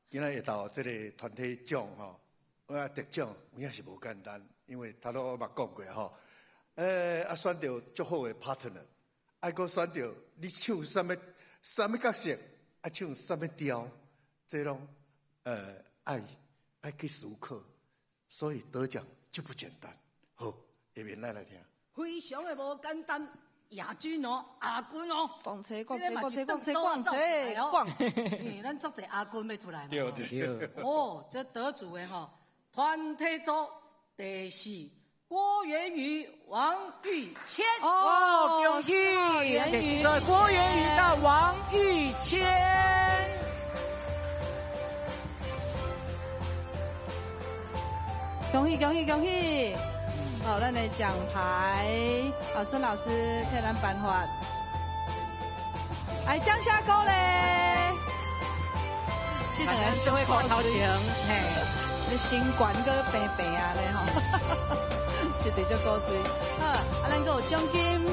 今仔下昼这个团体奖吼，我得奖有影是无简单，因为头拄我嘛讲过吼，选著足好的 partner，爱阁选著你唱啥物啥物角色啊，唱啥物调，这拢爱爱去思考，所以得奖就不简单。好，下面咱来听。非常的无简单，亚军哦，亚军哦，讲车讲车讲车讲车讲车讲，欸，咱足济亚军欲出来嘛。对对。哦，这得主的吼，团体组第四，郭元宇、王玉谦。哦，恭喜！第四郭元宇到王玉谦。恭喜恭喜恭喜！好，咱的奖牌，好，孙老师替咱颁发。哎，江夏哥咧，这两个小块头前，嘿，你身悬阁平平啊咧吼，绝对足古锥。好，啊，咱阁有奖金，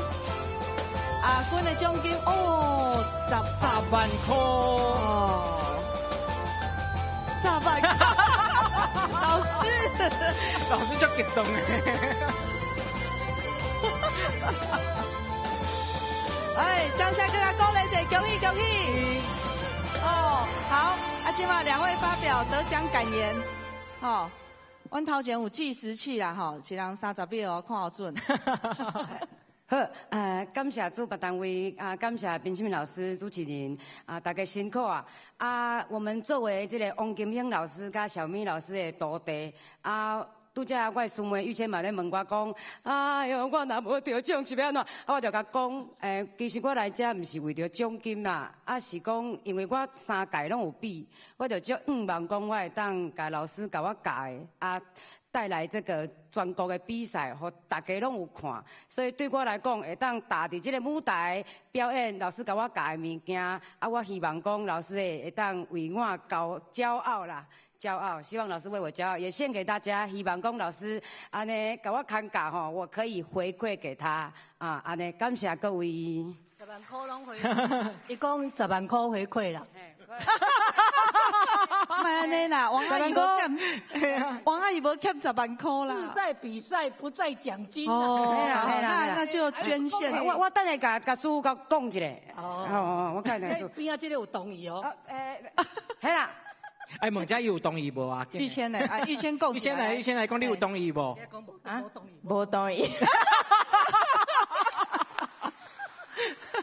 亚军的奖金哦，十万块哦，十万块。老师，老师足激动的。哎，江夏哥哥鼓励一下，恭喜恭喜！哦，好，啊，这马两位发表得奖感言。哦，阮头前有计时器啦，吼，一人30秒哦，看好准。好，感谢主办单位，啊，感谢评审老师、主持人，啊，大家辛苦啊！啊，我们作为这个王金兴老师佮小咪老师的徒弟，啊，拄才我的师妹玉谦嘛咧问我讲，哎哟，我若无得奖是欲按怎？啊，我就共讲，其实我来遮毋是为著奖金啦，啊是讲因为我三届拢有比，我就足向望讲我会当共老师共我教的，啊，带来这个全国的比赛，予大家拢有看，所以对我来讲，会当踏伫这个舞台表演，老师共我教的物件，啊，我希望讲老师会当为我骄傲啦，骄傲，希望老师为我骄傲，也献给大家。希望讲老师按呢共我牵教吼，我可以回馈给他啊，按呢感谢各位。 10万块拢回馈，伊讲10万块回馈啦。莫按呢啦，王阿姨无欠，王阿姨无欠10万块啦。志在比赛，不在奖金。哦，那就捐献。我等下共师傅讲一下。哦，我等下师傅。边仔这个有同意哦。嘿啦。哎，问遮伊有同意无啊？玉谦来，啊，玉谦讲。玉谦来，玉谦来讲，你有同意无？啊，无同意。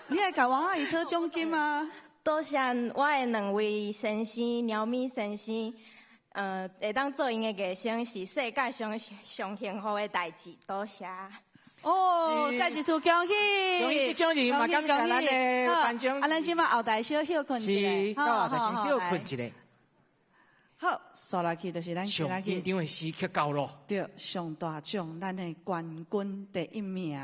你会共王阿姨讨奖金吗？多谢我的两位先生，鸟咪先生，会当做𪜶的艺生是世界上上幸福的代志，多谢。哦，再一次恭喜！恭喜这奖嘛，感谢咱的颁奖。啊，咱这马后台小歇睏一下，是，到后台先歇睏一下。好，煞落去就是咱上紧张的时刻到咯。对，上大奖，咱的冠军第一名，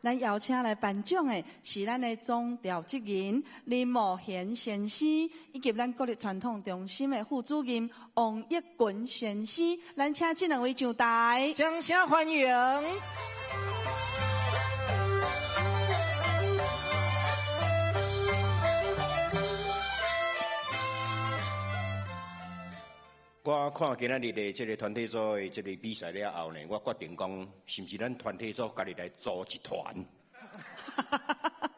咱邀请来颁奖的是咱的总调职人林茂贤先生，以及咱国立传统中心的副主任王益群先生。咱请这两位上台，掌声欢迎。我看今仔日的这个团体组的这个比赛了后呢，我决定讲，是毋是咱团体组家己来组一团？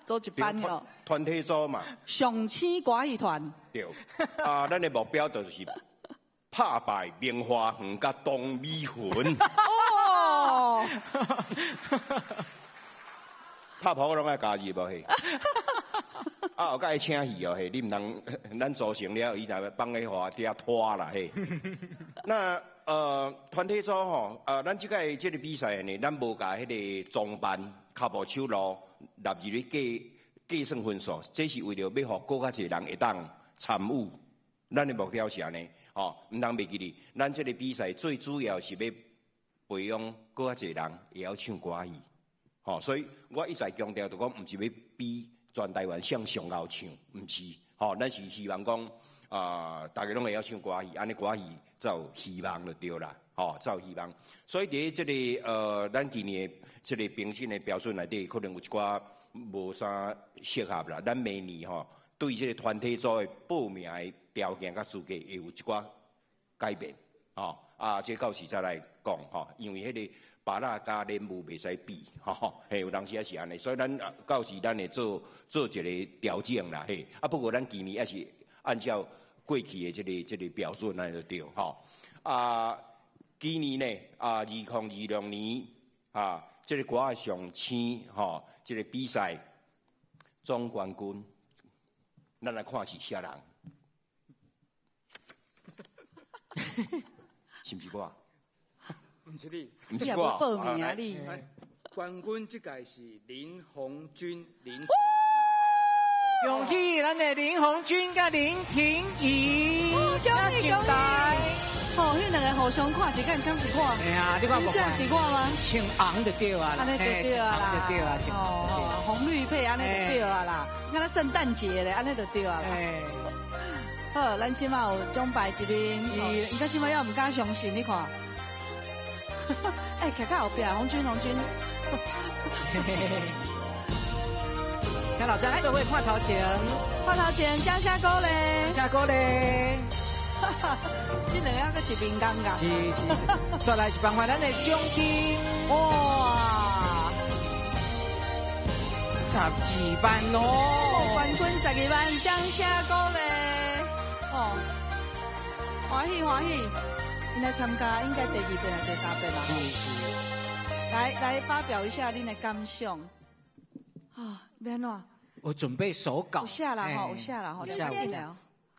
组一班哦。团体组嘛。上星歌戏团。对。啊，咱的目标就是拍败明华园佮东美云。哦。拍破拢爱加入无嘿？啊，后盖请戏哦嘿，你毋通咱组成了，伊若放咧互遐拖啦嘿。那团体组吼，咱这届这个比赛呢，咱无共彼个装扮、跤步手路纳入咧计算分数，这是为著欲予阁较济人会当参与。咱的目标是按呢，吼，毋通袂记哩。咱这个比赛最主要是欲培养阁较济人会晓唱歌戏，吼，所以我一再强调，就讲毋是欲比全台湾谁上𠢕唱，毋是，吼，咱是希望讲，大家拢会晓唱歌戏，按呢歌戏才有希望就对啦，吼，才有希望。所以伫这个咱今年的这个评审的标准内底，可能有一寡无啥适合啦。咱明年吼，对这个团体组的报名的条件佮资格会有一寡改变，吼，啊，这到时再来讲吼，因为彼个芭乐佮莲雾袂使比，吼，嘿，有当时也是按呢，所以咱到时咱会做做一个调整啦，嘿，啊，不过咱今年也是按照过去的这个标准按呢就对，吼，啊，今年呢，啊，2026年啊，这个歌仔上星，吼，这个比赛总冠军，咱来看是啥人？是毋是我？毋是你，毋是我。报名啊你。冠军这届是林鸿钧，林。恭喜咱的林鸿钧佮林婷宜，恭喜恭喜！哦，彼两个互相看一眼，敢是我？哎呀，你看真正是我吗？穿红就对啊啦，按呢就对啊啦，对啊，哦，红绿配按呢就对啊啦，敢若圣诞节咧，按呢就对啊啦。好，咱这马有奖牌这边，应该这马也毋敢相信，你看。哎，徛较后壁，鸿钧，鸿钧。请老师，咱做伙看头前，看头前，掌声鼓励，掌声鼓励。这两个阁一面尴尬。是是，煞来是颁发咱的奖金。哇，12万哦！冠军12万，掌声鼓励。哦，欢喜欢喜，𪜶来参加应该第二遍还是第三遍啦？是是。来来发表一下恁的感想。啊，欲按怎？我准备手稿。有写啦吼，有写啦吼，有写有写。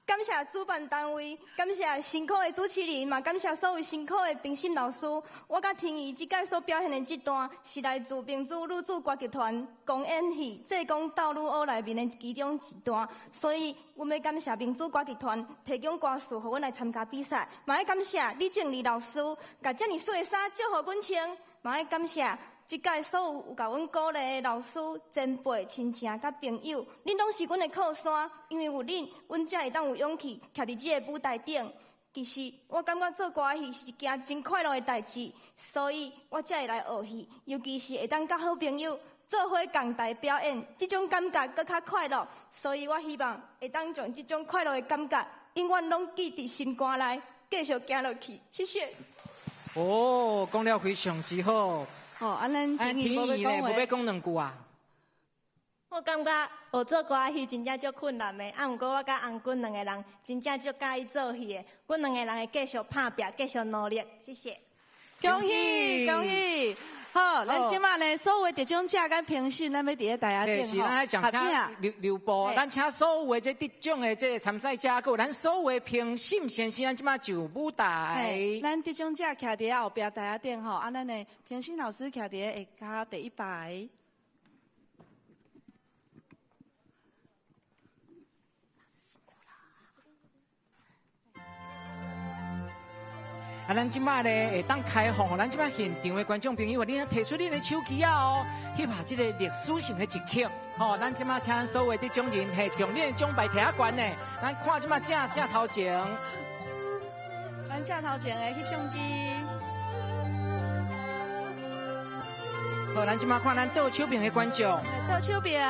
感谢主办单位，感谢辛苦的主持人，嘛感谢所有辛苦的评审老师。我佮婷宜这届所表现的这段，是来自明珠女子歌剧团公演戏《济公斗女学》内面的其中一段。所以，阮欲感谢明珠歌剧团提供歌词，予阮来参加比赛。嘛爱感谢李正丽老师，共遮尔媠的衫借予阮穿。嘛爱感谢这届所有有共阮鼓励的老师、前辈、亲情佮朋友，恁拢是阮的靠山，因为有恁，阮才会当有勇气徛伫这个舞台顶。其实，我感觉做歌仔戏是一件真快乐的代志，所以我才会来学戏，尤其是会当佮好朋友做伙仝台表演，这种感觉阁较快乐。所以我希望会当将这种快乐的感觉永远拢记伫心肝内，继续行落去。谢谢。哦，讲了非常之好。哦，啊，咱婷宜咧，无欲讲两句啊？我感觉学做歌仔戏真正足困难的，啊，毋过我佮洪君两个人真正足佮意做戏的，阮两个人会继续拍拚，继续努力。谢谢。恭喜恭喜！好，咱这马呢，所有的得奖者佮评审，咱欲伫咧台仔顶是，咱爱讲请刘刘波，咱请所有的这得奖的这个参赛者，阁有咱所有的评审先生，咱这马上舞台。咱得奖者徛伫咧后壁台仔顶吼，啊，咱的评审老师徛伫咧下跤第一排。啊，咱这马咧会当开放，咱这马现场的观众朋友，恁啊提出恁的手机啊哦，翕下这个历史性的一刻。吼，咱这马请咱所有的得奖人，嘿，将恁的奖牌提较悬呢。咱看这马正正头前，咱正头前的翕相机。好，咱这马看咱倒手边的观众。倒手边。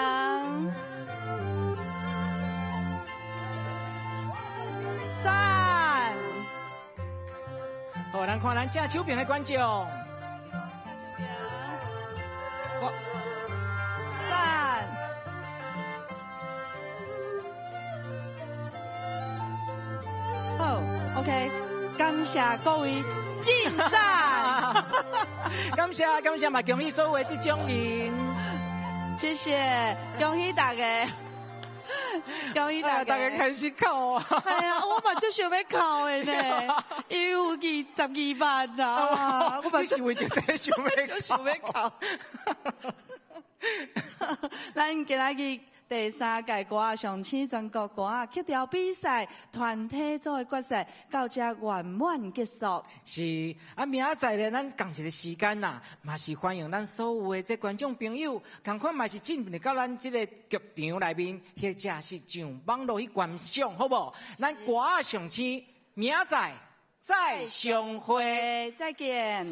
赞。好，咱看咱正手边的观众。正手边。赞。好，OK，感谢各位进赞。感谢感谢，嘛恭喜所有的得奖人。谢谢，恭喜大家。恭喜大家！大家开始哭啊！哎呀，我嘛足想欲哭的呢，尤其12万啊！我嘛是为著这想欲，足想欲哭。咱今仔日第三届歌仔上星全国歌仔曲调比赛团体组的决赛到这圆满结束。是啊，明仔载咧，咱仝一个时间呐，嘛是欢迎咱所有的这观众朋友，仝款嘛是进入到咱这个剧场内面，或者是上网路去观赏，好无？咱歌仔上星，明仔载再相会，再见。